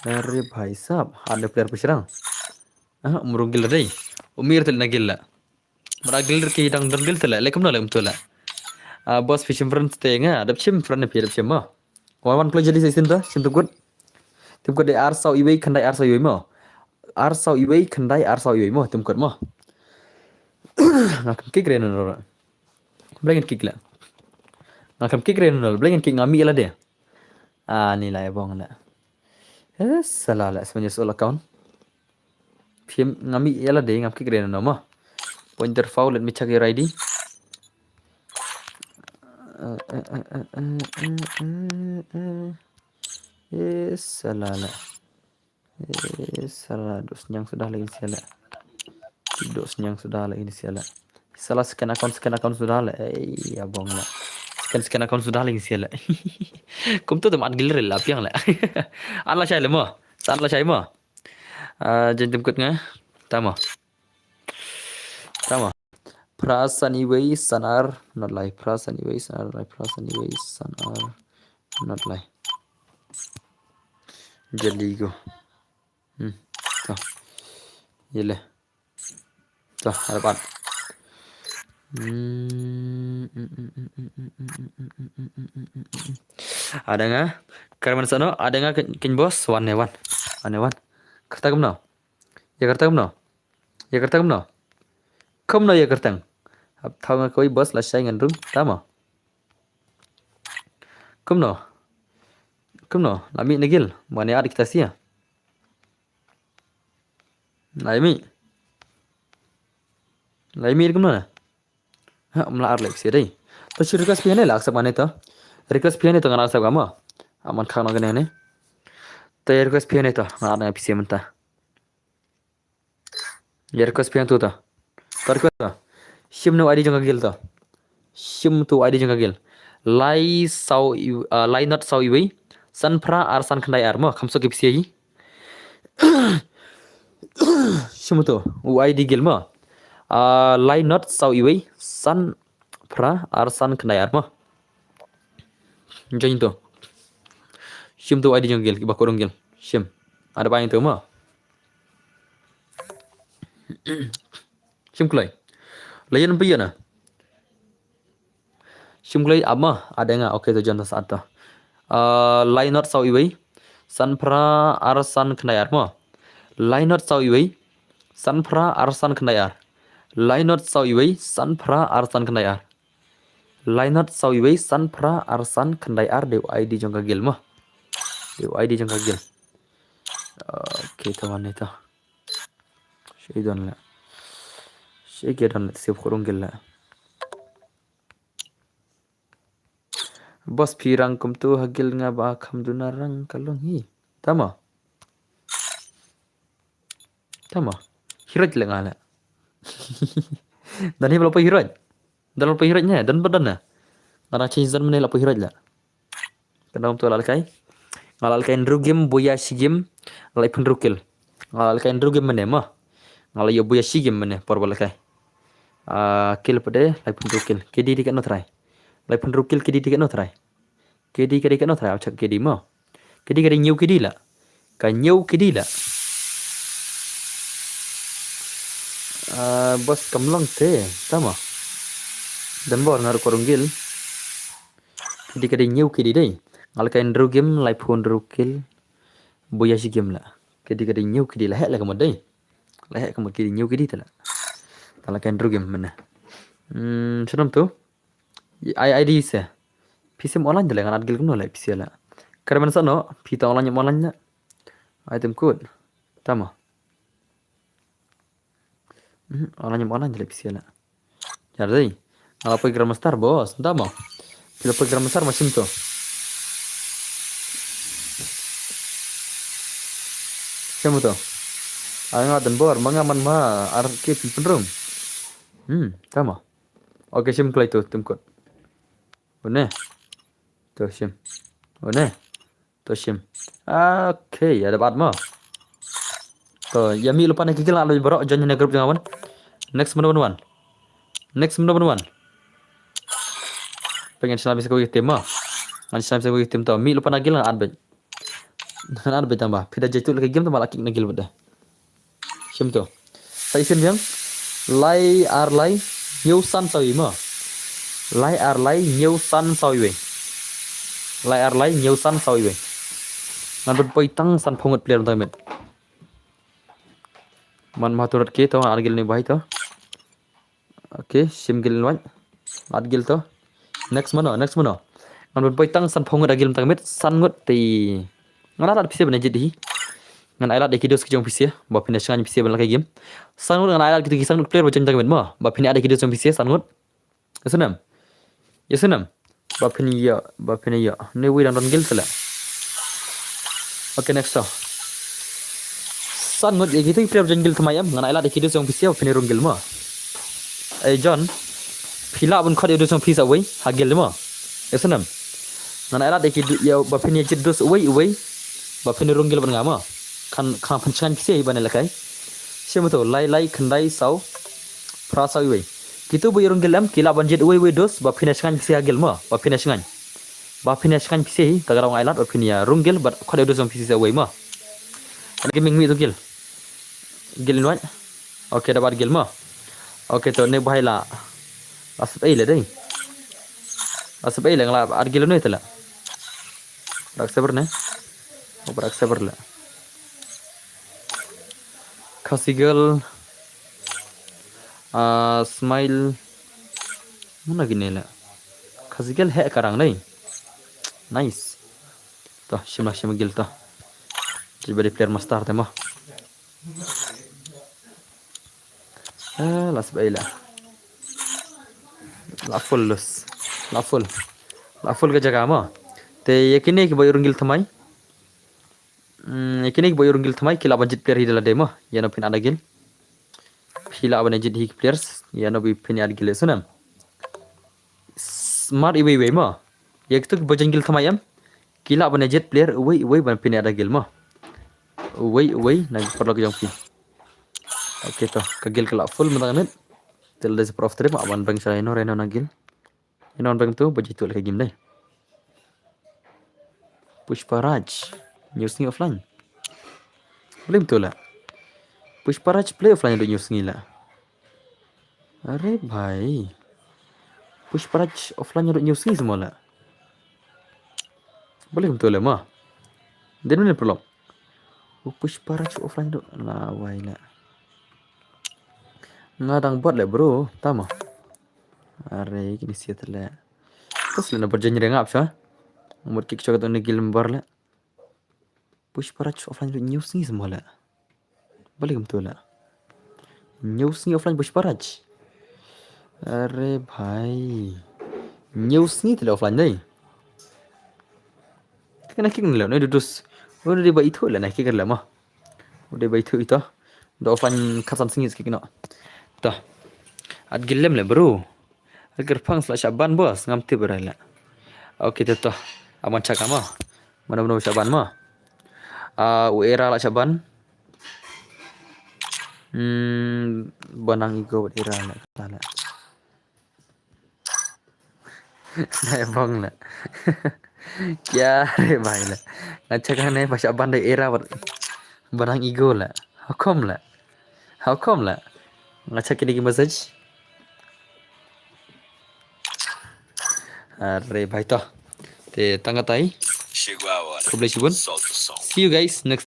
Are bhai sahab. Ada player pesirang. Ah, umrung gila dei. Umir tel na gila. Mara gila ki dang dang gila tela. Lekum na lem tela. Ah, boss fishing friends te nga. Dap shim friend pi dap shim ma. Wan wan play jadi seisin ta. Shim tu good. Tim kot de ar saw iwei khyndai ar saw iwei mo. Ar saw iwei khyndai ar saw iwei mo. Tim kot mo. Nga kam kick re no. Blanket kick la. Nga kam kick re no. Blanket kick nga mi la de. Ah, ni la ya bong la. Eh, salah la sebenarnya soal account. Phim nga mi ya la de ngam kick re no mo. Pointer foul, let me check your I D. Eh, eh, Eh, eh, eh, eh, eh, eh. Eh, salah lah. Eh, salah, dok senyang sudah lagi sial lah. Dok senyang sudah lagi sial lah. Salah scan account, scan account sudah lah. Eh, ya bong lah. Scan, scan account sudah lagi sial lah. Kumtu te mat gilir lah piang lah. An la shai lah mo. San la shai mo. Ah, jan tim kut nga. Tama. Tama. Phra san iwei san ar, not lai. Phra san iwei san ar, lai. Phra san iwei san ar, not lai. Jali go. Hmm. To. Yele. To, ada pat. Hmm. Ada nga? Karaman sano, ada nga kin, kin bos? Wan ne wan. Wan ne wan. Kata kumno? Ya kata kumno? Ya kyrteng kumno? Kumno ya kyrteng? Hap thaw nga kawei bos la shai ngan rung. Tama. Kumno? Kumno? La mih na gil. Mane ad kita sia. La mih. La mih kumno na? Ha, mla ar lek sia dei. To shi request pian la accept mane to. Request pian to ngan accept kama. Aman khang no kene ne. To request pian to ngan ar na pisia mynta. Ya request piang tu ta. Ta request ta. Shim tu I D jong ka gil ta. Shim tu I D jong ka gil. Lai saw i-, ah, lai not saw iwei. San phra ar san khyndai ar mo. Kham so ki pisia hi. Shim tu. U I D gil mo. Ah, lai not saw iwei. San phra ar san khyndai ar mo. Jong tu. Shim tu I D jong gil. Kiba kurung gil. Shim. Ada ba tu mo. Shim kloi. Layan piana. Shim kloi ama ada nga. Okay, tu jan tas ata. Ah, lai not saw iwei. San phra ar san khyndai ar mo. Lai not saw iwei. San phra ar san khyndai ar. Lai not saw iwei. San phra ar san khyndai ar. Lai not saw iwei san phra ar san khyndai ar dei u I D jong ka gil mo. Dei u I D jong ka gil. Okay, to wan ne to. Shi don la. Shi ke don la, sip khurung gil la. Bos phi rang kumtu ha gil nga ba kham duna rang ka long hi. Tama. Tama. Hiroj le nga le. Dan hi ba la poi hiroj. Dan la poi hiroj ne, dan ba dan ne. Nga dang change dan mane la poi hiroj le. Kandom tu la kai. Nga la kai ndru gim boya shi gim. Lai pun rukil. Nga la kai ndru gim mane ma. Nga la yo boya shi gim mane por ba la kai. Ah, kil pade lai pun rukil. Kedi di kan no try. Lai pun rukil kedi di kan no try. Kedi kedi kan no try. Au chak kedi ma. Kedi kedi nyu kedi la. Ka nyu kedi la. Ah, bos kam long te. Tama. Dan bor nga ru korung gil. Kedi kedi nyu kedi dei. Nga la kai ndru gim lai pun rukil. Boya shi gim la. Kedi kedi nyu kedi la hek la ka mo dei. La hek ka mo kedi nyu kedi te la. Ta la kai ndru gim mane. Hmm, shalom tu. Ai ai di se. Phi sim online de le ngan at gil kumno le phi sia la. Kare man sa no, phi ta online online na. Ai tem kut. Tama. Mhm, online online de le phi sia la. Yar dei. Nga la poi Grandmaster bos, nta mo. Phi la poi Grandmaster ma shim to. Shim to. Ai nga dan bor, ma nga man ma ar ke phi pynrung. Hmm, tama. Okay, shim klai to, tim kot. Une. To shim. Une. To shim. Okay, ya dapat mo. To, ya mi lupa na kikil na lo bro, join na group jangan. Next mano wan. Next mano wan. Pengen shalom bisa ko tim mo. Ngan shalom bisa ko tim to. Mi lupa na gil na adbet. Ngan adbet tamba. Pida jaitu lagi game tamba laki na gil beda. Shim to. Sa isim biang. Lai ar lai nyu san sawi mo. Lai ar lai nyu san sawi we. Lai ar lai nyu san sawi we. Ngan pynpoi tang san phungut player tang met. Man ma turut ke to ngan ar gil ni bai to. Okay, shim gil nwai. At gil to. Next mano, next mano. Ngan pynpoi tang san phungut ar gil tang met san ngut ti. Ngan alat pisa bane jit hi. Ngan alat de kidos ki jong pisa. Ba pina shangan pisa ban lakai game. San ngut ngan alat kitu ki san ngut player ba jong tang met mo. Ba pina ada kidos jong pisa san ngut. Ya sunam. Ya sunam. Ba phin ïoh, ba phin ïoh. Ne wei dang don guild te la. Okay, next to. San ngut ïa kito ki player ba jan guild thymmai em, ngan ai lad ïa ki dos jong phi sha ba phin rung guild mo. Ei John, phi lah ban khot ïa dos jong phi sa uwei ha guild mo. Ïa snem. Ngan ai lad ïa ki dos, ïa ba phin ïa jied dos uwei uwei. Ba phin rung guild bad nga mo. Kan, kan phin shngaiñ phi sha ban ïa la kai. Shem to, lai lai khyndai saw. Phra saw uwei. Kito ba ïa rung guild em, ki lah ban jied uwei uwei dos, ba phin ïa shngaiñ phi sha ha guild mo, ba phin ïa shngaiñ. Ba phin ïa shngaiñ phi sha, ta ka daw ngan ai lad, ba phin ïa rung guild, bad khot ïa dos jong phi sha uwei mo. Kan ka mih mih to guild. Guild invite. Okay, da bad guild mo. Okay, to ne bhai la. La sep ei le dei. La sep ei le nga la add guild ne te la. Rak sabar ne. Oh, rak sabar la. Khasi girl. Ah, smile. Mano kine la. Khasi girl heh karang dei. Nice. To, shim la shim guild to. Jibadi player master te mo. Ah, la sep ei la. La full los. La full. La full ka jaka mo. Te ïa kine ki ba ïa rung guild thymmai. Hmm, ïa kine ki ba ïa rung guild thymmai ki lah ban jied player hi da lade mo. Ïa no phin add guild. Phi lah ban jied hi ki players. Ïa no ba phin add guild snem. Smart iwei iwei mo. Ïa kito ki ba jan guild thymmai em. Ki lah ban jied player uwei uwei ban phin add guild mo. Uwei uwei na ki paralok jong phi. Okay to, ka guild ka la full mynta ka minit. Te la dei sa pyrshah trip, aban beng sa ino ino na guild. Ino beng to, ba jied to la ka game dei. Pushpa Raj, new sngi offline. Balei to la. Pushpa Raj play offline do new sngi la. Are bhai. Pushpa Raj offline do new sngi semua la. Balei to la mo. Den ne prolog. Pushpa Raj offline do la wai la. Nga dang bot le bro, tama. Are kini siat le. Terus le na berjanji ngap sha. Mut kik sha katong ni guild member le. Pushpa Raj offline do new sngi semua le. Balei kumto le. New sngi offline Pushpa Raj. Are bhai. New sngi te le offline dei. Kena kik le no dudus. Udah ba itu le na kik le mo. Udah ba itu itu. Do offline khatsan sngi kik no. To. Add guild lem le bro. Kyrpang la shah ban bos ngam tip rai la. Okay to to. Aman chaka mo. Mano mano shah ban mo. Ah, u Era la shah ban. Hmm, banang igo u Era la kata la. Nai bong la. Kya re bhai la. Nga chaka ne ba shah ban da Era bad banang igo la. How come la? How come la? Nga chaka ne ki message. Are bhai to. Te tang katai. Khublei shibun. See you guys next